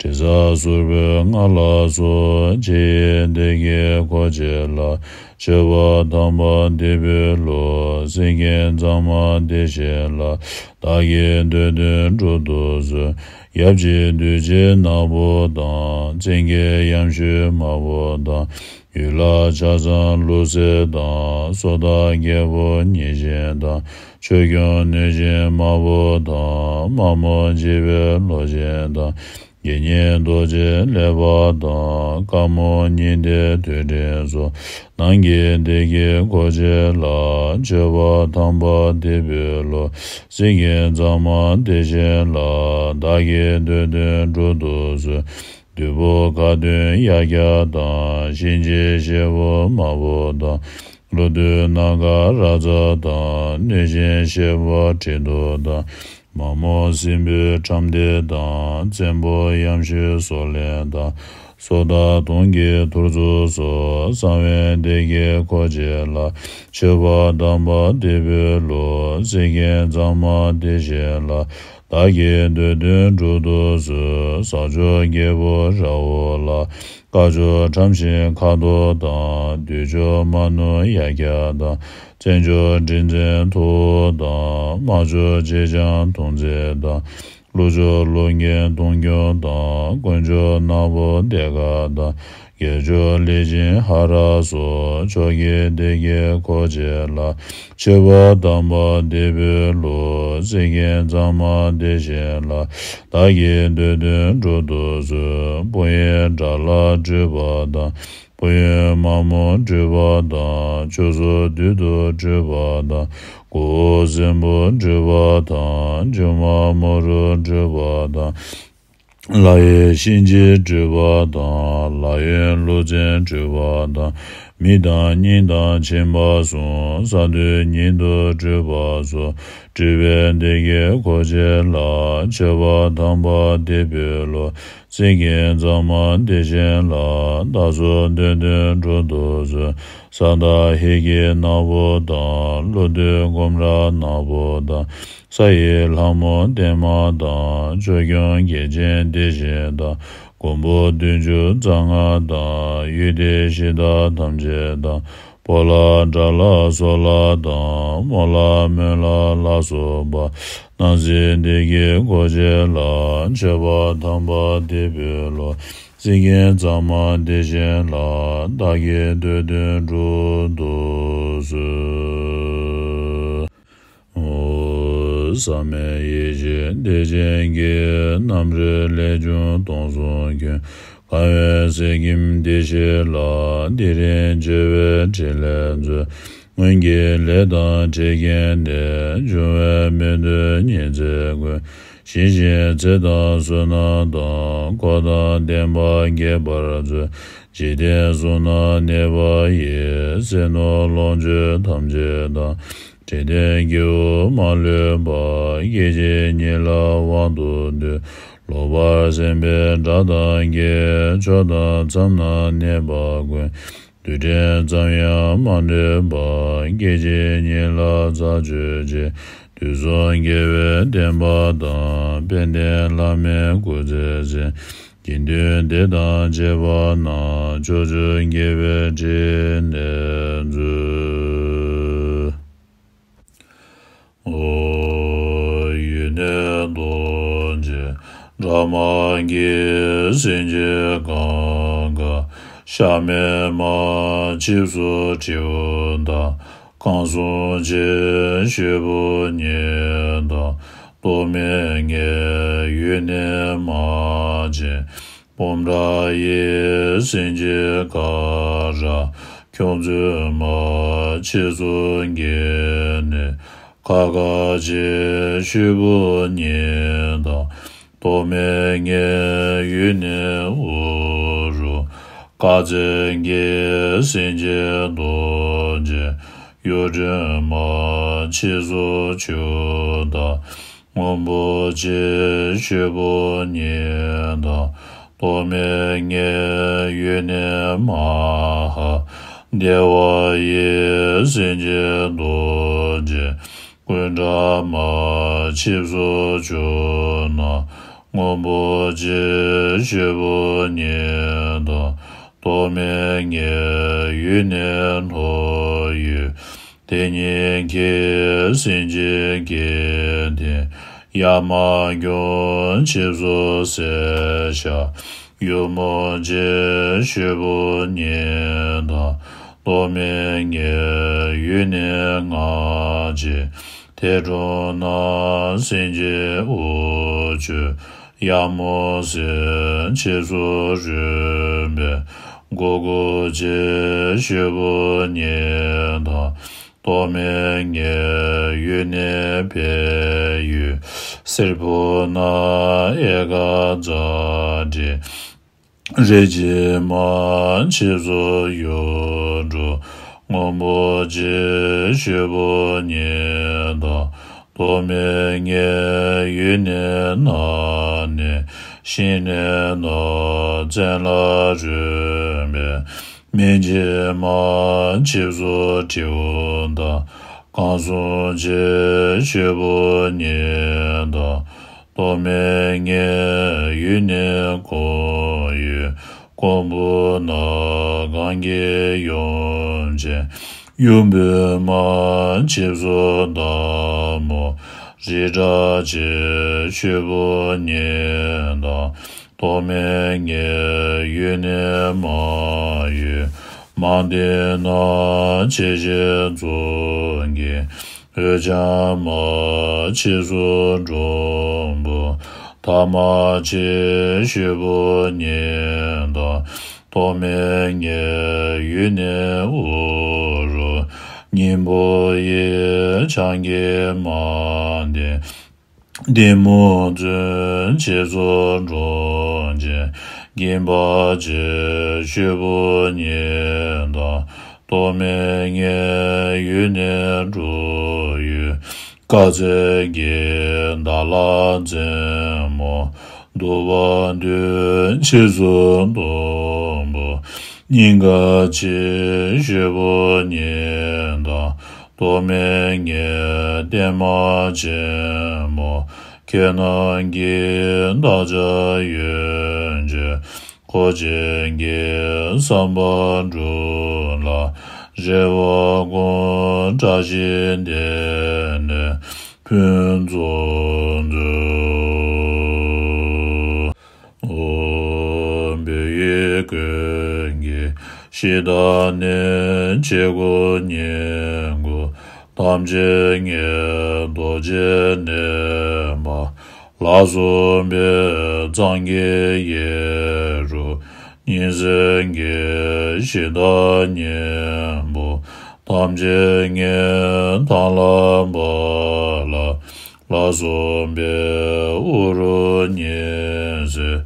དྲི་ཟ་སོར་བུའི་རྔ་ལ་སོགས། ཕྱི་ཡི་བདེ་སྐྱིད་འཁོར་བཅས་ལ། མཆོད་པ་དམ་པ་འདི་ཕུལ་ལོ། སེང་གེ་གཙང་མ་དེ་བཞིན་ལ། བདག་གི་འདོད་དོན་འགྲུབ་ཏུ་གསོལ། ཡབ་ཀྱི་བདུད་རྩི་ནག་པོ་དང་། བཙན་གྱི་ཡམ་ཤུད་དམར་པོ་དང་། ཡུལ་ལྷ་ལྕགས་ཟམ་ལུག་སེར་དང་། སོ་ཏ་རྒྱལ་པོ་ཉིན་བཞིན་དང་། ཆོས་སྐྱོང་གནོད་སྦྱིན་དམར་པོ་དང་། དམར་མོ་འཇིགས་པའི་གློག་ཅན་དང་། དགེ་བསྙེན་རྡོ་རྗེ་ཀླད་པ་དང་། དཀར་མོ་ཉི་ཟླའི་དུད་སྤྲིན་སོགས། ནང་གི་བདེ་སྐྱིད་འཁོར་བཅས་ལ། མཆོད་པ་དམ་པ་འདི་ཕུལ་ལོ། སེང་གེ་གཙང་མ་དེ་བཞིན་ལ། བདག་གི་འདོད་དོན་འགྲུབ་ཏུ་གསོལ། བདུད་པོ་ཁ་གདོན་གཡག་སྐྱ་དང་། གཤིན་རྗེ་གཤེད་པོ་དམར་པོ་དང་། ཀླུ་བདུད་ནམ་མཁའ་རྭ་ཚ་དང་། གནོད་སྦྱིན་གཤེད་པོ་གྲི་གདུགས་དང་། མ་མོ་སྲིན་པོའི་ཁྲམ་སྡེ་དང་། བཙན་པོ་ཡམ་ཤུད་སོག་ལེན་དང་། སོ་ཏ་དུང་གི་ཐོར་ཚུགས་སོགས། གསང་བའི་བདེ་སྐྱིད་འཁོར་བཅས་ལ། མཆོད་པ་དམ་པ་འདི་ཕུལ་ལོ། སེང་གེ་གཙང་མ་དེ་བཞིན་ལ། བདག་གི་འདོད་དོན་འགྲུབ་ཏུ་གསོལ། ས་ཕྱོགས་རྒྱལ་པོ་ར་ཧུ་ལ། དཀར་ཕྱོགས་ཁྲམ་ཤིང་ཁ་དོག་དང་། བདུད་ཕྱོགས་མ་ནུ་གཡག་སྐྱ་དང་། བཙན་ཕྱོགས་མགྲིན་ཚན་མཐུ་བོ་དང་། དམར་ཕྱོགས་ལྕེ་སྤྱང་དུང་རྩེ་དང་། ཀླུ་ཕྱོགས་ཀླུ་རྒན་དུང་སྐྱོང་དང་། དཀོན་མཆོག་ནག་པོ་ལྡེ་དཀར་དང་། རྒྱལ་མཆོག་ལས་ཅན་ཧ་ར་སོགས། ཕྱོགས་ཀྱི་བདེ་སྐྱིད་འཁོར་བཅས་ལ། མཆོད་པ་དམ་པ་འདི་ཕུལ་ལོ། སེང་གེ་གཙང་མ་དེ་བཞིན་ལ། བདག་གི་འདོད་དོན་འགྲུབ་ཏུ་གསོལ། ཕོ་ཡི་དགྲ་ལྷ་སྒྲོལ་བ་དང་། ཕོ་ཡི་དམག་མོ་སྒྲོལ་བ་དང་། ཆོས་སྲུང་བདུད་དུ་སྒྲོལ་བ་དང་། གོ་བོ་སྲིན་པོ་སྒྲོལ་བ་དང་། ཆུང་མ་མོ་རུ་སྒྲོལ་བ་དང་། ལྷ་ཡི་གཤིན་རྗེ་སྒྲོལ་བ་དང་། ལྷ་ཡི་ཀླུ་བཙན་སྒྲོལ་བ་དང་། མི་དང་གཉན་དང་ཁྱིམ་པ་སོགས། ས་རྡུལ་ཉིད་དུ་སྒྲོལ་བ་སོགས། སྤྲུལ་པའི་བདེ་སྐྱིད་འཁོར་བཅས་ལ། མཆོད་པ་དམ་པ་འདི་ཕུལ་ལོ། སེང་གེ་གཙང་མ་དེ་བཞིན་ལ། བདག་སོགས་འདོད་དོན་འགྲུབ་ཏུ་གསོལ། ས་བདག་ཧི་ཀི་ནག་པོ་དང་། ཀླུ་བདུད་སྒོམ་ར་ནག་པོ་དང་། ས་ཡི་ལྷ་མོ་བདེ་མ་དང་། ཆོས་སྐྱོང་རྒྱལ་ཆེན་དེ་བཞིན་དང་། མགོན་པོ་བདུན་ཅུ་རྩ་ལྔ་དང་། ཡུལ་དེའི་གཞི་བདག་ཐམས་ཅད་དང་། ཕོ་ལྷ་དགྲ་ལྷ་སོ་ལྷ་དང་། མོ་ལྷ་མོན་ལྷ་ལ་སོགས་པ། སྣང་སྲིད་བདེ་སྐྱིད་འཁོར་བཅས་ལ། མཆོད་པ་དམ་པ་འདི་ཕུལ་ལོ། སེང་གེ་གཙང་མ་དེ་བཞིན་ལ། བདག་གི་འདོད་དོན་འགྲུབ་ཏུ་གསོལ། ཨོ། བསམ་ཡས་ཡེ་ཤེས་བདེ་ཆེན་གྱི། རྣམ་རོལ་ལས་བྱུང་སྟོང་གསུམ་ཁྱོན། དགའ་བའི་གསེར་སྐྱེམས་འདི་བཞེས་ལ། དེ་རིང་མཆོད་པའི་ཕྲིན་ལས་མཛོད། སྔོན་གྱི་ལས་དང་འཕྲལ་མཁན་ནས། འབྱུང་བའི་སྨོན་འདུན་ཉི་ཚེ་ཀུན། ཞི་ཞིང་ཚེ་དང་བསོད་ནམས་དང་། འཁོར་དང་ལྡན་པ་རྒྱས་པར་མཛོད། འཇིག་རྟེན་གསུམ་ན་གནས་པ་ཡི། ཟས་ནོར་ལོངས་སྤྱོད་ཐམས་ཅད་དང་། འབྲལ་ལྡན་སྐྱེ་བོ་མ་ལུས་པ། སྐྱེ་འཆི་གཉིས་ལ་དབང་དུ་འདུས། ལོག་པར་སེམས་པའི་དགྲ་དང་བགེགས། ཕྱོགས་དང་མཚམས་ན་གནས་པ་ཀུན། རྡུལ་ཕྲན་ཙམ་ཡང་མ་གནོད་པ། སྐྱེ་འཆི་གཉིས་ལ་ཚར་གཅོད་ཅིང་། དུས་གསུམ་རྒྱལ་བའི་བསྟན་པ་དང་། དཔལ་ལྡན་བླ་མའི་སྐུ་ཚེ་བརྟན། དགེ་འདུན་སྡེ་དང་བཅས་པ་རྣམས། ཕྱོགས་བཅུར་རྒྱས་པའི་ཕྲིན་ལས་མཛོད། ཨོ། ཡུལ་ནི་རྡོ་རྗེ་དགྲ་དམར་གྱི། སེང་ཆེན་གངྒཱ་ཤ་མེད་མ། ཆིབས་སུ་དྲེའུ་དང་། རྐང་གསུམ་ཅན་ཤོག་བུ་གཉིས་དང་། ཏོག་མེད་ངེའི་ཡུལ་ནས་མ་བྱོན། སྤོམ་ར་ཡི་སེང་ཆེན་ཀ་ར། ཁྱོད་ཚོད་མ་ཆེ་སོ་འགྱེལ་ནས། ཁ་ཁ་ཆེ་ཤོག་བུ་གཉིས་དང་། ཏོག་མེད་ངེའི་ཡུལ་ནས་འུ་རུ། དཀར་རྩེ་གི་སེང་ཆེན་རྡོ་རྗེ། གཡུ་སྒྲོན་མ་ཆེ་སོ་ཆུ་དང་། སྔོན་པོ་ཆེ་ཤོག་བུ་གཉིས་དང་། ཏོག་མེད་ངེའི་ཡུལ་ནས་མ་ཧ། བདེ་བ་ཡི་སེང་ཆེན་རྡོ་རྗེ། སྐུ་འདྲ་མ་ཆིབས་སུ་བྱོན་ན། སྔོན་པོ་རྗེ་ཤོད་པོ་ཉིད་དང་། ཐོགས་མེད་ངེས་ཡུལ་ནས་ལྷོ་ཡོད། དེ་ཉིད་ཀྱི་སེམས་ཅན་གྱི་དོན། ཡ་མ་གྱོན་ཆིབས་སུ་གསལ་བཞག་ཡུ་མོ་རྗེ་ཤོད་པོ་ཉིད་དང་། ཐོགས་མེད་ངེས་ཡུལ་ནས་ང་རྒྱལ། དེ་འགྲོ་ན་སེམས་ཅན་དབུ་ཁྱུད། ཡ་མོ་སེམས་ཆིབས་སུ་རོལ་པའི། གུ་གུ་རྗེ་ཤོད་པོ་ཉིད་དང་། ཐོགས་མེད་ངེས་ཡུལ་ནས་བལ་ཡུལ། སེར་པོ་ན་ཨེ་ཀ་ཛ་འདྲེ། རེ་ཆེ་མ་ཆིབས་སུ་ཡུལ་འགྲོ། སྔོན་པོ་རྗེ་ཤོད་པོ་ཉིད་དང་། ཐོགས་མེད་ངེས་ཡུལ་ནས་ནགས་ནས། ཤིང་ནས་ནགས་ཚལ་ལ་རོལ་པའི། མེ་ཆེ་མ་ཆིབས་སུ་དྲེའུ་དང་། གང་གསུམ་རྗེ་ཤོད་པོ་ཉིད་དང་། ཐོགས་མེད་ངེས་ཡུལ་ནས་ཁོར་ཡུག། ཀོང་བུ་ན་གང་གི་ཡུམ་ཆེན། ཡུམ་བུ་མ་ཆིབས་སུ་བདག་མོ། རི་བྲག་རྗེ་ཤོད་པོ་ཉིད་དང་། ཐོགས་མེད་ངེས་ཡུལ་ནས་མ་ཡུལ། མང་སྡེ་ན་ཆེ་ཞིང་འཛོམས་ཀྱི། འོད་འཆང་མ་ཆིབས་སུ་འབྲོང་བུ། ཐ་མ་རྗེ་ཤོད་པོ་ཉིད་དང་། ཐོགས་མེད་ངེས་ཡུལ་ནས་དབུ་རུ། སྙིང་པོ་ཡི་ཆང་གིས་མ་ལྡེ། ལྡེ་མོ་ཚུན་ཆིབས་སུ་འབྲོང་ཆེན། སྐྱིན་པ་རྗེ་ཤོད་པོ་ཉིད་དང་། ཐོགས་མེད་ངེས་ཡུལ་ནས་འབྲོང་ཡུལ། དཀར་ཚལ་གྱི་དར་ལ་མཛེས་མོ། བསྡུ་བ་བདུན་ཆིབས་སུ་འབྲོང་བུ། སྙིང་ག་རྗེ་ཤོད་པོ་ཉིད་དང་། ཐོགས་མེད་ངེས་བརྟན་མ་ཆེན་མོ། ཁྱེད་རྣམས་ཀྱི་བདག་ཅག་ཡོན་ཆེན། འཁོར་བཅས་ཀྱི་བསམ་པ་འགྲུབ་ལ། རེ་བ་ཀུན་བསྐྲད་ཞིང་དེང་ནས་ཕུན་ཚོགས་མཛོད། ཨོཾ་བོད་ཡུལ་ཀུན་གྱི་གཞི་བདག་ནི། ཆེ་དགུ་ཉེ་དགུ་ཐམས་ཅད་མཁྱེན། རྡོ་རྗེ་ནས་མར་ལྷ་གསུམ་པའི་གཙང་གི་ཡེ་རུ། ཉི་ཟེར་གྱི་གཞི་བདག་སྙིང་པོ་ཐམས་ཅད་མཁྱེན། ཐང་ལྷ་བ་ལ་ལྷ་གསུམ་པའི་དབུ་རུ་ཉི་ཟེར།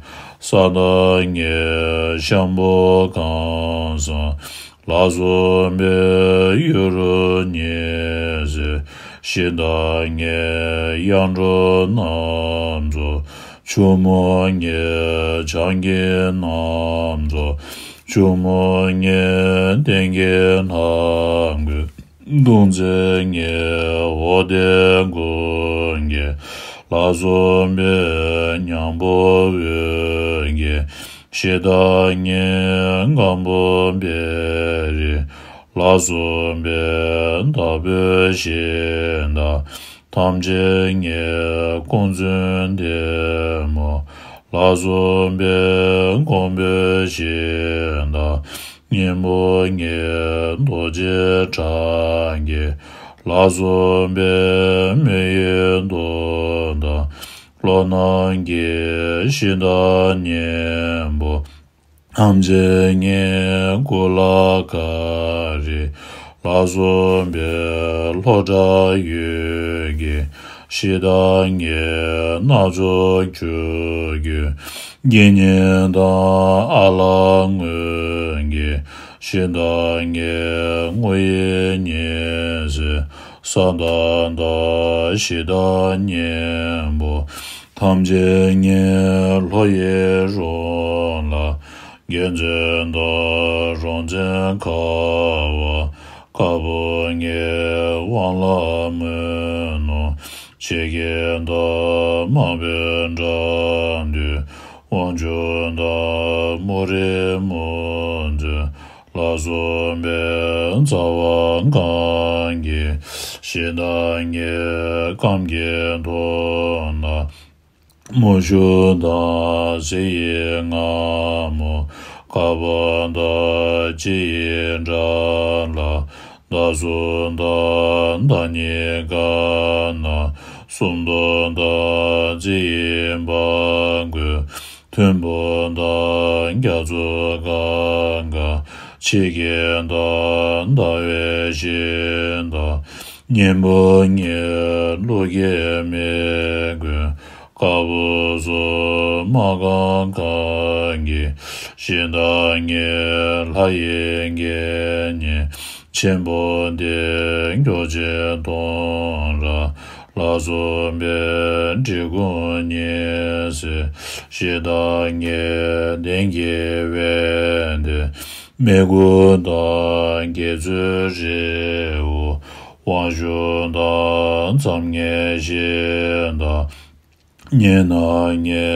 ས་བདག་མཁྱེན་ཤམ་བྷོ་ཁམས་སངས། ལྷ་གསུམ་པའི་ཡུལ་རུ་ཉི་ཟེར། གཞི་བདག་མཁྱེན་གཡུང་དྲུང་རྣམ་རྫོགས། ཆུ་མོ་མཁྱེན་བྱང་གི་རྣམ་རྫོགས། ཆུ་མོ་མཁྱེན་སྟེང་གི་ལྷ་མགོན། གདུང་རྩེ་མཁྱེན་འོ་དེ་ཀུན་གྱི། ལྷ་གསུམ་པའི་སྙིང་པོ་འོད་ཀྱི། གཞི་བདག་མཁྱེན་སྒམ་པོ་བེ་རི། ལྷ་གསུམ་པའི་བདག་པོའི་གཞི་བདག་ཐམས་ཅད་མཁྱེན་ཀོང་བཙུན་བདེ་མོ། ལྷ་གསུམ་པའི་ཀོང་པོའི་གཞི་བདག་སྙིང་པོ་མཁྱེན་རྡོ་རྗེ་གྲགས་ཀྱི། ལྷ་གསུམ་པའི་མི་ཡི་གདུང་དང་། ལྷོ་ནང་གི་གཞི་བདག་སྙིང་པོ་ཐམས་ཅད་མཁྱེན་ཀུ་ལ་ཀ་རི། ལྷ་གསུམ་པའི་ལྷོ་བྲག་ཡུལ་གྱི། གཞི་བདག་མཁྱེན་སྣ་ཚོགས་ཆུ་རྒྱུན། དགེ་བསྙེན་དང་ཨ་ལ་དངོས་ཀྱི། གཞི་བདག་མཁྱེན་དངོས་ཡིན་ཉི་ཟེར། ས་བདག་དང་གཞི་བདག་སྙིང་པོ་ཐམས་ཅད་མཁྱེན་ལྷོ་ཡི་རོང་ལ། དགེ་འདུན་དང་རོང་བཙན་ཁ་བ། ཁ་བུབ་ངེས་དབང་ལ་མོས་ནོར། ཆེ་གེ་དང་དམག་དཔོན་དགྲ་འདུལ། དབང་ཕྱུག་དང་མུ་རེ་མུ་མཛོད། ལ་སོགས་པའི་ཚ་བ་གང་གིས། ཞི་དང་ངེ་རྐངམ་གྱི་ཐོག་ན། མུ་ཞུ་དང་གཟི་ཡི་རྔ་མོ། དཀར་པོ་དང་ལྕི་ཡི་དགྲ་ལ། ཟླ་གསུམ་དང་ཟླ་གཉིས་ཀ་ན། སུམ་མདོ་དང་རྩི་ཡི་འབག་བསྐུལ། མཐོན་པོ་དང་རྒྱ་མཚོ་གང་ག། ཆེ་གེ་དང་ཟླ་བའི་ཞི་དང་། གཉེན་པོ་ཉིད་ཀླུ་རྒྱལ་མི་མགོན། དཀར་པོ་སོགས་དམག་གང་གང་གིས། ཞི་དང་ངེ་ལྷ་ཡི་དགེ་བསྙེན། ཆེན་པོ་འདི་མགྱོགས་ཕྱིར་ཐོངས་ར། ལ་སོགས་པའི་འབྲི་གུང་ཉི་ཟེར། ཞི་དང་ངེ་གདན་གྱི་དབེན་ཏེ། མི་དགུ་དང་དགེ་ཚུལ་རི་བོ། དབང་ཕྱུག་དང་མཚམས་ངེ་ཞི་དང་། གཉེན་དང་ངེ་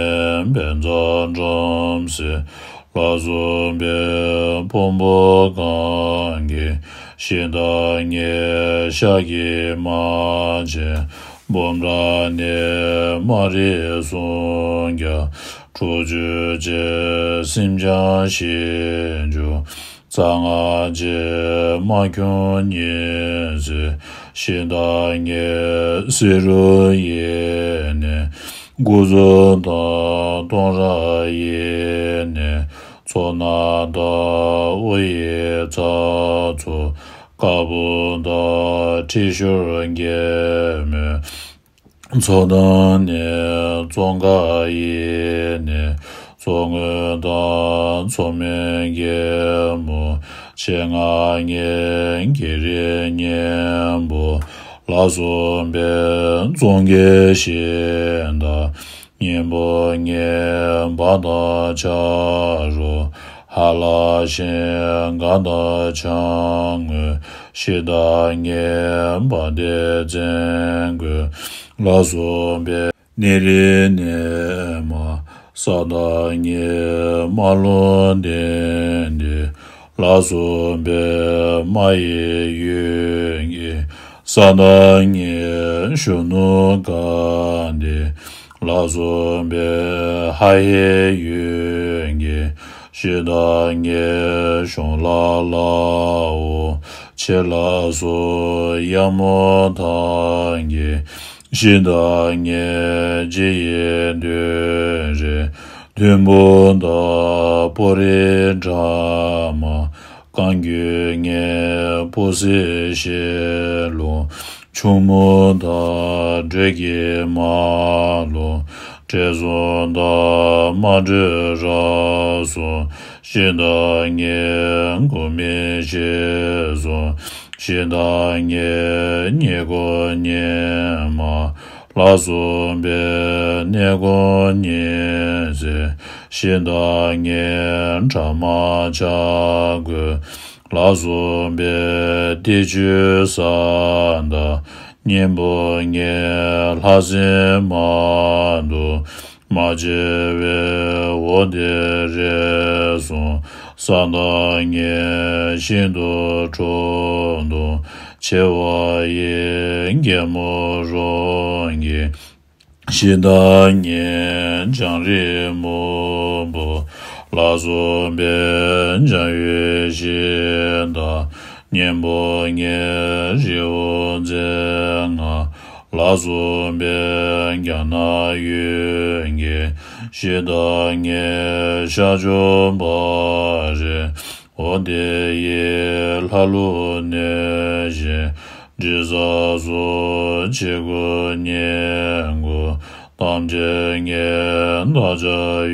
བཛྲ་བྲམ་ཟེ། ལ་སོགས་པའི་དཔོན་པོ་གང་གིས། ཞི་དང་ངེ་ཤཱཀྱའི་དམག་ཆེན། སྦོམ་དགྲ་ནི་མ་རིག་སུམ་བརྒྱ། དྲུག་ཅུ་ཅན་སེམས་ཅན་ཞི་འགྱུར། རྩ་སྔགས་ཀྱི་དམག་ཁྱུང་ཉི་ཟེར། ཞི་དང་ངེ་བསེ་རུ་ཡི་ནི། དགུ་ཚོ་དང་སྟོང་ར་ཡི་ནི། མཚོ་ནག་དང་དབུ་ཡི་ཚ་མཚོ། དཀར་པོ་དང་ཁྲི་ཤོར་རྒྱལ་མོའི། མཚོ་དང་ནི་ཙོང་ཁ་ཡི་ནི། མཚོ་སྔོན་དང་མཚོ་སྨན་རྒྱལ་མོ། ཆེ་ལྔ་ངེ་གི་རི་གཉན་པོ། ལ་སོགས་པའི་ཙོང་ཁའི་ཞི་དང་། གཉེན་པོ་ངེ་འབའ་དང་ཆ་རོགས། ཧ་ལ་ཞིང་སྒ་དང་ཆང་དངུལ། ཞི་དང་ངེ་འབའ་སྡེ་བཙན་རྒོད། ལ་སོགས་པའི་ནེ་རི་ནེ་མ། ས་དང་ངེ་རྨ་ཀླུང་ལྡན་འདས། ལ་སོགས་པའི་རྨ་ཡི་ཡུལ་གྱི། ས་དང་ངེ་གཞོན་ནུ་དགའ་ལྡན། ལ་སོགས་པའི་ཧ་ཡི་ཡུལ་གྱི། ཞི་དང་ངེ་གཞོང་ལ་ལ་འོ། ཆེ་ལ་སོགས་གཡབ་མོ་ཐང་གི། ཞི་དང་ངེ་རྗེ་ཡི་མདུན་རི། མཐོན་པོ་དང་སྤོ་རི་དྲ་མ། རྐང་རྒྱུད་ངེ་སྤོ་སེ་ཞི་ལུང་། ཆུ་མོ་དང་འབྲོས་ཀྱི་མ་ལུང་། བྲེ་སོང་དང་མ་འབྲོས་ར་སོང་། ཞི་དང་ངེ་མགོ་མི་ཤེས་སོང་། ཞི་དང་ངེ་ཉེ་གོ་ཉེ་མ། ལ་སོགས་པའི་གནས་གོང་ཉེ་ཟེར། ཞི་དང་ངེ་དྲ་མ་ཆ་གོས། ལ་སོགས་པའི་ཏི་ཆུ་ས་དང་། གཉེན་པོ་ངེ་ལྷ་སྲིན་མ་དུ། མ་ཆེ་བའི་འོ་དེ་རེ་ཟུང་། ས་དང་ངེ་ཤིན་ཏུ་ཁྲོ་གདུང་། ཆེ་བ་ཡི་རྒྱལ་མོ་རོང་གི། ཞི་དང་ངེ་ལྗང་རིགས་སྨུག་པོ། ལ་སོགས་པའི་འཇང་ཡུལ་ཞི་དང་། གཉེན་པོ་ངེ་རི་བོ་རྩེ་ལྔ། ལ་སོགས་པའི་རྒྱ་ནག་ཡུལ་གྱི། ཞི་དང་ངེ་ཤར་ཕྱོགས་བ་རི། འོ་དེ་ཡི་ལྷ་ཀླུ་གནས་བཞི། དྲི་ཟ་སོགས་ཆེ་དགུ་ཉེ་དགུ། ཐམས་ཅད་ངེ་བདག་ཅག་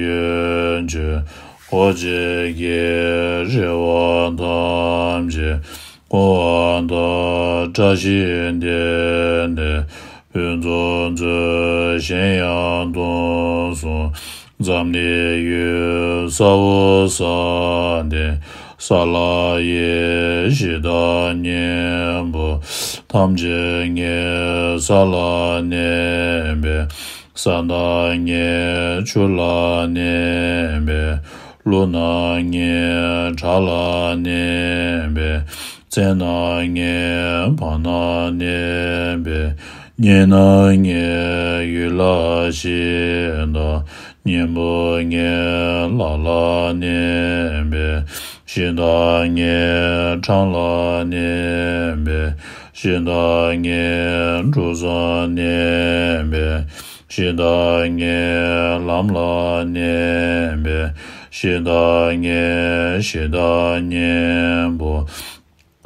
ཡོན་མཆོད། འོ་བྱེད་ཀྱི་རེ་བ་ཐམས་ཅད། སྐོང་བ་དང་བཀྲ་ཤིས་དེ་ནས། ཕུན་ཚོགས་མཛོད་གཞན་ཡང་སྟོང་གསུམ། འཛམ་གླིང་ཡུལ་ས་འོག་ས་སྟེང་ ས་ལ་ཡི་གཞི་བདག་གཉེན་པོ། ཐམས་ཅད་ངའི་ས་ལ་གནས་པའི། ས་བདག་ངའི་ཆུ་ལ་གནས་པའི། ཀླུ་ནག་ངའི་བྲག་ལ་གནས་པའི། བཙན་ནག་ངའི་བ་ན་གནས་པའི། གཉན་ནག་ངའི་ཡུལ་ལ་གཤེགས་དང་། གཉེན་པོ་ངའི་ལག་ལ་གནས་པའི། གཞི་བདག་ངའི་འཕྲང་ལ་གནས་པའི། གཞི་བདག་ངའི་གྲུ་ཟུར་གནས་པའི། གཞི་བདག་ངའི་ལམ་ལ་གནས་པའི། གཞི་བདག་ངའི་གཞི་བདག་གཉེན་པོ།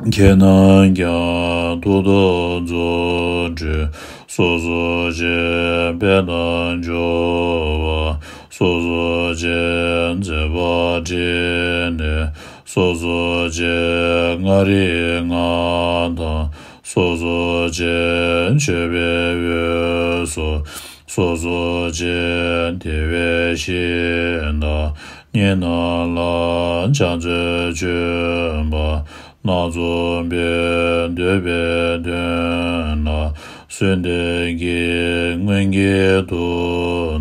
ཁྱེད་རྣམས་ཀྱང་ཐུགས་དམ་རྫོགས་སྤྲུལ། སོ་སོ་ཆེ་དཔལ་དང་འབྱོར་པ། སོ་སོ་ཆེ་མཛད་པ་འཕྲིན་ལས། སོ་སོ་ཆེ་ལྔ་རིག་ལྔ་དང་། སོ་སོ་ཆེ་མཆོད་པའི་འོད་ཟེར། སོ་སོ་ཆེ་བདེ་བའི་ཞིང་དང་། གཉེན་རྣམས་ལ་ཕྱག་འཚལ་མཆོད་པ། སྣ་ཚོགས་པའི་འདོད་པའི་དོན་ལ། གསོལ་འདེབས་ཀྱི་སྔོན་གྱི་མཐུ་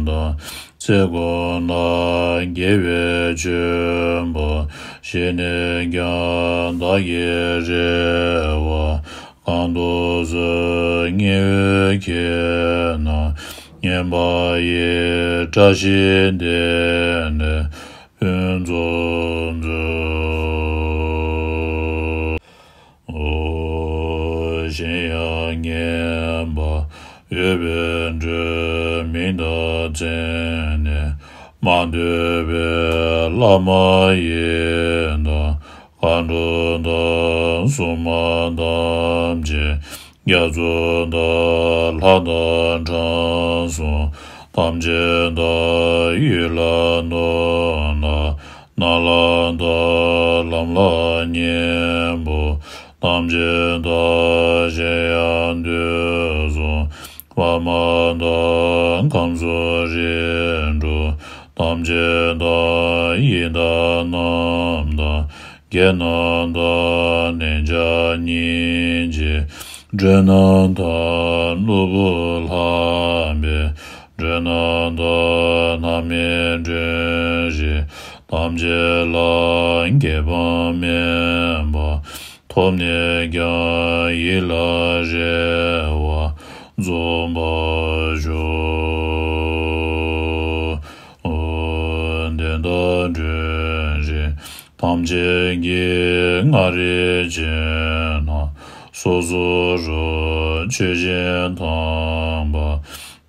དང་། ཚེ་འགོག་ན་དགེ་བའི་མཆོད་པ། བཞེས་ནས་ཀྱང་བདག་གི་རེ་བ། གང་དུ་གསོལ་ཉེ་འོས་ཁྱེད་རྣམས། སྙན་པ་ཡི་བཀྲ་ཤིས་འདི་ནི་ཕུན་ཚོགས་མཛོད། ཨོ། གཞན་ཡང་ངན་པ་ཡོད་པའི་མགྲོན་མིང་དང་མཚན་ནས་མ་འདོད་པའི་བླ་མ་ཡི་དམ་མཁའ་འགྲོ་དང་སྲུང་མ་ཐམས་ཅད། རྒྱ་མཚོ་དང་ལྷ་དང་དྲང་སྲོང་ཐམས་ཅད་དང་། ཡུལ་ལ་ནོར་ལ་ན་ལ་དང་ལམ་ལ་གཉེན་པོ་ཐམས་ཅད་དང་། གཞན་ཡང་དུས་གསུམ་དཔའ་མོ་དང་། ཁམས་གསུམ་རིམ་གྲོ་ཐམས་ཅད་དང་། ཡི་དམ་རྣམས་དང་། བགེགས་རྣམས་དང་། ནན་ཆགས་སྙིང་རྗེའི་མགྲོན་རྣམས་དང་། ནོར་བུ་ལྷ་མའི་མགྲོན་རྣམས་དང་། ལྷ་མིན་དྲིན་ཅན་ཐམས་ཅད་ལ། རྒྱལ་ཕམ་མེད་པར་ཐོབ་ནས་ཀྱང་། ཡིད་ལ་རེ་བ་རྫོགས་པར་ཤོག། ཨོ། དེ་ལྟར་མགྲོན་རིགས་ཐམས་ཅད་ཀྱིས། ལྔ་རིག་ཅན་རྣམས་སོ་སོ་རུ། ཆོས་སྦྱིན་དམ་པ་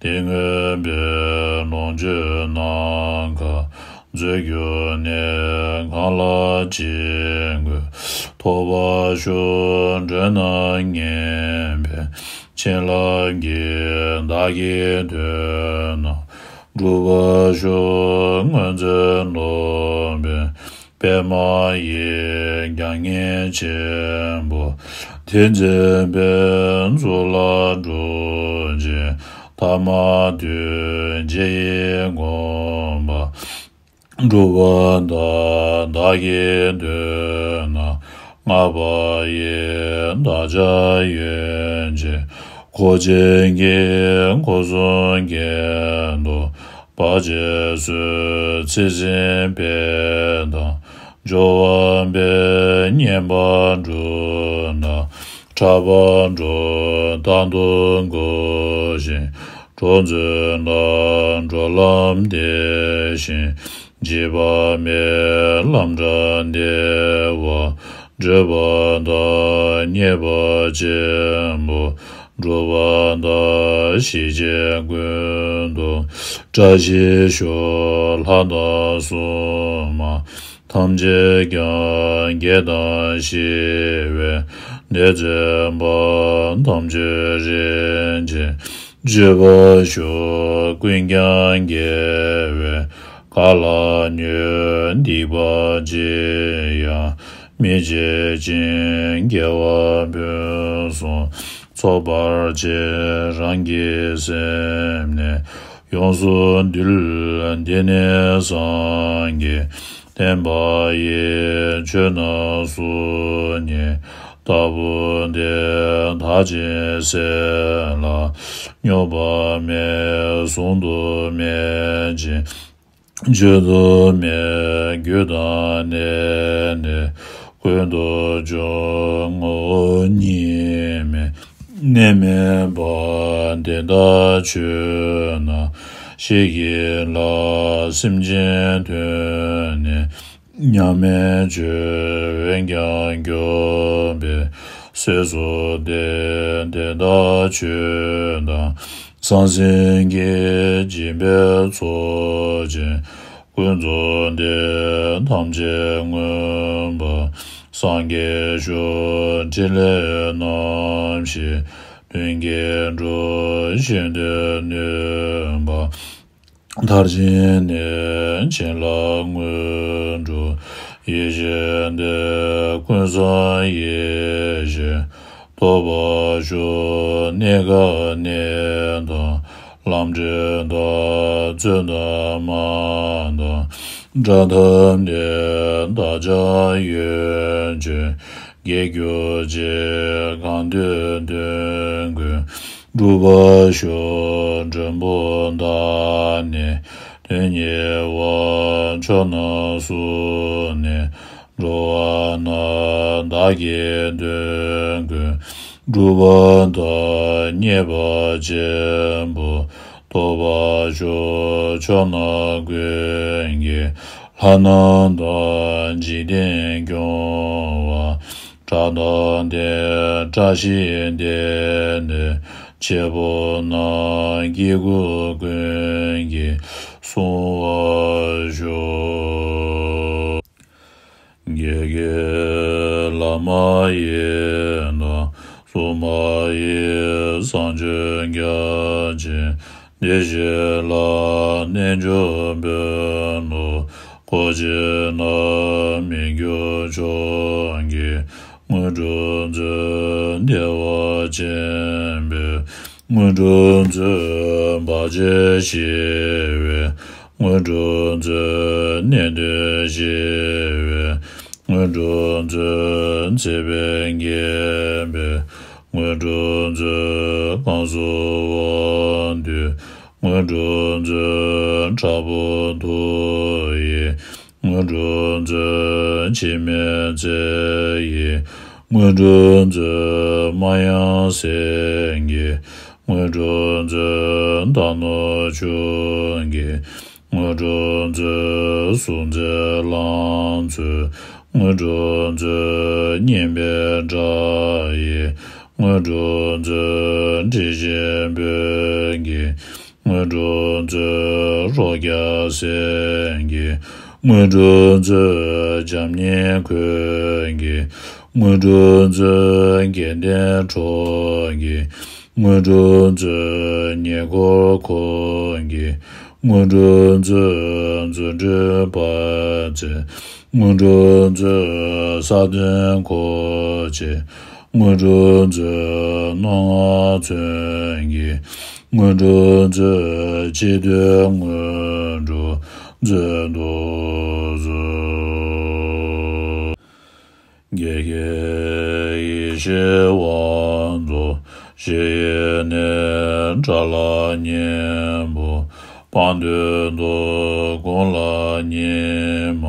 འདི་བསྔོས་པས། ལོངས་སྤྱོད་ནམ་མཁའ་མཛོད་གྱུར་ནས། གང་ལ་ཅི་དགོས་ཐོབ་པར་ཤོག། མགྲོན་རྣམས་ཉན་པའི་བྱིན་རླབས་ཀྱིས། བདག་གི་དོན་རྣམས་འགྲུབ་པར་ཤོག། སྔོན་ཚེ་ནོར་བུའི་པདྨ་ཡིས། རྒྱ་མཚོ་ཆེན་པོ་དེ་མཛད་པའི། གཙུག་ལག་ཁྲོ་ཆེན་ཐ་མ་དུས་མཇལ་ཡི་དགོངས་པ་འགྲུབ་པར་བདག་བདག་གི་དོན་རྣམས་བསྔགས་པ་ཡིས། བདག་ཅག་ཡོན་ཆབ་གོས་ཅན་གྱིས། འཁོར་གསུམ་གྱེན་དུ་བབས་ཅེས་གསོལ། ཚེ་ཟད་པའི་དང་འབྱོར་བ་འཕེལ། སྙན་པ་སྒྲུབ་ན་ཕྲག་པ་སྒྲོགས། རྟག་ཏུ་འགུགས་ཤིང་འགྲོ་མཛོད་ལ། འགྲོ་ལམ་བདེ་ཞིང་འཇིགས་པ་མེད། ལམ་བྲལ་བདེ་བ་བགྲོད་པ་དང་། རྙེད་པ་ཆེན་པོ་སྒྲུབ་པ་དང་། ཞི་བྱེད་ཀུན་ཏུ་བཀྲ་ཤིས་ཤོག། ལྷ་དང་སྲུང་མ་ཐམས་ཅད་ཀྱང་། དགེ་དང་ཞི་བའི་གནས་བཙན་པ། དམ་ཆོས་རིན་ཆེན་སྤྱོད་པར་ཤོག། ཀུན་ཀྱང་དགེ་བའི་བཀའ་ལ་ཉོན། སྡིག་པ་ཅི་ཡང་མི་བྱེད་ཅིང་། དགེ་བ་ཕུན་སུམ་ཚོགས་པར་བྱེད། རང་གི་སེམས་ནི་ཡོངས་སུ་འདུལ། འདི་ནི་སངས་རྒྱས་ ལེན་པ་ཡི་ཆོས་རྣམས་སུ་ནི། ལྟ་བུ་འདི་དག་ཅིང་གསལ་ལ། སྙོགས་པ་མེད་གཟུང་དུ་མེད་ཅིང་། བརྗོད་དུ་མེད་རྒྱུད་དང་གནས་ནི། ཀུན་ཏུ་བྱུང་ངོ་བོ་ཉིད་མེད། གནས་མེད་པ་འདི་དག་ཆོས་རྣམས་ཤེས་བཞིན་ལ། སེམས་ཅན་དོན་ནི་མཉམ་མེད་ཆོས། འོན་ཀྱང་སྐྱོབ་པའི་སྲས་སུ་བསྟེན། དེ་དག་ཆོས་དང་ཟང་ཟིང་གིས་བྱིན་པའི་ཚོགས་ཅན། ཀུན་རྫོབ་བདེ་ཐམས་ཅད་མངོན་པར་སངས་རྒྱས་ཤོག། ཕྲིན་ལས་རྣམ་བཞི་དོན་གྱི་གྲུབ། གཞན་དོན་ནུས་པ་མཐར་ཕྱིན་ནས། བྱིན་རླབས་དངོས་གྲུབ་ཡེ་ཤེས་འདི། ཀུན་བཟང་ཡེ་ཤེས་ཐོབ་པར་ཤོག། གནས་སྐབས་གནས་དང་ལམ་འབྲས་དང་། རྩོད་ཟླ་མ་དང་དགྲ་ཐབས་ནས། བདག་ཅག་ཡོན་མཆོད་དགེ་གྱུར་ཅིག། གང་འདོད་དོན་ཀུན་འགྲུབ་པར་ཤོག། མགྲོན་པོ་བདག་ནི་དོན་གཉེར་བ། ཕྱོགས་རྣམས་སུ་ནི་འགྲོ་བ་ན། བདག་གི་དོན་ཀུན་འགྲུབ་པ་དང་། མཉེས་པ་ཆེན་པོ་ཐོབ་པར་ཤོག། ཕྱོགས་རྣམས་ཀུན་གྱི་ལྷ་རྣམས་དང་། འཇིག་རྟེན་སྐྱོང་བ་དགྲ་དང་ལྡན། བཀྲ་ཤིས་དེ་ནི་བྱེད་པོ་རྣམས། སྐྱེ་དགུ་ཀུན་གྱིས་བསྲུང་བར་ཤོག། རྒྱལ་བའི་བླ་མ་ཡི་དམ། སྲུང་མ་ཡི་བསང་མཆོད་རྒྱ་ཆེན། བདེ་གཤེགས་ལ་རྣལ་འབྱོར་འབུལ་ལོ། གོ་ཆེན་རྣམས་མི་འགྱུར་མཆོག་གི་དངོས་གྲུབ་སྩོལ། བདེ་བ་ཆེན་པོའི་དངོས་གྲུབ་སྩོལ། བར་ཆད་ཞི་བའི་དངོས་གྲུབ་སྩོལ། ནད་གདོན་ཞི་བའི་དངོས་གྲུབ་སྩོལ། ཚེ་དཔལ་རྒྱས་པའི་དངོས་གྲུབ་སྩོལ། གང་སུ་དབང་འདུས་དངོས་གྲུབ་སྩོལ། དྲག་པོ་ཐུ་ཡིས་དངོས་གྲུབ་སྩོལ། འཆི་མེད་ཚེ་ཡི་དངོས་གྲུབ་སྩོལ། མ་ཡ་སེང་གེའི་དངོས་གྲུབ་སྩོལ། མདའ་ནོར་ཆུང་གི་དངོས་གྲུབ་སྩོལ། གཟུགས་མཛེས་ལང་ཚོའི་དངོས་གྲུབ་སྩོལ། སྙན་པའི་སྒྲ་ཡི་དངོས་གྲུབ་སྩོལ། དྲི་ཞིམ་སྤོས་ཀྱི་དངོས་གྲུབ་སྩོལ། རོ་བརྒྱ་ཟས་ཀྱི་དངོས་གྲུབ་སྩོལ། བྱམས་སྙིང་ཁོལ་གྱི་དངོས་གྲུབ་སྩོལ། དགེ་ལྡན་ཁྲོ་ཀྱི་དངོས་གྲུབ་སྩོལ། ཉེ་འཁོར་འཁོར་གྱི་དངོས་གྲུབ་སྩོལ། རྫུ་འཕྲུལ་འབར་བའི་དངོས་གྲུབ་སྩོལ། ས་བདུན་འཁོར་བཅས་དངོས་གྲུབ་སྩོལ། རྣོ་ལྔ་མཚོན་གྱི་དངོས་གྲུབ་སྩོལ། ཅི་འདོད་དངོས་གྲུབ་སྩོལ་དུ་གསོལ། རྒྱལ་བའི་ཡེ་ཤེས་དབང་རྫོགས་ཞི་བའི་གནས། དགྲ་ལྷ་གཉན་པོ་སྤངས་དོན་དུ། དགུང་ལ་ཉི་མ་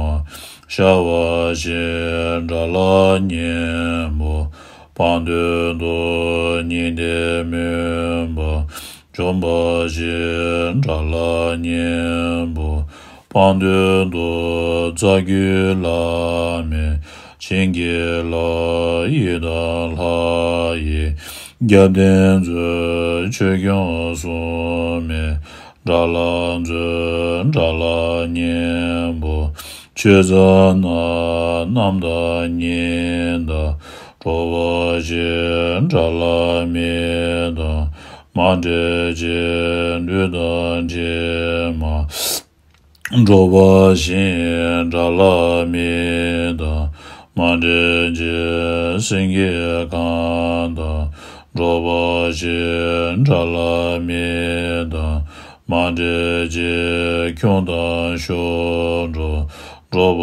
ཤར་བ་བཞིན། དགྲ་ལྷ་གཉན་པོ་སྤངས་དོན་དུ། ཉི་ཟླའི་མུན་པ་འཇོམས་པ་བཞིན། དགྲ་ལྷ་གཉན་པོ་སྤངས་དོན་དུ། རྩ་བརྒྱུད་བླ་མེད་བྱིན་གྱིས་བརླབ། ཡི་དམ་ལྷ་ཡི་རྒྱབ་རྟེན་མཛོད། ཆོས་སྐྱོང་སྲུང་མའི་དགྲ་ལྷ་མཛོད། དགྲ་ལྷ་གཉན་པོ་ཆོས་མཛད་ན། གནམ་དང་ཉི་ཟླ་འགྲོ་བ་བཞིན། དགྲ་ལྷ་མི་དང་མ་འདྲེས་ཅིང་། བདུད་དང་འདྲེས་མ་འགྲོ་བ་བཞིན། དགྲ་ལྷ་མི་དང་མ་འདྲེས་ཅིང་། སེང་གེ་གང་དང་འགྲོགས་པ་བཞིན། དགྲ་ལྷ་མི་དང་མ་འདྲེས་ཅིང་། ཁྱུང་དང་གཤོག་སྒྲོ་ འགྲོ་བ་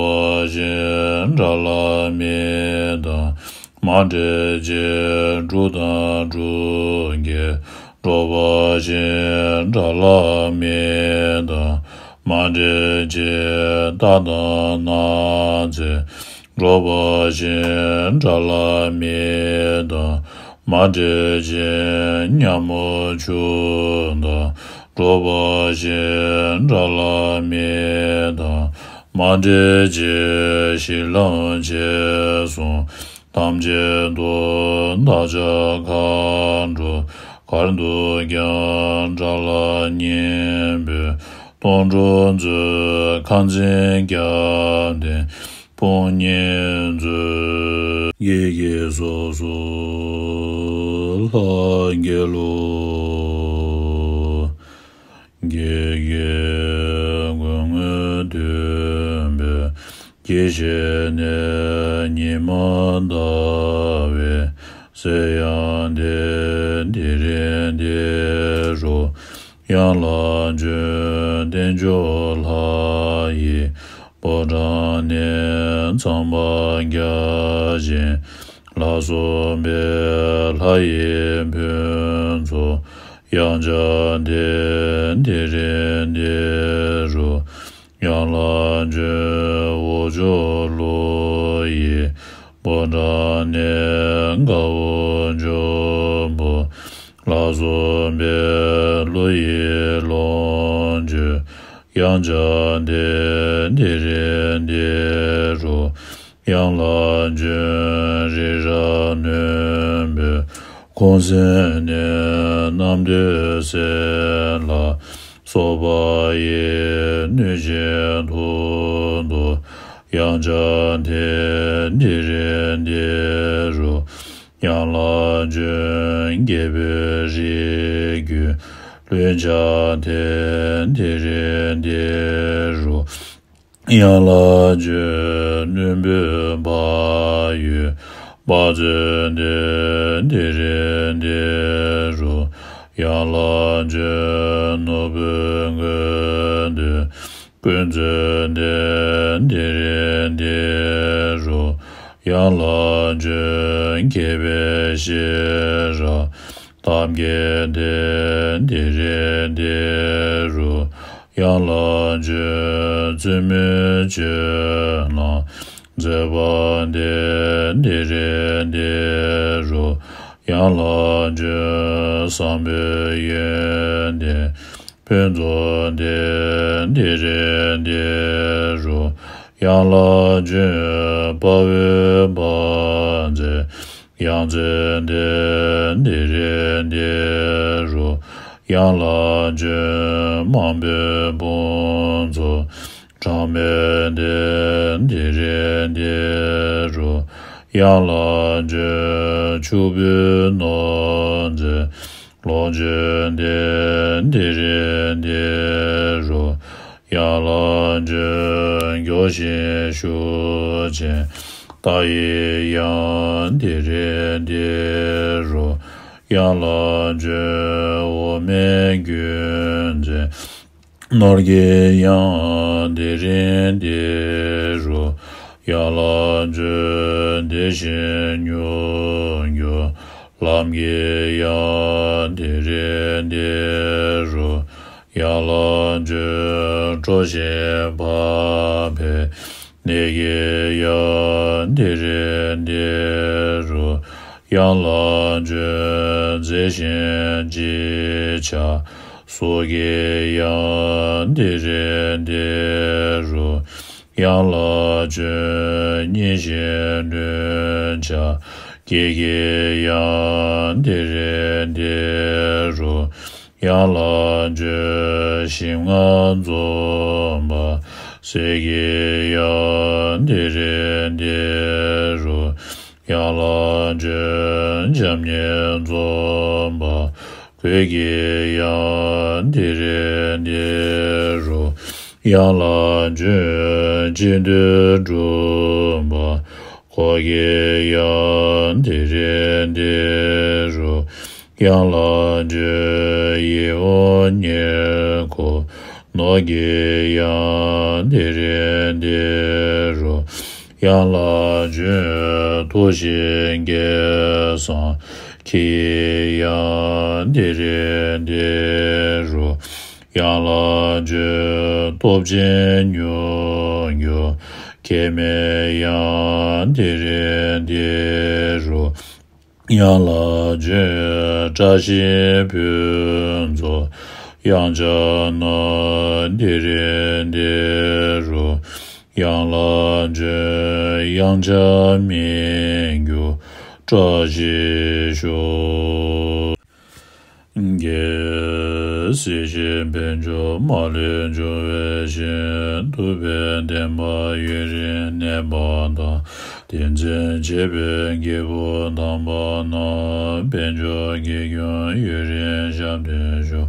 གཞན་དགྲ་ལྷ་མི་དང་མ་འདྲེས་ཀྱི། དྲུག་དང་དྲུག་བརྒྱད་འགྲོ་བ་གཞན་དགྲ་ལྷ་མི་དང་མ་འདྲེས་ཀྱི། རྟ་དང་ནགས་ཚལ་འགྲོ་བ་གཞན་དགྲ་ལྷ་མི་དང་མ་འདྲེས་ཀྱི། ཉ་མོ་ཆུ་དང་འགྲོ་བ་གཞན་དགྲ་ལྷ་མི་དང་མ་འདྲེས་ཀྱི། གཞི་ལམ་ཆེ་གསུམ་ཐམས་ཅད་དུ། བདག་ཅག་མཁའ་འགྲོ་གར་འདུག་ཀྱང་། དགྲ་ལྷ་གཉན་པོས་སྟོང་གྲོགས་མཛོད། ཁ་འཛིན་རྒྱབ་རྟེན་དཔུང་གཉེན་མཛོད། བགེགས་ཀྱི་ཚོགས་སུ་ལྷ་དགེ་སློང་། བགེགས་ཀྱི་མགོན་དངོས་སྟོན་པས་གྱིས་བཞེས་ནས། ཉི་མ་ཟླ་བའི་ཚེ་ཡང་དེ། དེ་རིང་འདི་རུ་ཡང་ལ་བྱོན། རྟེན་མཆོག་ལྷ་ཡི་ཕོ་བྲང་ནས། ཚངས་པ་བརྒྱ་བྱིན་ལ་སོགས་པའི། ལྷ་ཡི་ཕུན་ཚོགས་ཡང་བྱ་སྟེ། དེ་རིང་འདི་རུ་ཡང་ལ་བྱོན། འོག་ཕྱོགས་ཀླུ་ཡི་ཕོ་བྲང་ནས། དཀར་པོ་འཇམ་པོ་ལ་སོགས་པའི། ཀླུ་ཡི་ལོངས་སྤྱོད་ཡང་བྱ་སྟེ། དེ་རིང་འདི་རུ་ཡང་ལ་བྱོན། རི་རབ་རྣོན་པོའི་ཁོང་གསེང་ནས། རྣམ་ཐོས་སྲས་ལ་སོགས་པ་ཡི། སྣོད་ཆེན་ཐོག་ཏུ་ཡང་བྱ་སྟེ། དེ་རིང་འདི་རུ་ཡང་ལ་བྱོན། རྒྱལ་པོའི་རིགས་རྒྱུད་ལྷུན་གྱིས་བསྟན། དེ་རིང་འདི་རུ་ཡང་ལ་བྱོན། རྣོན་པོའི་བག་ཡོད་དཔའ་རྩལ་ལྡན། དེ་རིང་འདི་རུ་ཡང་ལ་བྱོན། ནོར་བུའི་མགོན་དེ་ཀུན་མཛོད་ལྡན། དེ་རིང་འདི་རུ་ཡང་ལ་བྱོན། རྒྱལ་པོའི་ཤེས་རབ་ཐབས་མཁས་ལྡན། དེ་རིང་འདི་རུ་ཡང་ལ་བྱོན། བཙུན་མོའི་ཆོས་རྣམས་མཛད་པ་ལྡན། དེ་རིང་འདི་རུ་ཡང་ལ་བྱོན། བཟང་པོའི་ཡོན་ཏན་ཕུན་ཚོགས་ལྡན། དེ་རིང་འདི་རུ་ཡང་ལ་བྱོན། དཔའ་བོའི་དཔའ་རྩལ་ཡང་རྩེ་ལྡན། དེ་རིང་འདི་རུ་ཡང་ལ་བྱོན། མང་པོའི་དཔུང་ཚོགས་གྲངས་མེད་ལྡན། དེ་རིང་འདི་རུ་ཡང་ལ་བྱོན། ཕྱུག་པོའི་ནོར་རྫས་ལོངས་སྤྱོད་ལྡན། དེ་རིང་འདི་རུ་ཡང་ལ་བྱོན། མགྱོགས་ཤིང་ཤུགས་ཅན་རྟ་ཡི་དབྱངས། དེ་རིང་འདི་རུ་ཡང་ལ་བྱོན། འོ་མའི་རྒྱུན་ཅན་ནོར་གྱི་དབྱངས། དེ་རིང་འདི་རུ་ཡང་ལ་བྱོན། བདེ་ཞིང་མྱུར་མགྱོགས་ལམ་གྱི་དབྱངས། དེ་རིང་འདི་རུ་ཡང་ལ་བྱོན། སྤྲོ་ཞིང་འཕགས་པའི་གནས་ཀྱི་དབྱངས། དེ་རིང་འདི་རུ་ཡང་ལ་བྱོན། མཛེས་ཤིང་ཅི་བྱ་གཟུགས་ཀྱི་དབྱངས། དེ་རིང་འདི་རུ་ཡང་ལ་བྱོན། མཉེས་ཤིང་ནུས་བྱ་སྐྱེས་ཀྱི་དབྱངས། དེ་རིང་འདི་རུ་ཡང་ལ་བྱོན། ཞིམ་མངར་འཛོམས་པ་ཟས་ཀྱི་དབྱངས། དེ་རིང་འདི་རུ་ཡང་ལ་བྱོན། ལྕམ་ཉལ་འཛོམས་པ་གོས་ཀྱི་དབྱངས། དེ་རིང་འདི་རུ་ཡང་ལ་བྱོན། སྤྱི་མདོས་སྒྲུབ་པ་འཁོར་གྱི་དབྱངས། དེ་རིང་འདི་རུ་ཡང་ལ་བྱོན། ཡིད་འོང་ཉེར་མཁོ་ ནོ། གི་ཡང་དེ་རིང་འདི་རུ་ཡང་ལ་བྱོན། ཐུགས་བཞེད་སྐལ་བཟང་གིས་ཡང་དེ་རིང་འདི་རུ་ཡང་ལ་བྱོན། སྟོབས་ཆེན་མྱུར་འགྱུར་མཁས་མེད་ཡང་དེ་རིང་འདི་རུ་ཡང་ལ་བྱོན། བཀྲ་ཤིས་ཕུན་ཚོགས་དབྱངས་འཆར་རྣམས། དེ་རིང་འདི་རུ་ཡང་ལ་བྱོན། དབྱངས་འཆར་མི་འགྱུར་བཀྲ་ཤིས་ཤོག། རྒྱལ་སྲས་ཞིང་ཕན་ཕྱོགས་མ་ལུས་འབྱུང་བའི་ཞིང་། ཐུབ་པའི་བསྟན་པ་ཡུན་རིང་གནས་པ་དང་། དེ་འཛིན་བྱེད་པའི་རྒྱལ་པོ་དམ་པ་རྣམས། དཔལ་འབྱོར་དགེ་སྐྱོང་ཡུན་རིང་ཞབས་བརྟན་ཤོག།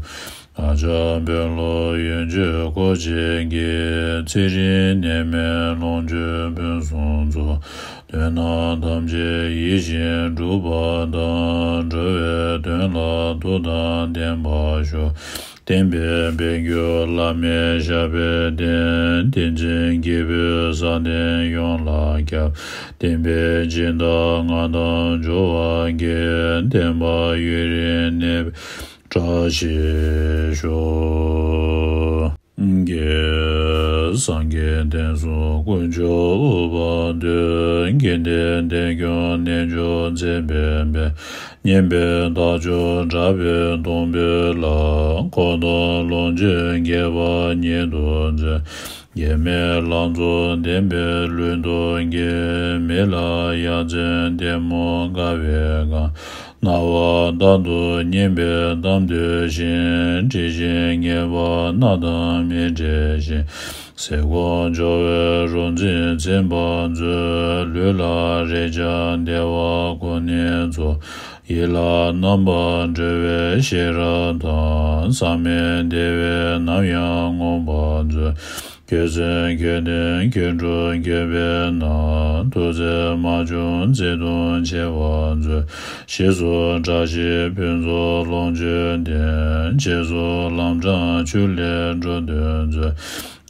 ལྷ་ལྕམ་དཔོན་སློབ་ཡོན་མཆོད་འཁོར་བཅས་ཀྱིས། ཚེ་རིང་ནད་མེད་ལོངས་སྤྱོད་ཕུན་སུམ་ཚོགས། དོན་རྣམས་ཐམས་ཅད་ཡིད་བཞིན་འགྲུབ་པ་དང་། འགྲོ་བའི་དོན་ལ་མཐུ་དང་ལྡན་པར་ཤོག། བསྟན་པའི་དཔལ་གྱུར་བླ་མའི་ཞབས་པད་བརྟན། བསྟན་འཛིན་སྐྱེས་བུ་བཟང་ལྡན་ཡོངས་ལ་ཁྱབ། བསྟན་པའི་སྦྱིན་བདག་མངའ་ཐང་འབྱོར་བར་བགྱི། བསྟན་པ་ཡུན་རིང་གནས་པའི་བཀྲ་ཤིས་ཤོག། རྒྱལ། སངས་རྒྱས་བསྟན་སྲུང་དཀོན་མཆོག་དབུ་འཕང་མཐོ། དགེ་འདུན་བསྟན་སྐྱོང་རྣལ་འབྱོར་མཛད་པའི་དཔལ། སྙན་པའི་དར་ལྕོག་བཀྲ་བའི་སྡོང་པོ་ལ། འཁོར་དང་ལོངས་སྤྱོད་རྒྱས་པ་ཉིད་དུ་མཛོད། འགལ་མེད་ལམ་རྫོགས་བདེན་པའི་ལུས་སྟོབས་ཀྱིས། མི་ལ་ཡ་མཚན་གཏི་མུག་འགལ་བས་གང་། རྣ་བ་རྟག་ཏུ་སྙན་པའི་གཏམ་ཐོས་ཤིང་། དྲི་ཞིམ་ངད་པ་སྣ་དང་མི་འབྲལ་ཞིང་། ཟས་སྐོམ་འབྱོར་བའི་རོ་འཛིན་ཚིམ་པར་མཛོད། ལུས་ལ་རེག་བྱ་བདེ་བ་ཁོ་ནའི་ཚོགས། ཡིད་ལ་རྣམ་པར་གྲོལ་བའི་ཤེས་རབ་དང་། བསམ་མེད་བདེ་བས་ནམ་ཡང་ངོམས་པར་མཛོད། ཁྱོད་སེམས་ཁྱོད་དོན་ཁྱོད་སྒྲུབ་ཁྱོད་པའི་ནང་། ཐུགས་བརྩེ་མ་ཆུང་བརྩེ་གདུང་ཆེ་བར་མཛོད། ཞེས་སོགས་བཀྲ་ཤིས་ཕུན་ཚོགས་ལོངས་སྤྱོད་ལྡན། རྗེས་སུ་ལམ་འབྲང་ཆུ་ལས་འགྲོ་དོན་མཛོད།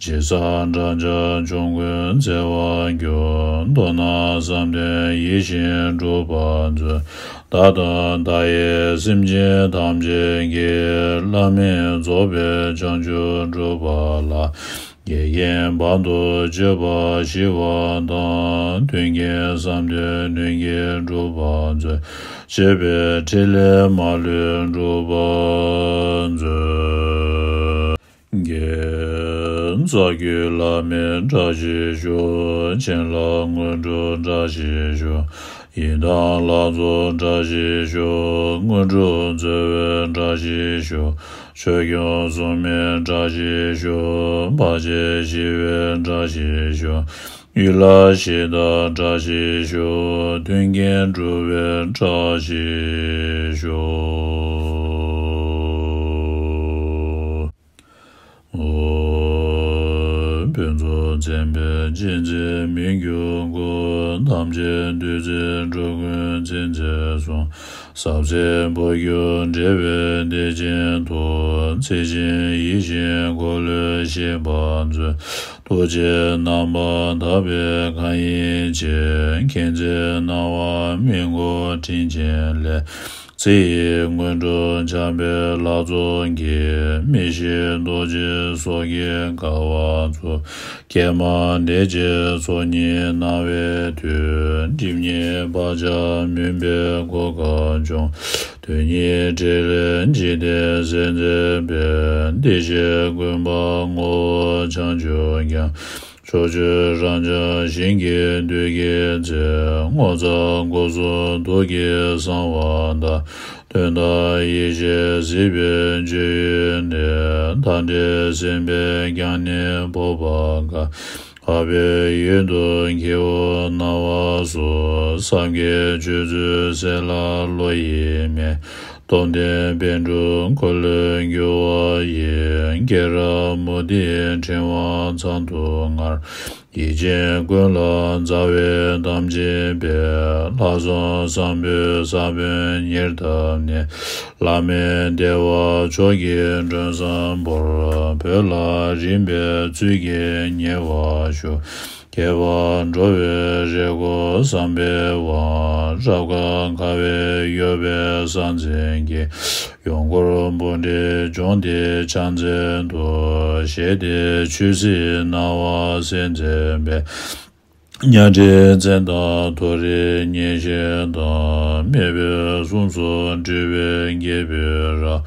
ཇི་སྲིད་འབྲང་ཆགས་ཆོམ་རྐུན་འཚེ་བར་འགྱུར། མདོར་ན་བསམ་དོན་ཡིད་བཞིན་འགྲུབ་པར་མཛོད། བདག་དང་བདག་ཡི་སེམས་ཅན་ཐམས་ཅད་ཀྱི། བླ་མེད་རྫོགས་པའི་བྱང་ཆུབ་འགྲུབ་པ་ལ། འགལ་རྐྱེན་བར་དུ་གཅོད་པ་ཞི་བ་དང་། མཐུན་རྐྱེན་བསམ་དོན་ལྷུན་གྱིས་འགྲུབ་པར་མཛོད། སྤྱོད་པའི་ཕྲིན་ལས་མ་ལུས་འགྲུབ་པར་མཛོད། རྒྱལ། རྩ་བརྒྱུད་བླ་མའི་བཀྲ་ཤིས་ཤོག། བྱིན་རླབས་དངོས་གྲུབ་བཀྲ་ཤིས་ཤོག། ཡི་དམ་ལྷ་ཚོགས་བཀྲ་ཤིས་ཤོག། དངོས་གྲུབ་སྩོལ་བའི་བཀྲ་ཤིས་ཤོག། ཆོས་སྐྱོང་སྲུང་མའི་བཀྲ་ཤིས་ཤོག། བར་ཆད་ཞི་བའི་བཀྲ་ཤིས་ཤོག། གཡུལ་ལས་ཞི་བདག་བཀྲ་ཤིས་ཤོག། མཐུན་རྐྱེན་སྒྲུབ་པའི་བཀྲ་ཤིས་ཤོག། ཨོ། ཕུན་ཚོགས་མཚན་དཔེའི་སྤྱན་གཟིགས་མི་འགྱུར་སྐུ། ཐམས་ཅད་བདུད་རྩིའི་འགྲོ་ཀུན་འཛིན་མཛད་གསུམ། ཟབ་གསལ་འཕོ་འགྱུར་འབྲེལ་བའི་བདེ་ཆེན་ཐུགས། ཚེ་ཞིང་ཡིད་བཞིན་འཁོར་ལོས་ཞི་བར་མཛོད། ཐུགས་རྗེ་རྣམ་པར་དག་པའི་མཁའ་དབྱིངས་ཅན། མཁྱེན་བརྩེ་སྣང་བ་སྨིན་དགུག་དྲིན་ཅན་ལས། ཚེ་ཡི་དངོས་གྲུབ་འཆང་བའི་ལྷ་ཚོགས་ཀྱིས། མི་ཤིགས་རྡོ་རྗེའི་སྲོག་གི་དགའ་བ་ཚོགས། ཀྱེ་མ་འདས་རྗེས་ཚོགས་གཉིས་གནང་བའི་མཐུས། སྒྲིབ་གཉིས་བག་ཆགས་མུན་པའི་གོ་འཕང་འབྱུང་། དོན་གཉིས་ཕྲིན་ལས་འཇིག་རྟེན་གསལ་མཛད་པའི། བདེ་གཤེགས་ཀུན་འབར་ངོ་བོ་བྱང་ཆུབ་ཀྱང་། ཕྱོགས་བཅུའི་རབ་འབྱམས་ཞིང་གི་བདུད་ཀྱི་རྩེ། ངོ་མཚར་སྒོ་གསུམ་ཐུགས་ཀྱི་གསང་བ་དང་། དོན་དམ་ཡེ་ཤེས་གཟིགས་པའི་སྤྱོད་ཡུལ་ནས། མཐའ་བྲལ་སེམས་དཔའི་རྒྱང་ནས་འཕགས་པ་དགའ། འཕགས་པའི་ཡུལ་དུ་ཁྱེའུ་སྣང་བ་སོགས། བསམ་གྱིས་ཆོས་ཚུལ་གསལ་ལ་བློ་ཡིས་མེད། སྟོབས་ལྡན་པཎ་གྲུབ་འཁོར་ལོས་སྒྱུར་བ་ཡི། སྐྱེ་རབས་མུ་སྟེགས་ཕྲེང་བ་མཚམས་སུ་སྔར། ཡིད་ཅན་ཀུན་ལ་མཛའ་བའི་དམ་ཅན་པས། ལྷག་བསམ་བཟང་པོས་ས་བོན་ཉེར་བཏབ་ནས། བླ་མེད་བདེ་བ་མཆོག་གི་མགྲོན་བསམ་བོར། བོད་ལ་རིམ་པས་ཚུལ་གྱིས་ཉེ་བར་ཞུ། རྒྱས་པར་འགྲོ་བའི་རེ་སྐོང་བསམ་པའི་དབང་། རབ་དཀར་ཁ་བའི་གཡོ་བའི་གསང་མཚན་གྱིས། ཡུལ་འཁོར་འབུམ་འདྲེན་སྦྱོང་སྟེ་ཕྱག་འཚལ་དུ། ཞལ་བསྟན་ཆོས་སྲིད་སྣང་བ་གསལ་མཛད་པའི། གཉའ་ཁྲི་མཚན་དང་མཐོ་རིས་གཉེན་བཤེས་དང་། མེས་པོའི་གསུང་སོགས་སྤྲུལ་པའི་རྒྱལ་པོའི་རབས།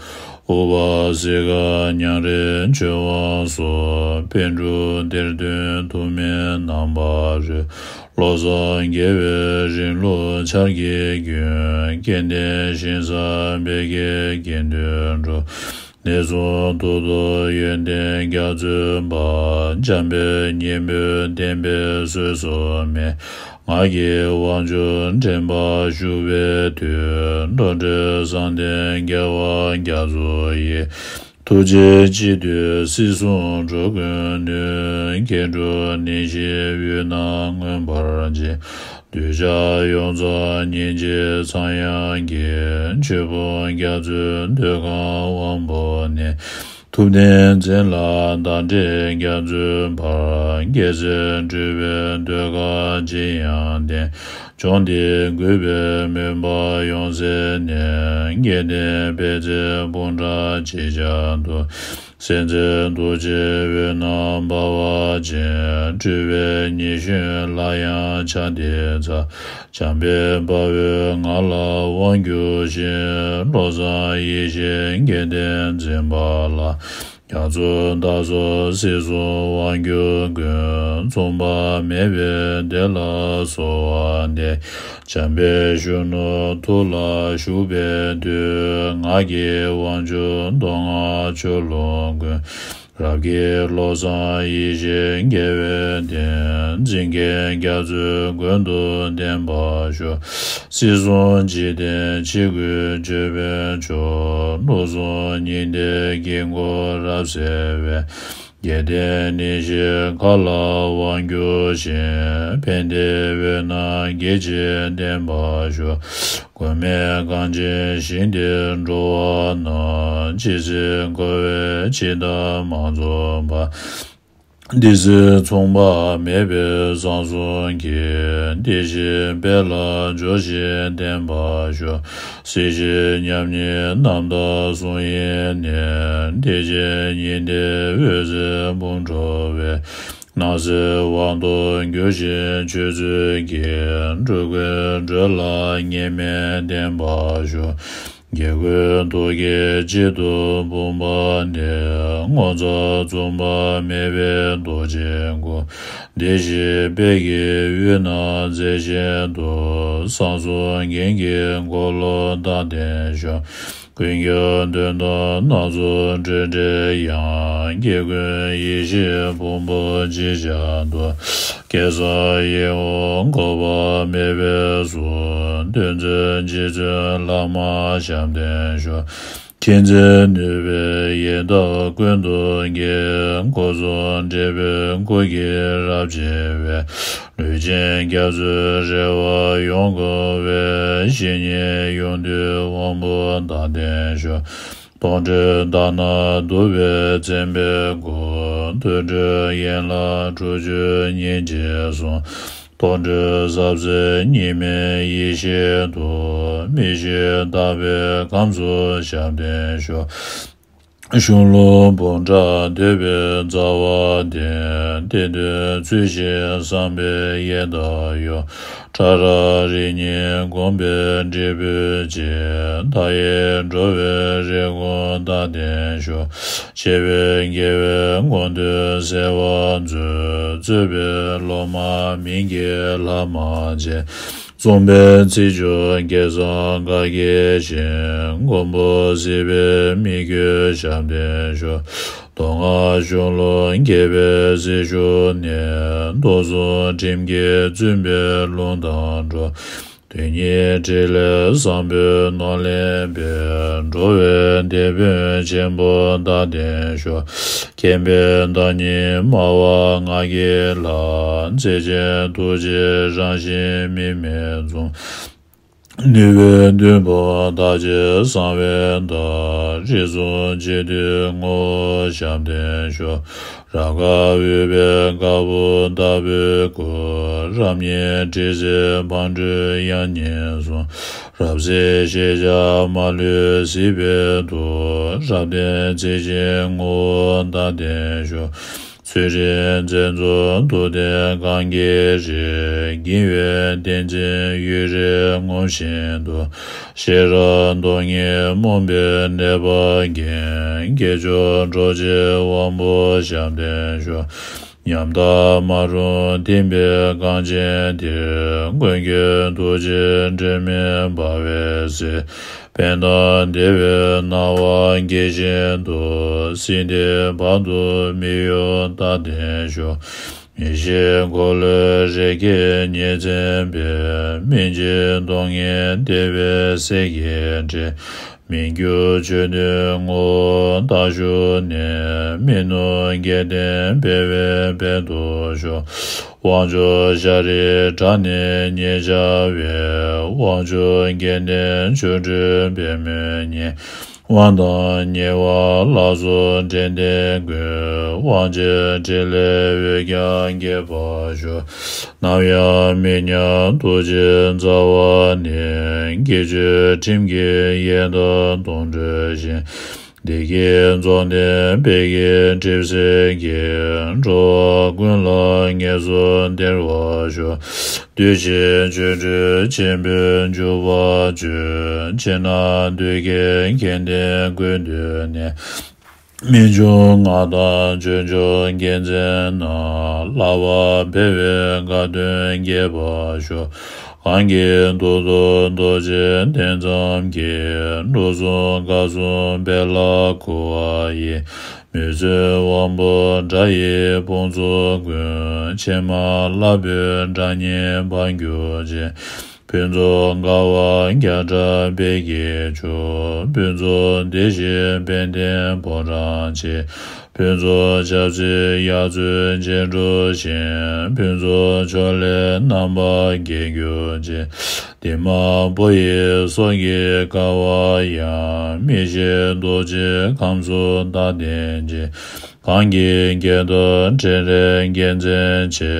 ཨུ་པ་སིརྒ་ཉང་རལ་ཆོས་དབང་སོགས། པཎ་གྲུབ་གཏེར་སྟོན་ཐུགས་སྨོན་རྣམ་པར་རོལ། བློ་བཟང་རྒྱལ་བའི་རིང་ལུགས་ཆར་གྱི་རྒྱུན། སྐལ་ལྡན་ཞིང་ས་སྦས་ཀྱི་དགེ་འདུན་གྲུབ། གནས་གསུམ་ཐུགས་རྟོགས་ཡོན་ཏན་རྒྱ་མཚོའི་འབབ། འཇམ་དཔལ་སྙིང་པོའི་བསྟན་པའི་སྲོལ་གསུམ་སྨིན། ངག་གི་དབང་ཕྱུག་འདྲེན་པར་བཞུགས་པའི་མཐུས། འགྲོ་དྲུག་བསམ་གཏན་རྒྱལ་བ་རྒྱ་མཚོ་ཡི། ཐུགས་རྗེས་གཅིག་བསྡུས་སྲིད་གསུམ་འགྲོ་ཀུན་ནུས། མཁས་གྲུབ་གླིང་བཞི་དབུས་ན་མངོན་པར་བརྗིད། གདུལ་བྱ་ཡོངས་རྫོགས་སྙིང་རྗེའི་ཚངས་དབྱངས་ཀྱིས། ཆོས་ཕུང་རྒྱ་མཚོའི་འདོད་ཁམས་དབང་པོ་ནས། ཐུབ་བསྟན་འཛིན་ལ་བདག་འདྲའི་རྒྱ་མཚོའི་བར། རྒྱལ་སྲས་སྤྲུལ་པའི་ཟློས་གར་ཇི་ཡང་བསྟན། ལྗོངས་འདིར་གུས་པས་མོས་པ་ཡོངས་བསལ་ནས། སྐལ་ལྡན་པད་ཚལ་སྤུངས་འདྲ་ཅིག་ཅར་དུ། སེམས་ཅན་ཐུགས་རྗེའི་འོད་སྣང་འབར་བ་ཅན། སྤྲུལ་པའི་ཉི་གཞོན་སླར་ཡང་འཆར་ལྡན་མཚར། འཇམ་དཔལ་དཔའ་བོས་ང་ལ་དབང་བསྒྱུར་ཞིང་། བློ་བཟང་ཡེ་ཤེས་སྐལ་ལྡན་འཛིན་པ་ལ། རྒྱ་མཚོ་འདབ་གསུམ་སྲིད་གསུམ་དབང་སྒྱུར་ཀུན། མཚུངས་པ་མེད་པའི་བདེ་ལ་གསོལ་བ་འདེབས། འཇམ་དཔལ་གཞོན་ནུ་ཐུགས་ལ་ཞུགས་པའི་མཐུས། ངག་གི་དབང་ཕྱུག་མདོ་སྔགས་ཆོས་ལུང་ཀུན། རབ་ཀྱི་བློ་བཟང་ཡེ་ཤེས་རྒྱལ་བའི་བསྟན། འཛིན་མཁན་རྒྱ་མཚོའི་མགོན་དུ་བརྟན་པར་ཤོག། སྲིད་གསུམ་འཇིག་རྟེན་ཆེ་དགུའི་སྤྱོད་པའི་མཆོག། ལུགས་གསུམ་ཉི་ཟླའི་དཀྱིལ་འཁོར་རབ་གསལ་བའི། རྒྱལ་བསྟན་གླིང་བཞིའི་མཁའ་ལ་དབང་བསྒྱུར་ཞིང་། ཕན་བདེའི་འོད་སྣང་རྒྱས་བྱེད་བརྟན་པར་ཤོག། མགོན་མེད་གངས་ཅན་ཞིང་དེར་འགྲོ་བ་རྣམས། ཇི་སྲིད་འཁོར་བའི་འཆི་བདག་མ་རྫོགས་བར། འདི་སྲིད་མཚུངས་པ་མེད་པའི་གསང་གསུམ་གྱི། བདེ་གཤེགས་དཔལ་ལ་འབྱོར་ཞིང་བརྟན་པར་ཤོག། སྲིད་ཞིའི་ཉམས་ཉིད་རྣམ་དག་གསུང་ཡི་ནི། བདེ་ཆེན་ཉི་ཟླའི་འོད་ཟེར་འབུམ་འཕྲོ་བའི། སྣང་སྲིད་དབང་ཐོབ་འགྱུར་ཞིང་མཆོད་ཚུལ་གྱི། འགྲོ་ཀུན་སྒྲོལ་ལ་ཉེས་མེད་བརྟན་པར་ཤོག། རྒྱལ་ཀུན་ཐུགས་ཀྱི་དཀྱིལ་དུ་འབུམ་པ་ནི། ངོ་མཚར་མཚུངས་པ་མེད་པའི་རྡོ་རྗེའི་སྐུ། བདེ་གཤེགས་དཔལ་གྱི་དབུས་ན་མཛེས་བཞིན་དུ། གསང་གསུམ་རྒྱན་གྱི་འཁོར་ལོ་དང་ལྡན་ཤོག། ཀུན་ཁྱབ་འདོད་དོན་སྣ་ཚོགས་སྤྲོས་བྲལ་དབྱངས། སྐྱེ་ཀུན་ཡེ་ཤེས་ཕུང་པོ་ཅིག་ཅར་དུ། སྐལ་བཟང་ཡིད་འོང་འགོག་པ་མེད་པའི་གཟུགས། འདོད་འཛིན་འཇིག་ཚོགས་ལྷག་མ་བྱམས་ལྡན་ཤོག། མཁྱེན་བརྩེ་ནུས་པས་ཡི་དྭགས་ཀུན་ཏུ་དགྱེས། འཁོར་གསུམ་འདྲེན་པའི་སྐུ་གིས་རབ་ཕྱེ་བའི། ལུས་ཅན་རྒྱ་མཚོའི་རེ་བ་ཡོངས་བསྐོར་བའི། གཞི་སྙེད་ཡོངས་འདུས་དབང་པོ་དང་ལྡན་ཤོག། སྟོང་ཁྲོས་དག་ན་འདུ་བའི་མཚན་དཔེའི་སྐུ། དུར་ཁྲོད་ཡན་ལག་དྲུག་ཅུ་སྙིང་རྗེ་གསུམ། སྟོང་ཁྲོས་ཟབ་གསལ་གཉིས་མེད་ཡེ་ཤེས་མཐུ། མི་ཤིགས་དག་པའི་ཁམས་སུ་ཞབས་བརྟན་ཤོག། གཞུང་ལུགས་འབུམ་ཕྲག་འདུས་པའི་རྩ་བ་འདི། གཏེར་སྟོན་ཚུལ་བཞིན་བསམ་པས་ཡལ་དག་གཡོ། ཕྲ་རགས་རིམ་གཉིས་བསྒོམས་པའི་འབྲས་བུ་ཅན། མཐའ་ཡས་འགྲོ་བའི་རེ་སྐོང་དང་ལྡན་ཤོག། ཆེ་བའི་དགེ་བའི་མགོན་དོན་གསལ་བར་མཛོད། གཙོས་པའི་སློབ་མ་མིང་གི་ལྷ་མ་ཆེན། རྩོམ་པའི་ཚིག་སྦྱོར་སྐལ་བཟང་དགའ་དགྱེས་ཤིང་། མགོན་པོ་གཟིགས་པའི་མི་བསྐྱོད་ཞབས་བརྟན་ཤོག། མདོ་སྔགས་གཞུང་ལུགས་རྒྱས་པའི་ཟིལ་ཤུགས་ནི། མདོ་གསུམ་བསྒྲིམས་ཀྱིས་བཙུན་པའི་ལུང་དང་འགྲོགས། དོན་གཉིས་ཕྲིན་ལས་བཟང་པོའི་ནོར་ལེན་པས། འགྲོ་བའི་དེད་དཔོན་ཆེན་པོ་དང་ལྡན་ཤོག། མཁྱེན་པའི་བདག་ཉིད་སྨྲ་བ་ངག་གི་ལྷ། མཛད་ཆེན་ཐུགས་རྗེའི་རང་བཞིན་དམིགས་མེད་འཛུམ། ནུས་པའི་མཐུ་བོ་དག་ཅིང་གསང་བའི་བདག། རིགས་གསུམ་འཆི་དུས་ངོ་བོ་ཞབས་བརྟན་ཤོག། རབ་དཀར་འོད་པའི་དཀར་པོ་ལྟ་བུའི་སྐུ། རབ་བརྙེས་དྲི་ཟའི་ཕ་འགྲོས་དབྱངས་སྙན་གསུང་། རབ་གསལ་ཤེས་བྱ་མ་ལུས་གཟིགས་པའི་མཐུ། རབ་བརྟན་རྩིབས་བཞིའི་ངོ་བོ་མདའ་ལྡན་ཤོག། ཚུལ་ཁྲིམས་མཛད་གཙོ་མཐུ་ལྡན་གང་གི་རིགས། བསྒྱིངས་པའི་ཏིང་འཛིན་གཡུ་རལ་ངོམས་བཞིན་དུ། ཤེས་རབ་མདོག་ཉིད་རྨོངས་པའི་ནད་པ་འགེངས། སྐྱེས་མཆོག་འགྲོ་བྱེད་དབང་པོ་ཞབས་བརྟན་ཤོག། ཉམ་ཐག་མ་རུངས་ཐིམ་པའི་གངས་ཅན་འདིར། མགོན་ཁྱོད་ཐུགས་རྗེའི་སྒྲོན་མེ་འབར་བའི་ཚེ། ཕན་དང་བདེ་བའི་སྣང་བ་འགྱེད་བཞིན་དུ། སྲིད་མཐའི་བར་དུ་མི་གཡོ་མདའ་ལྡན་ཤོག། མི་ཤེས་འཁོར་ལོའི་རི་སྐེད་ཉིན་མཚན་སྦས། སྨིན་བྱེད་གདོང་ལྔས་བདེ་བའི་གསེར་གྱི་ཁྲི། མི་འགྱུར་ཆོས་འདུལ་ངོ་བོ་མདའ་གཞུ་ནས། མི་ནུབ་རྒྱལ་བསྟན་འཕེལ་བའི་དཔལ་དུ་ཤོག། དབང་ཕྱུག་ཤཱ་རིའི་བྲག་ནས་ཉེར་སྦྱར་བའི། དབང་ཕྱུག་དགེ་ལྡན་ཆོ་འཕྲུལ་པད་མོའི་གཉེན། དབང་ཐང་ཉེ་བར་ལ་སོགས་འབྲས་ལྡན་ཀུན། དབང་ཆེན་ཕྲིན་ལས་འོད་ཀྱང་འགྱེད་པར་ཤོག། ནམ་ཡང་མི་ཉམས་ཐུགས་རྗེའི་རྩ་བ་ནས། སྐྱེས་མཆོག་ཁྲིམས་ཀྱི་ཡལ་འདབ་དོང་གྲོལ་ཞིང་། བདེ་སྐྱིད་རྫོགས་ལྡན་དཔལ་གྱི་གྲིབ་བསིལ་གྱིས། འགྲོ་བ་ཀུན་ལ་ངལ་གསོ་སྟེར་བར་ཤོག། གདུལ་བྱའི་ཆོ་འཕྲུལ་ཆེན་པོས་འཇུག་པར་བྱོན། ཕྱི་ནང་འདུལ་དཀའི་ཁེངས་ལྡན་ཀུན་འདུལ་ནས། རྨད་བྱུང་སྔགས་དང་ཆོས་འབྱུང་རྒྱལ་མཚན་རྣམས། བསླབ་པ་འཕེལ་བའི་དགའ་སྟོན་རྒྱས་པར་ཤོག། གང་གི་ཐུགས་སུ་རྡོ་རྗེ་གདན་ཙམ་གྱིས། འགྲོ་གསུམ་སྐབས་གསུམ་འཕེལ་ལ་འགུགས་པ་ཡི། མི་བཟོད་དབང་པོ་དགྲ་ཡི་དཔུང་ཚོགས་ཀུན། ཕྱེ་མར་བསླབ་པའི་དགྲ་གཉེན་འབར་གྱུར་ཅིག། ཕུན་ཚོགས་དགའ་བ་བརྒྱ་ཕྲག་འཕེལ་གྱིས་ཕྱུག། ཕུན་ཚོགས་བདེ་གཤེགས་དཔལ་ལྡན་ཕོ་བྲང་ཆེ། ཕུན་ཚོགས་ཆབ་སྲིད་དབྱར་ཚུལ་རྒྱས་འགྲོ་ཞིང་། ཕུན་ཚོགས་ཕྱོགས་ལས་རྣམ་པར་རྒྱལ་གྱུར་ཅིག། དེ་མ་བུ་ཡི་སྲོག་གི་དཀའ་བ་ཡང་། མི་ཤེས་རྡོ་རྗེ་ཁམས་གསུམ་མདའ་ལྡན་ཅིག། གང་གི་རྒྱལ་ཐབས་ཕྲིན་ལས་རྒྱལ་མཚན་ཆེ།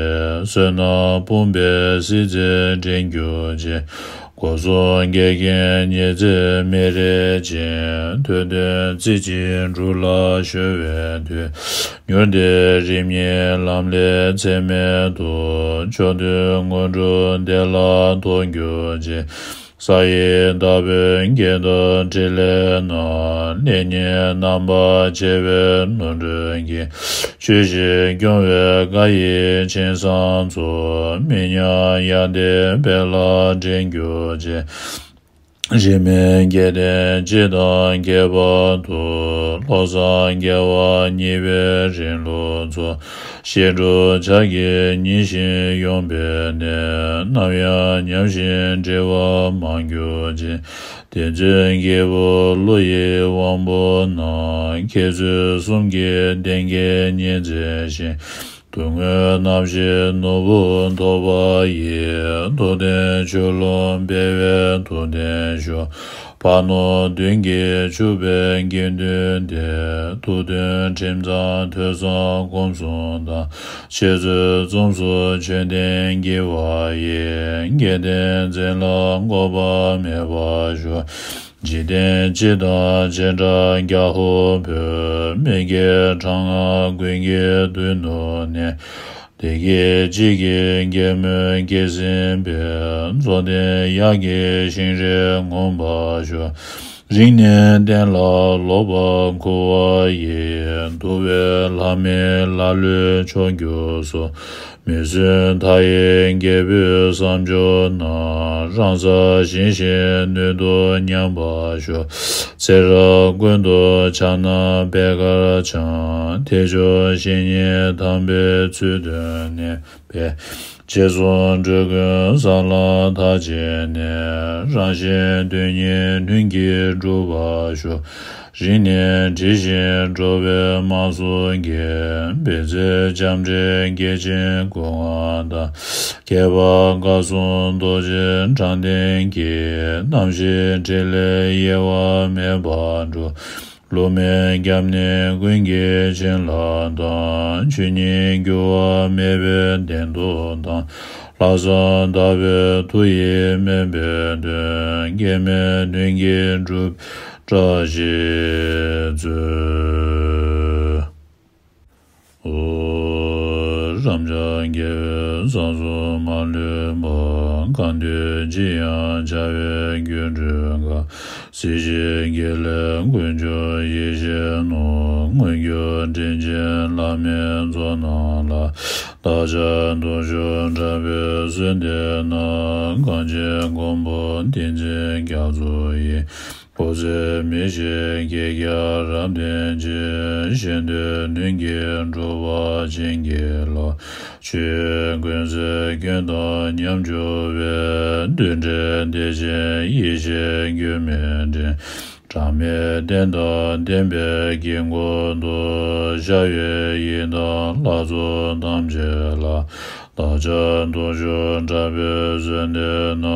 བསོད་ནམས་ཕུང་པོའི་སྲིད་རྩེ་འདྲེན་གྱུར་ཅིག། སྒོ་གསུམ་འགལ་རྐྱེན་ཉི་ཚེ་མེ་རེག་ཅིང་། ཐོས་དོན་རྩེ་གཅིག་སྒྲུབ་ལ་གཞོལ་བའི་དུས། མྱུར་དེ་རིམ་གཉིས་ལམ་ལས་ཚད་མེད་དུ། མཆོག་ཐུན་དངོས་གྲུབ་བདེ་བླག་ཐོབ་གྱུར་ཅིག། ས་ཡི་བདག་པོས་རྒྱས་ཐབས་ཕྲིན་ལས་རྣམས། ལེགས་ཉེས་རྣམ་པར་ཕྱེ་བའི་ནོར་འཁྲུལ་གྱིས། ཆོས་བཞིན་སྐྱོང་བའི་བཀའ་ཡི་མཆིམས་ཟངས་མཚོ། མི་ཉམས་ཡར་ལྡན་དཔལ་ལ་འདྲེན་གྱུར་ཅིག། རིས་མེད་རྒྱལ་བསྟན་སྤྱི་དང་ཁྱད་པར་དུ། བློ་བཟང་རྒྱལ་བ་གཉིས་པའི་རིང་ལུགས་སྩོལ། བཤད་སྒྲུབ་ཕྱག་གི་ཉིན་བཞིན་ཡོང་བའི་གནས། ནམ་ཡང་ཉམས་ཤིང་འབྲི་བར་མ་གྱུར་ཅིག། དེ་ཚེ་སྐྱེས་བུ་ཀླུ་ཡི་དབང་པོ་རྣམས། མཁས་བཙུན་གསུམ་གྱི་གདན་བརྒྱད་ཉིད་མཛེས་ཤིང་། དུག་ལྔའི་རྣམ་ཤེས་ནོར་བུ་ཐོབ་པ་ཡི། མཐུ་ལྡན་ཆོས་ལུང་སྤེལ་བའི་མཐུ་ལྡན་ཤོག། ཕ་ནོར་བདུན་གྱིས་ཕྱུག་པའི་དགེ་འདུན་ཏེ། མཐུ་སྟོན་ཁྲིམས་གཙང་ཐོས་བསམ་སྒོམ་གསུམ་དང་། འཆད་རྩོད་རྩོམ་གསུམ་ཆོས་ལྡན་དགེ་བ་ཡིས། རྒྱལ་བསྟན་འཛིན་ལ་འགོག་པ་མེད་པར་ཤོག། འཇིག་རྟེན་སྤྱི་དང་བྱེ་བྲག་རྒྱ་ཧོར་བོད། མི་དགེ་གྲང་ངར་ཀུན་གྱི་མདུན་དུ་གནས། བདེ་སྐྱིད་གཅིག་གི་རྒྱལ་མོས་སྐྱེད་སྲིང་འཕེལ། རྫོགས་ལྡན་དབྱར་གྱི་ཤིང་རིས་ངོམས་པར་ཤོག། རིང་ནས་བསྟན་ལ་ལོག་པར་འཁུ་བ་ཡིས། འདུལ་བའི་ལྷ་མིའི་ལ་ལུས་འཕྱོག་འགྱུར་སོགས། མི་བསྲུན་མཐའ་ཡས་རྒྱལ་པོའི་བསམ་སྦྱོར་རྣམས། རང་སར་ཞིང་བཞིན་སྣོད་དུ་མཉམ་པར་ཤོག། ཚེ་རབས་ཀུན་ཏུ་ཕྱག་ན་པད་དཀར་འཆང་། ཐེག་མཆོག་བཤེས་གཉེན་དམ་པའི་ཚུལ་དུ་གནས་པའི། རྗེས་སུ་འགྲོ་ཀུན་ས་ལམ་མཐར་ཕྱིན་ནས། རང་གཞན་དོན་གཉིས་ལྷུན་གྱིས་གྲུབ་པར་ཤོག། རིང་ནས་བྲིས་ཤིང་འགྲོ་བའི་མང་སུ་གྱིས། བི་ཛའི་ལྕམ་དྲལ་རྒྱལ་ཆེན་སྐུ་དངོས་དང་། ཁྱད་པར་སྐལ་གསུམ་རྡོ་རྗེ་འགྲམ་སྟེང་གི། རྣམ་ཤེས་ཕྲིན་ལས་གཡེལ་བ་མེད་པར་སྒྲུབ། བསླུ་མེད་སྐྱབས་གནས་ཀུན་གྱི་བྱིན་རླབས་དང་། ཆོས་ཉིད་འགྱུར་བ་མེད་པའི་གདེང་རྟོགས་དང་། ལྷག་བསམ་དག་པའི་མཐུ་ཡིས་དམན་པའི་དོན། སྐྱེ་མེད་དོན་གྱིས་འགྲུབ་པའི་བཀྲ་ཤིས་སྩོལ། ཨོ། རབ་འབྱམས་རྒྱལ་བའི་གསང་གསུམ་མ་ལུས་པ། གང་འདུལ་ཅི་ཡང་བྱ་བའི་སྒྱུ་འཕྲུལ་དཀར། སྲིད་ཞིའི་དགེ་ལེགས་ཀུན་འབྱུང་ཡེ་ཤེས་ནོར། མངོན་གྱུར་དྲིན་ཅན་བླ་མའི་ཚོགས་རྣམས་ལ། བདག་ཅག་སྟོབས་བཅུ་དྲག་པོས་གསོལ་འདེབས་ན། གངས་ཅན་མགོན་པོ་བསྟན་འཛིན་རྒྱ་མཚོ་ཡི། སྐུ་ཚེ་མི་ཤིགས་བསྐལ་བརྒྱར་རབ་བརྟན་ཅིང་། གཞན་དོན་ལྷུན་གྱིས་གྲུབ་པར་བྱིན་གྱིས་རློབས། ཆོས་ཀུན་ཟད་ཀུན་བཏང་ཉམས་གྱུར་པའི། འདུས་འདྲའི་བདེ་ཆེན་ཡེ་ཤེས་རྒྱུད་སྨིན་འདྲེན། གྲངས་མེད་རྟེན་དང་བརྟེན་པའི་དཀྱིལ་འཁོར་དུ། ཤར་བའི་ཡི་དམ་ལྷ་ཚོགས་ཐམས་ཅད་ལ། བདག་ཅག་སྟོབས་བཅུ་དྲག་པོས་གསོལ་འདེབས་ན།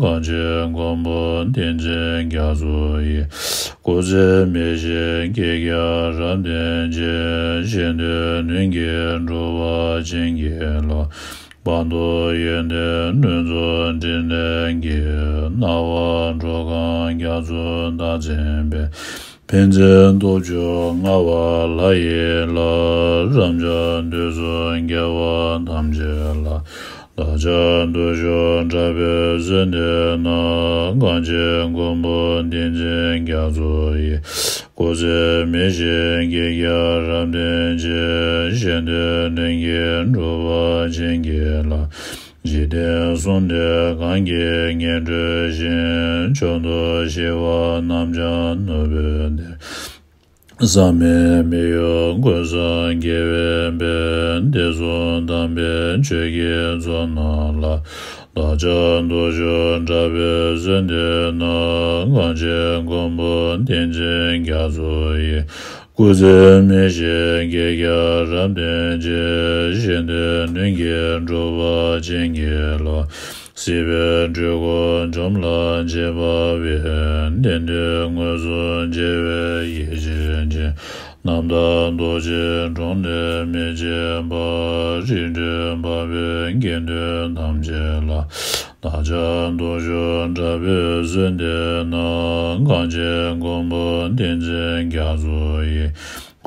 གངས་ཅན་མགོན་པོ་བསྟན་འཛིན་རྒྱ་མཚོ་ཡི། སྐུ་ཚེ་མི་ཤིགས་བསྐལ་བརྒྱར་རབ་བརྟན་ཅིང་། གཞན་དོན་ལྷུན་གྱིས་གྲུབ་པར་བྱིན་གྱིས་རློབས། བར་དོ་ཡོན་ཏན་ལྷུན་རྫོགས་ཕྲིན་ལས་ཀྱི། སྣང་བ་འགྲོ་གང་རྒྱ་མཚོ་བདག་འཛིན་པའི། ཕན་མཛད་སྟོབས་བཅུ་མངའ་བ་ལྷ་ཡི་ལྷ། རབ་འབྱམས་དུས་གསུམ་རྒྱལ་བ་ཐམས་ཅད་ལ། བདག་ཅག་སྟོབས་བཅུ་དྲག་པོས་གསོལ་འདེབས་ན། གངས་ཅན་མགོན་པོ་བསྟན་འཛིན་རྒྱ་མཚོ་ཡི། སྐུ་ཚེ་མི་ཤིགས་བསྐལ་བརྒྱར་རབ་བརྟན་ཅིང་། གཞན་དོན་ལྷུན་གྱིས་གྲུབ་པར་བྱིན་གྱིས་རློབས། འཇིག་རྟེན་གསུམ་འདི་གང་གིས་ངེས་གྲོལ་ཞིང་། མཆོག་ཏུ་གཤེགས་པ་རྣམས་ཀྱང་ནོར་བུའི་གཏེར། ཟག་མེད་མི་གཡོ་ཀུན་བཟང་རྒྱལ་བའི་དཔལ། བདེ་གསུམ་དམ་པའི་ཆོས་ཀྱི་མཚོ་རྣམས་ལ། བདག་ཅག་སྟོབས་བཅུ་དྲག་པོས་གསོལ་འདེབས་ན། གངས་ཅན་མགོན་པོ་བསྟན་འཛིན་རྒྱ་མཚོ་ཡི། སྐུ་ཚེ་མི་ཤིགས་བསྐལ་བརྒྱར་རབ་བརྟན་ཅིང་། གཞན་དོན་ལྷུན་གྱིས་གྲུབ་པར་བྱིན་གྱིས་རློབས། སྲིད་པའི་འཁྲུལ་འཁོར་འཇོམས་ལ་བྱེད་པ་བའི། བདེན་དོན་མངོན་སུམ་མཇལ་བའི་ཡིད་བཞིན་ཅན། རྣམ་དག་རྡོ་རྗེ་འགྲོ་ལས་མི་བྱེད་པ། རིགས་འདྲེན་འཕགས་པའི་དགེ་འདུན་ཐམས་ཅད་ལ། བདག་ཅག་སྟོབས་བཅུ་དྲག་པོས་གསོལ་འདེབས་ན། གངས་ཅན་མགོན་པོ་བསྟན་འཛིན་རྒྱ་མཚོ་ཡི།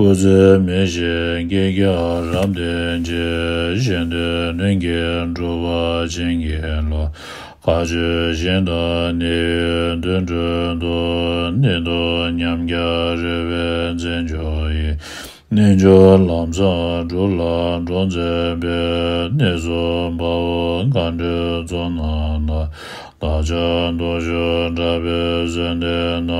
སྐུ་ཚེ་མི་ཤིགས་བསྐལ་བརྒྱར་རབ་བརྟན་ཅིང་། གཞན་དོན་ལྷུན་གྱིས་གྲུབ་པར་བྱིན་གྱིས་རློབས། མཁའ་སྤྱོད་ཞིང་དང་གནས་ཡུལ་དུད་འགྲོའི་གཏོར། ནད་གདོན་ཉམས་ཀྱང་རོལ་པའི་རྩེད་འཇོ་ཡི། རྣལ་འབྱོར་ལམ་བཟང་སྒྲུབ་ལ་འགྲོ་མཛད་པའི། གནས་གསུམ་དཔའ་བོ་མཁའ་འགྲོའི་ཚོགས་རྣམས་ལ། བདག་ཅག་སྟོབས་བཅུ་དྲག་པོས་གསོལ་འདེབས་ན།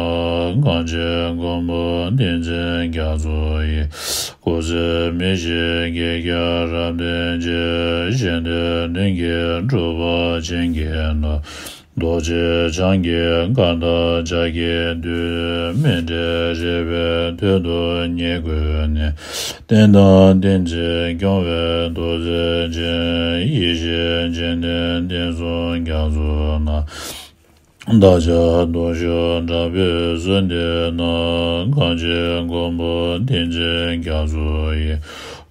གངས་ཅན་མགོན་པོ་བསྟན་འཛིན་རྒྱ་མཚོ་ཡི། སྐུ་ཚེ་མི་ཤིགས་བསྐལ་བརྒྱར་རབ་བརྟན་ཅིང་། གཞན་དོན་ལྷུན་གྱིས་གྲུབ་པར་བྱིན་གྱིས་རློབས། རྡོ་རྗེ་འཆང་གི་མཁའ་མཐའ་ལྗགས་ཀྱིས་བསྡུས། མཎྜལ་རས་པའི་ཐོད་དུ་ཉེར་བཀོད་ནས། རྟེན་དང་བསྟན་འཛིན་སྐྱོང་བའི་ཐུགས་རྗེ་ཅན། ཡེ་ཤེས་སྤྱན་ལྡན་བསྟན་སྲུང་རྒྱ་མཚོ་ན། བདག་ཅག་སྟོབས་བཅུ་དྲག་པོས་གསོལ་འདེབས་ན། གངས་ཅན་མགོན་པོ་བསྟན་འཛིན་རྒྱ་མཚོ་ཡི།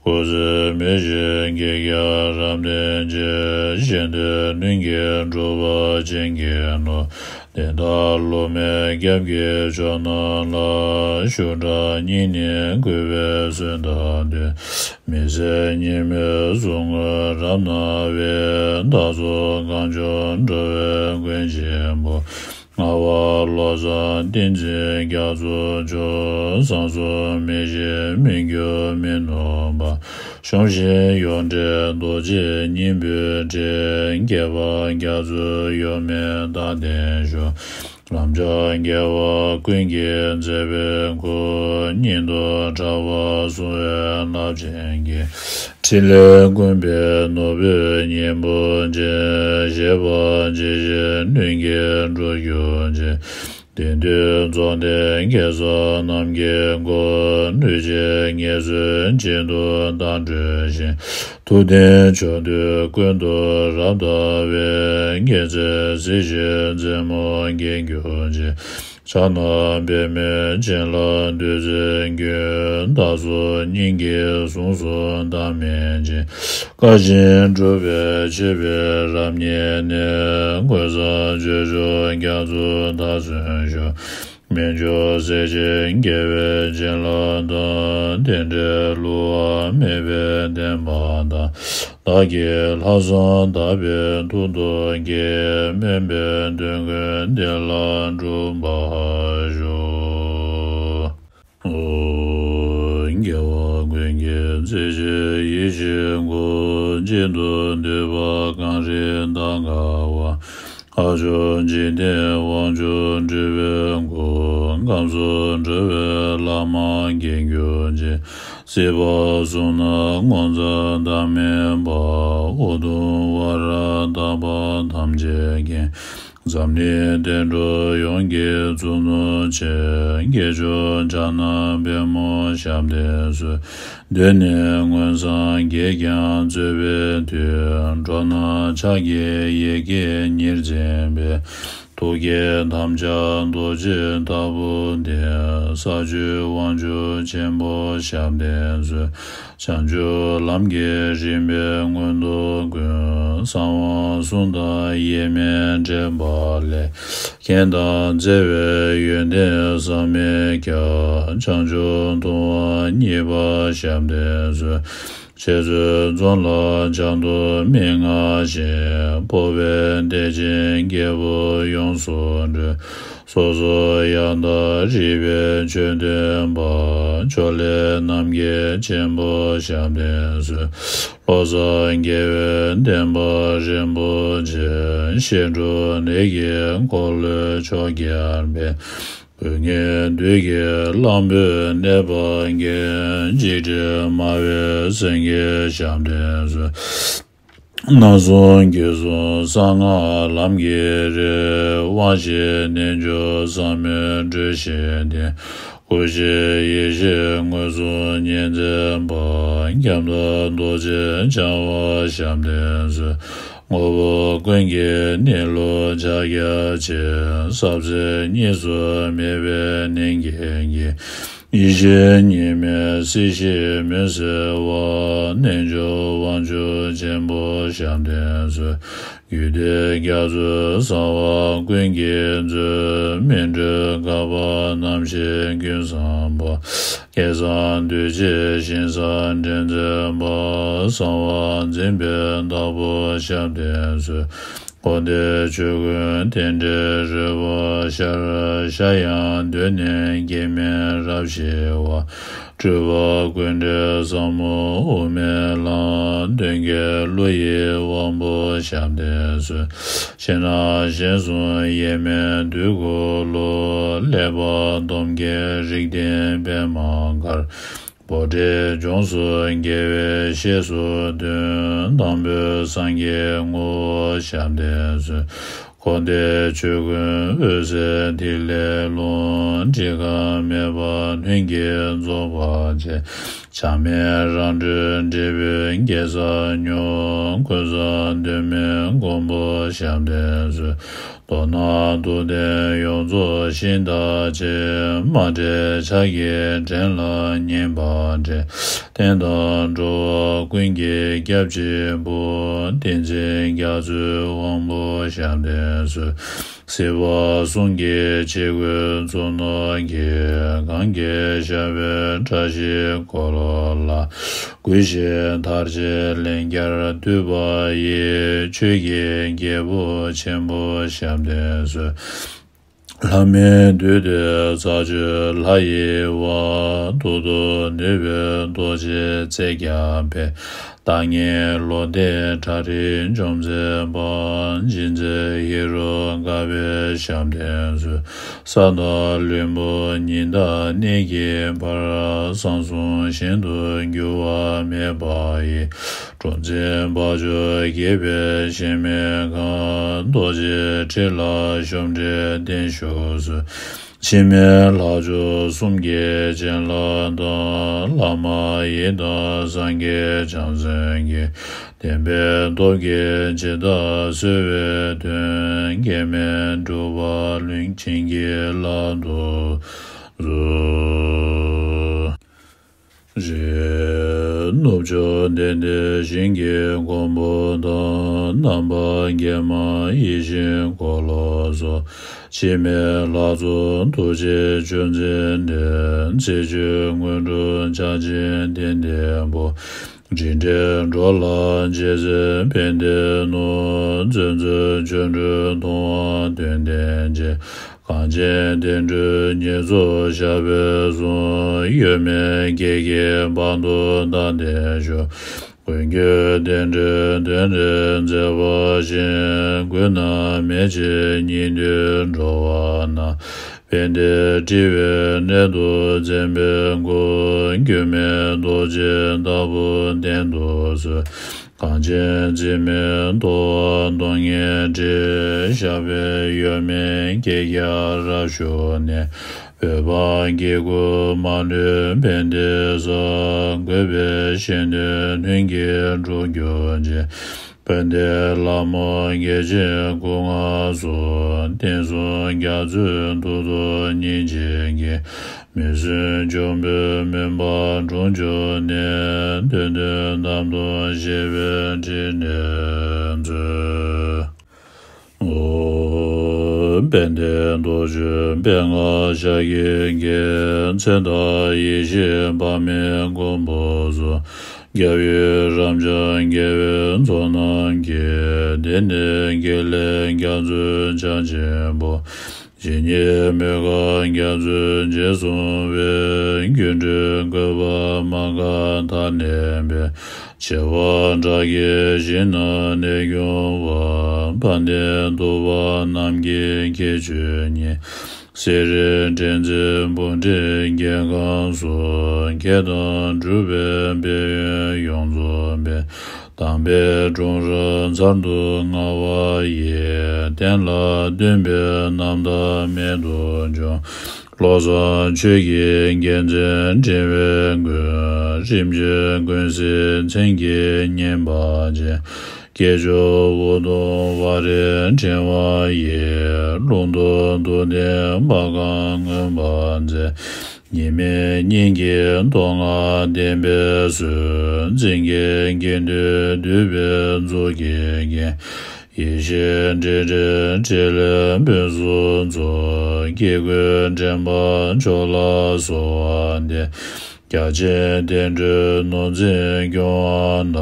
སྐུ་ཚེ་མི་ཤིགས་བསྐལ་བརྒྱར་རབ་བརྟན་ཅིང་། གཞན་དོན་ལྷུན་གྱིས་གྲུབ་པར་བྱིན་གྱིས་རློབས། དེ་དག་བསླུ་མེད་སྐྱབས་ཀྱི་མཆོག་རྣམས་ལ། ཤུགས་དྲག་སྙིང་ནས་གུས་པས་གསོལ་བ་འདེབས། མི་ཟད་ཉི་མའི་གཟུགས་བརྙན་རབ་སྣང་བའི། བདག་སོགས་གངས་ལྗོངས་འགྲོ་བའི་མགོན་ཆེན་པོ། ངག་དབང་བློ་བཟང་བསྟན་འཛིན་རྒྱ་མཚོ་མཆོག། གསང་གསུམ་མི་ཤིགས་མི་འགྱུར་མི་ནུབ་པ། གཞོམ་ཤིང་ཡོངས་བྲལ་རྡོ་རྗེ་སྙིང་པོའི་སྤྲིན། རྒྱས་པར་རྒྱ་མཚོའི་གཡོ་མེད་མདངས་ལྡན་ཤོག། རབ་འབྱམས་རྒྱལ་བ་ཀུན་གྱི་མཛད་པའི་སྐུ། སྙིང་སྟོབས་དྲག་པོ་གསུང་བའི་རླབས་ཆེན་གྱིས། ཕྲིན་ལས་ཀུན་པའི་ནོར་བུའི་སྙིང་པོ་ཅན། བཞད་པ་ཇི་བཞིན་ལྷུན་གྱིས་འགྲུབ་གྱུར་ཅིག། དེང་དུས་རྫོགས་ལྡན་གེ་སར་རྣམས་ཀྱི་སྐུ། ལུས་ཅན་ངལ་གསོའི་དཀྱིལ་དུ་བདག་སྤྲུལ་ཞིང་། ཐུབ་བསྟན་ཕྱོགས་དུས་ཀུན་ཏུ་རབ་བལྟ་བའི། མཁྱེན་བརྩེ་གཟི་བརྗིད་རྩེ་མོ་རྒྱས་གྱུར་ཅིག། ཕྱག་ན་པདྨོས་བྱིན་རླབས་བདུད་རྩིའི་རྒྱུན། བདག་སོགས་སྙིང་གི་གཟུངས་སུ་བདག་སྨིན་ཅིང་། བཀའ་བཞིན་སྒྲུབ་པའི་ཆེད་པའི་རབ་བརྙེས་ནས། མགོན་གསར་སྤྱོད་མཆོག་རྒྱ་མཚོ་དར་ཚོན་ཞུ། མི་འགྱུར་གཟི་བརྗིད་རྒྱལ་བའི་བྱིན་རླབས་དང་། རྟེན་འབྲེལ་བསླུ་བ་མེད་པའི་བདེན་པ་དང་། བདག་གིས་ལྷག་བསམ་དག་པའི་ཐུགས་རྡོ་རྗེ། དམན་པའི་དོན་ཀུན་འདི་ལ་འགྲུབ་པར་ཤོག། ཨོ། རྒྱལ་བ་ཀུན་གྱི་གཙོ་ཆེ་ཡེ་ཤེས་སྐུ། གཅིག་ཏུ་འདུས་པ་གངས་རི་དང་འགལ་བ། ལྷ་མཆོག་འཇིག་རྟེན་དབང་ཕྱུག་སྤྲུལ་པའི་སྐུ། ཁམས་གསུམ་འགྲོ་བའི་ལམ་མགོན་གྱུར་ཅིག། སྲིད་པ་གསུམ་ན་ངོ་མཚར་བདག་མེད་པ། ཨུ་དུམ་ཝཱ་ར་དག་པ་ཐམས་ཅད་མཁྱེན། འཛམ་གླིང་བསྟན་འགྲོ་ཡོངས་ཀྱི་གཙུག་ནོར་ཆེ། སྐྱེས་མཆོག་ཕྱག་ན་པདྨོ་ཞབས་བརྟན་གསོལ། གདོད་ནས་མངོན་སངས་རྒྱས་ཀྱང་གཙོས་པའི་མཐུས། འགྲོ་རྣམས་ཕྱག་གི་ཡི་གེ་ཉེར་འཛིན་པའི། ཐུགས་བསྐྱེད་དམ་བཅའ་རྡོ་རྗེ་ལྟ་བུ་འདི། ས་བཅུའི་དབང་ཕྱུག་ཆེན་པོ་ཞབས་བརྟན་གསོལ། བྱང་ཆུབ་ལམ་གྱི་རིམ་པའི་མངོན་མཐོ་ཀུན། གསང་བ་གསུམ་དང་དབྱེར་མེད་འདྲེས་པ་ལས། མཁྱེན་དང་བརྩེ་བའི་ཡོན་ཏན་བསམ་མི་ཁྱབ། བྱང་ཆུབ་ཐུབ་དབང་གཉིས་པ་ཞབས་བརྟན་གསོལ། འཆད་རྩོད་རྫོང་ལ་བྱང་དུ་མི་མངའ་ཞིང་། སྤོབས་པའི་གཏེར་ཆེན་རྒྱལ་པོ་ཡོངས་སུ་གྲོལ། སོ་སོར་ཡང་དག་རིག་པའི་ཆོས་སྟོན་པ། ཕྱོགས་ལས་རྣམ་རྒྱལ་ཆེན་པོ་ཞབས་བརྟན་གསོལ། བློ་བཟང་རྒྱལ་བའི་བསྟན་པ་རིན་པོ་ཆེ། བཤད་སྒྲུབ་གནད་ཀྱི་འཁོར་ལོའི་ཕྱོགས་རྒྱལ་པོ། དགོས་ངེས་བདུད་ཀྱི་གླང་པོས་གནོད་པ་འགེལ། འཇིགས་བྲལ་སྨྲ་བའི་སེང་གེ་ཞབས་བརྟན་གསོལ། སྣང་གསུམ་རྒྱུད་གསུམ་གསང་སྔགས་ལམ་གྱི་རིགས། དབང་བཞིའི་རྣལ་འབྱོར་ཟབ་མོའི་འགྲོས་བཞི་ལྡན། སྐུ་བཞིའི་ཡེ་ཤེས་མངོན་སུམ་ཉིད་མཛད་པ། ཁྱབ་བདག་རྡོ་རྗེ་འཆང་དབང་ཞབས་བརྟན་གསོལ། དངོས་པོ་ཀུན་གྱི་གནས་ལུགས་ཕྱག་རྒྱ་ཆེ། ཟབ་གསལ་གཉིས་སུ་མེད་པའི་གནས་རྒྱན་གྱི། ཡེ་ཤེས་གཉིས་མེད་སྲིད་ཞིའི་མུན་སེལ་བ། རྣལ་འབྱོར་དབང་ཕྱུག་ཆེན་པོ་ཞབས་བརྟན་གསོལ། རྒྱུད་སྡེ་རྒྱ་མཚོའི་གསང་བ་ཀུན་གྱི་མཛོད། སྨིན་གྲོལ་གར་པ་རྣམ་བཞིའི་ཀུན་བཟང་པོ། སྐལ་བཟང་འདུས་བྱས་ཞིང་ས་འདྲེན་མཛད་པ། གསང་བ་འཛིན་པའི་བདག་པོ་ཞབས་བརྟན་གསོལ། འཁོར་འདས་ཆོས་ཀུན་རྟེན་འབྲེལ་རོལ་པར་ཤར། ཤར་ཡང་གདོད་ནས་སྐྱེ་མེད་རབ་ཞི་བ། སྤྲུལ་པ་ཀུན་འདྲའི་ཟབ་མོ་དབུ་མའི་ལམ། སྟོན་ཀའི་གླུ་ཡི་དབང་པོ་ཞབས་བརྟན་གསོལ། ཕྱི་ནང་གཞན་གསུམ་དབྱེར་མེད་དུས་འཁོར་ལོ། གླེགས་བམ་སྡོམ་བརྒྱད་རིགས་ལྡན་པདྨ་གར། པོ་ཏའི་ལྗོངས་སུ་རྒྱལ་བའི་བཤེས་སུ་འདུས། དང་པོའི་སངས་རྒྱས་ངོ་བོ་ཞབས་བརྟན་གསོལ། འཁོར་འདས་ཆོས་ཀུན་འོད་གསལ་ཐིག་ལེའི་ཀློང་། བྲི་ག་མེད་པ་ལྷུན་གྱིས་རྫོགས་པར་བྱེད། བྱམས་སྨན་རང་གྲོལ་འབྲས་བུའི་གེ་སར་ཉོན། ཀུན་བཟང་གདོད་མའི་མགོན་པོ་ཞབས་བརྟན་གསོལ། མདོར་ན་ཐུབ་བསྟན་ཡོངས་རྫོགས་ཤིང་རྟག་ཕྱིར། མ་འདྲེས་ཕྱག་གི་བྲན་ལ་བསྙེན་པར་འདྲེན། བསྟན་དང་འགྲོ་བ་ཀུན་གྱི་སྐྱབས་གཅིག་པུ། བསྟན་འཛིན་རྒྱ་མཚོའི་དབང་པོ་ཞབས་བརྟན་གསོལ། སྲིད་པ་གསུམ་གྱི་འཆི་ཁུར་གཙུག་ནོར་གྱིས། གང་གི་ཞབས་པད་བཀྲ་ཤིས་འཁོར་ལོ་ལ། གུས་ཕྱིར་མཐར་བྱེད་ལན་བརྒྱར་བཏུད་པ་ཡི། ཆོས་ཀྱི་རྒྱལ་པོ་ཆེན་པོ་ཞབས་བརྟན་གསོལ། ལྷ་མིན་འདུས་ཏེ་ས་བཅུའི་ལྷ་ཡི་དབང་། ཐུགས་རྡོ་ནུས་པའི་རྡོ་རྗེ་རྩལ་རྒྱས་པའི། བདག་ཉིད་བློ་འདས་ཁྲག་རིག་འཇོམས་མཛད་པ། འཇིགས་མཛད་ཧེ་རུ་ཀ་པའི་ཞབས་བརྟན་གསོལ། ས་དང་ལྷུན་པོ་ཉི་ཟླ་གནས་ཀྱི་བར། གསང་གསུམ་ཞིང་དུ་འགྱུར་བ་མེད་པ་ཡི། གྲུ་འཛིན་འབག་འཇུག་དགྱེས་པའི་གཞལ་མེད་ཁང་། རྡོ་རྗེ་ཁྲི་ལ་ཞབས་འདྲེན་བརྟན་བཞུགས་གསོལ། འཆི་མེད་ལྷ་མཆོག་གསུམ་གྱི་སྤྱན་ལ་གདངས། བླ་མ་ཡི་དམ་སངས་རྒྱས་བྱང་སེམས་ཀྱི། བདེན་པའི་སྟོབས་ཀྱིས་ཇི་ལྟར་གསོལ་བའི་དོན། འགལ་མེད་སྒྲུབ་པ་ལྷུན་བྱིན་གྱིས་བརླབ་ཏུ་གསོལ། རྗེ་ནུབ་ཕྱོགས་ལྡན་འདས་ཞིང་གི་མགོན་པོ་དང་། ནམ་མཁའ་འགེངས་མ་ཡིད་བཞིན་འཁོར་ལོ་སོགས། འཆི་མེད་ལྷ་ཚོགས་ཐུགས་རྗེའི་ཆུ་འཛིན་འདྲེན། ཚེ་ཆོས་དངོས་གྲུབ་ཆར་ཆེན་དན་ལྡན་པོ། དྲིན་དྲན་འགྲོ་ལ་རྗེས་བཟུང་ཕན་བདེའི་སྣོད། བཙན་འཛུལ་ཆོ་འཕྲུལ་མཐོང་བ་དོན་ལྡན་ཅན། གངས་ཅན་བསྟན་འགྲོའི་ཉེས་ཚོགས་བཤགས་པའི་གསུང་། གཡོ་མེད་སྐད་ཀྱི་བང་དུ་བརྡབས་ཏེ་བཞུགས། མགོན་ཁྱོད་བསྟན་འགྲོའི་དོན་འདི་མཛད་པ་བཞིན། གུས་ན་མེད་ཕྱིར་སྙིགས་དུས་འགྲོ་བ་ན། ཕན་བདེའི་སྤྲུལ་པའི་གནས་སུ་འཛིན་པའི་མགོན། འགྱུར་མེད་རྡོ་རྗེའི་བདག་པོ་བསྟེན་དུ་གསོལ། གངས་ཅན་འཛིན་མའི་ཐོག་གཏོར་ངེས་འདྲིས། བཤགས་པའི་གཡོ་མེད་སྐྱེ་རྒྱལ་རབ་ཞུགས་ནས། བོད་འབངས་སྐྱེ་དགུའི་མ་ལུས་ཕན་བདེའི་ས། འགོད་པའི་གཞན་དོན་ལྷུན་གྱིས་འགྲུབ་གྱུར་ཅིག། དཔལ་ལྡན་ལྷ་མོ་རྒྱལ་ཆེན་སྐུ་མངའ་གསོལ། བསྟན་སྲུང་རྒྱ་མཚོའི་གདུགས་དང་མཉེན་བྱེད་ཀྱི། མི་བསྲུན་འབྱུང་པོའི་མུན་པ་དྲོངས་གྱུར་ནས། འདོད་དོན་རྣམས་དང་བཅས་པའི་ཕྲིན་ལས་མཛོད། ཨོ། དཔལ་ལྡན་རྡོ་རྗེ་དཔལ་མངའ་ཤཱཀྱའི་རྒྱལ། ཚེ་དང་ཡེ་ཤེས་དཔག་མེད་མགོན་པོ་གསུམ། རྒྱལ་བའི་རབ་འབྱམས་རྒྱལ་བའི་ཚོགས་རྣམས་ཀྱིས། དེང་ནས་དགེ་ལེགས་རྒྱ་མཚོའི་ཆར་ཆེན་པོ། ཇི་སྙེད་མོས་གང་རྒྱ་མཚོའི་རྗེས་བཟུང་བའི། སྒྱུ་འཕྲུལ་བཀོད་པ་མ་འགགས་མཐའ་ཀླས་པའི། བྱེ་བ་ཕྲག་བརྒྱའི་ཞིང་རྣམས་གནས་སྐྱོང་བ། དཔལ་ལྡན་ཐུབ་པ་རྣམས་ཀྱི་ཁྱད་ཆོས་ཉིད། གསེར་རིའི་ཕྲེང་མཛེས་འབུམ་ཕྲག་བརྒྱའི་ཁམས་སུ། མཁས་དང་གྲུབ་པའི་ཕན་ཡོན་ཡོངས་རྫོགས་པའི། དམ་པའི་འཁྲུངས་རབས་མཚར་སྡུག་མངའ་བ་ཡི། བསྟན་ལ་སྟོན་པའི་རྣམ་ཐར་རྨད་དུ་བྱུང་། བློ་བཟང་ཆོས་ཀྱི་རྒྱལ་མཚན་འདྲེན་པའི་མགོན། རིམ་བྱོན་ཀུན་གཟིགས་མཚན་གྱི་བསྙེན་པ་ཅན། སྐྱེས་མཆོག་དབུ་སྟོང་བ་རིའི་ཕྲེང་བ་ཡི། ལྷུན་སྟུག་མདུང་ལྡན་པ་གང་མངོན་པར་མཛད། ཉི་མའི་སྙིང་གི་མཐོ་ངང་བསྟན་པའི་སྲོལ། འཛིན་གྱི་དགེ་འདུན་འདུས་པའི་གཙུག་གི་རྒྱན། ཡེ་ཤེས་སྤྲིན་བྲལ་ཕྲིན་ལས་ཕུན་སུམ་ཚོགས། སྐྱེ་དགུའི་དྲན་པ་མཆོག་ལ་གསོལ་བ་འདེབས། རྒྱ་ཆེན་བསྟན་འགྲོའི་ནོར་འཛིན་སྐྱོང་བ་ན།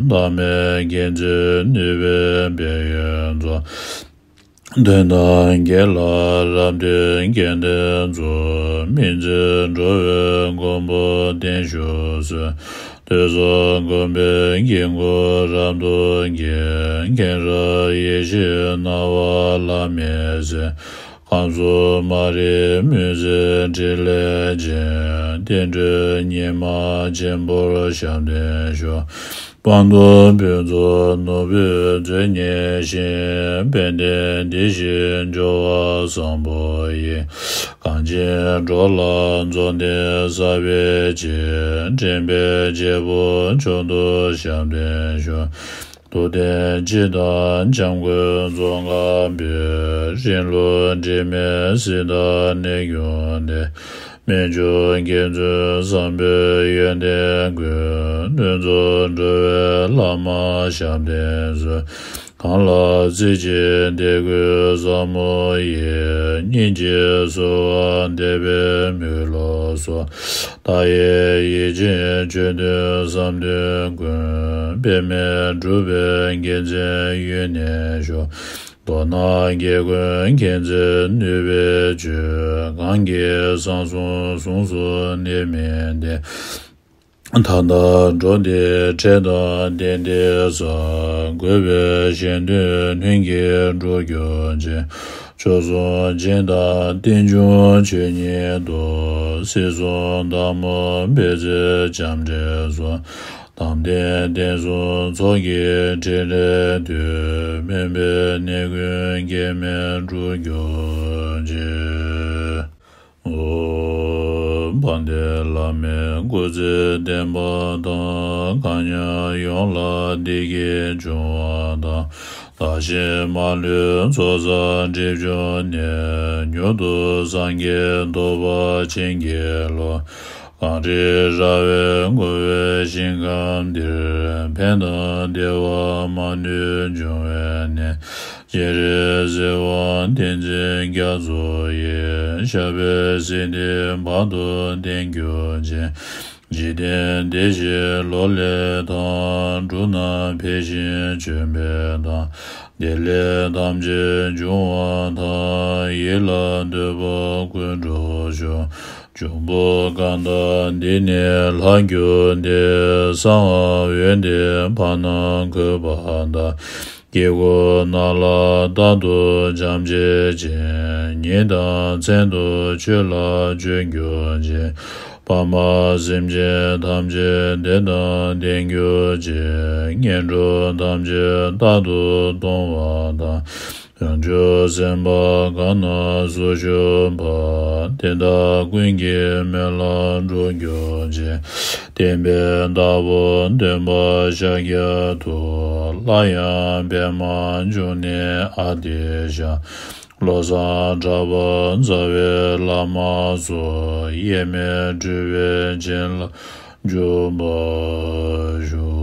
བདག་མེད་རྒྱལ་མཚན་ནུས་པའི་ཕན་ཡོན་ཚོགས། དོན་དང་འགལ་ལ་རབ་སྟོན་མཁན་དེ་ཚོ། སྨིན་བྱེད་འགྲོ་བའི་མགོན་པོ་བརྟན་བཞུགས་གསོལ། ཐོས་བསམ་སྒོམ་པའི་དཀྱིལ་འཁོར་རབ་ཏུ་རྒྱས། མཁྱེན་རབ་ཡེ་ཤེས་སྣང་བ་ལྷམ་མེ་བསལ། ཁམས་གསུམ་མ་རིག་མུན་སེལ་ཕྲིན་ལས་ཅན། བསྟན་འགྲོའི་ཉི་མ་ཆེན་པོར་ཞབས་བརྟན་ཤོག། སྤངས་རྟོགས་ཕུན་ཚོགས་ནོར་བུས་མཛོད་བརྙེས་ཤིང་། དཔལ་ལྡན་འདི་ཞིག་འབྱོར་བ་བཟང་པོ་ཡི། གངས་ཅན་འགྲོ་ལ་རྫོགས་ལྡན་ཟབ་པའི་ཕྱིར། འདྲེན་པའི་རྒྱལ་པོ་མཆོག་ཏུ་ཞབས་བརྟན་ཤོག། རྡོར་གདན་སྤྱི་དང་འཇམ་མགོན་རྫོང་དཀར་པོས། རིང་ལུགས་དྲི་མེད་གཟི་མདངས་གནས་སྐྱོང་སྟེ། རྨད་བྱུང་དགེ་ཚུལ་བཟང་པོའི་ཡོན་ཏན་ཀུན། སྣོད་རྫོགས་འགྲོ་བའི་ལྷ་མོར་ཞབས་བརྟན་གསོལ། གང་ལ་རྩེ་གཅིག་དད་གུས་ཟབ་མོ་ཡིས། སྙིང་རྗེས་གསོལ་བ་འདེབས་པའི་མོས་བློ་སོགས། མཐའ་ཡས་ཡིད་ཅན་ཆོས་འདོད་བསམ་དོན་ཀུན། འབད་མེད་འགྲུབ་པའི་དགེ་མཚན་ཡུན་གནས་ཤོག། མདོར་ན་རྒྱལ་ཀུན་མཁྱེན་བརྩེ་ནུས་པའི་བཅུད། གང་གིས་གསང་གསུམ་གཟུངས་སུ་གནས་མིན་ཏེ། ད་ལྟ་འགྲོ་འདིའི་འཕྲད་དང་བདེ་འདིར་སྩལ། དགོས་པའི་གཞན་དོན་ལྷུན་གྱིས་འགྲུབ་གྱུར་ཅིག། མཆོག་གསུམ་སྦྱིན་བདག་རྟེན་འབྱུང་ཆོས་ཉིད་དུ། སྲིད་གསུམ་བདག་མོ་འབད་མཛད་ལྕམ་དྲལ་སོགས། དམ་ལྡན་བསྟན་སྲུང་ཚོགས་ཀྱི་ཕྲིན་ལས་མཐུས། སྨན་པའི་ནད་ཀུན་སྐྱེ་མེད་འགྲུབ་གྱུར་ཅིག་ཨོཾ། དཔལ་ལྡན་བླ་མའི་སྐུ་ཚེ་བརྟན་པ་དང་། མཁའ་མཉམ་ཡོངས་ལ་བདེ་སྐྱིད་འབྱུང་བ་དང་། བདག་གཞན་མ་ལུས་ཚོགས་བསགས་སྒྲིབ་སྦྱོང་ནས། མྱུར་དུ་སངས་རྒྱས་ཐོབ་པར་བྱིན་གྱིས་རློབས། གངས་རི་ར་བས་བསྐོར་བའི་ཞིང་ཁམས་འདིར། ཕན་དང་བདེ་བ་མ་ལུས་འབྱུང་བའི་གནས། སྤྱན་རས་གཟིགས་དབང་བསྟན་འཛིན་རྒྱ་མཚོ་ཡི། ཞབས་པད་སྲིད་མཐའི་བར་དུ་བརྟན་གྱུར་ཅིག་འཇིག་རྟེན་བདེ་ཞིང་ལོ་ལེགས་དང་། འབྲུ་རྣམས་འཕེལ་ཞིང་ལྗོན་པའི་མཐར། བདེ་ལེགས་ཐམས་ཅད་འབྱུང་བ་དང་། ཡིད་ལ་འདོད་པ་ཀུན་འགྲུབ་ཤོག་འབྱུང་པོ་གང་དག་འདི་ནས་ལྷག་གྱུར་ཏེ། གསང་བ་འོད་ལྡན་ཕ་ནང་འཁོད་པ་དང་། དཀྱིལ་འཁོར་ནང་ལ་རྟག་ཏུ་འཆམ་བྱེད་ཅིང་། ཉིན་དང་མཚན་དུ་ཆོས་ལ་སྤྱོད་གྱུར་ཅིག་ཕ་མ་སེམས་ཅན་ཐམས་ཅད་བདེ་དང་ལྡན་གྱུར་ཅིག་ངན་འགྲོ་ཐམས་ཅད་རྟག་ཏུ་སྟོང་བ་དང་། བྱང་ཆུབ་སེམས་དཔའ་གང་རྣམས་སུ་ཞུགས་པ། དེ་དག་ཀུན་གྱི་སྨོན་ལམ་འགྲུབ་གྱུར་ཅིག་བསྟན་པའི་བདག་པོ་སྟོན་པ་ཤཱཀྱ་ཐུབ། སླར་ཡང་པདྨ་འབྱུང་གནས་ཨ་ཏི་ཤ། བློ་བཟང་གྲགས་པ་རྩ་བའི་བླ་མ་སོགས། དབྱེར་མེད་སྤྲུལ་པའི་བྱིན་རླབས་འཇུག་པར་ཤོག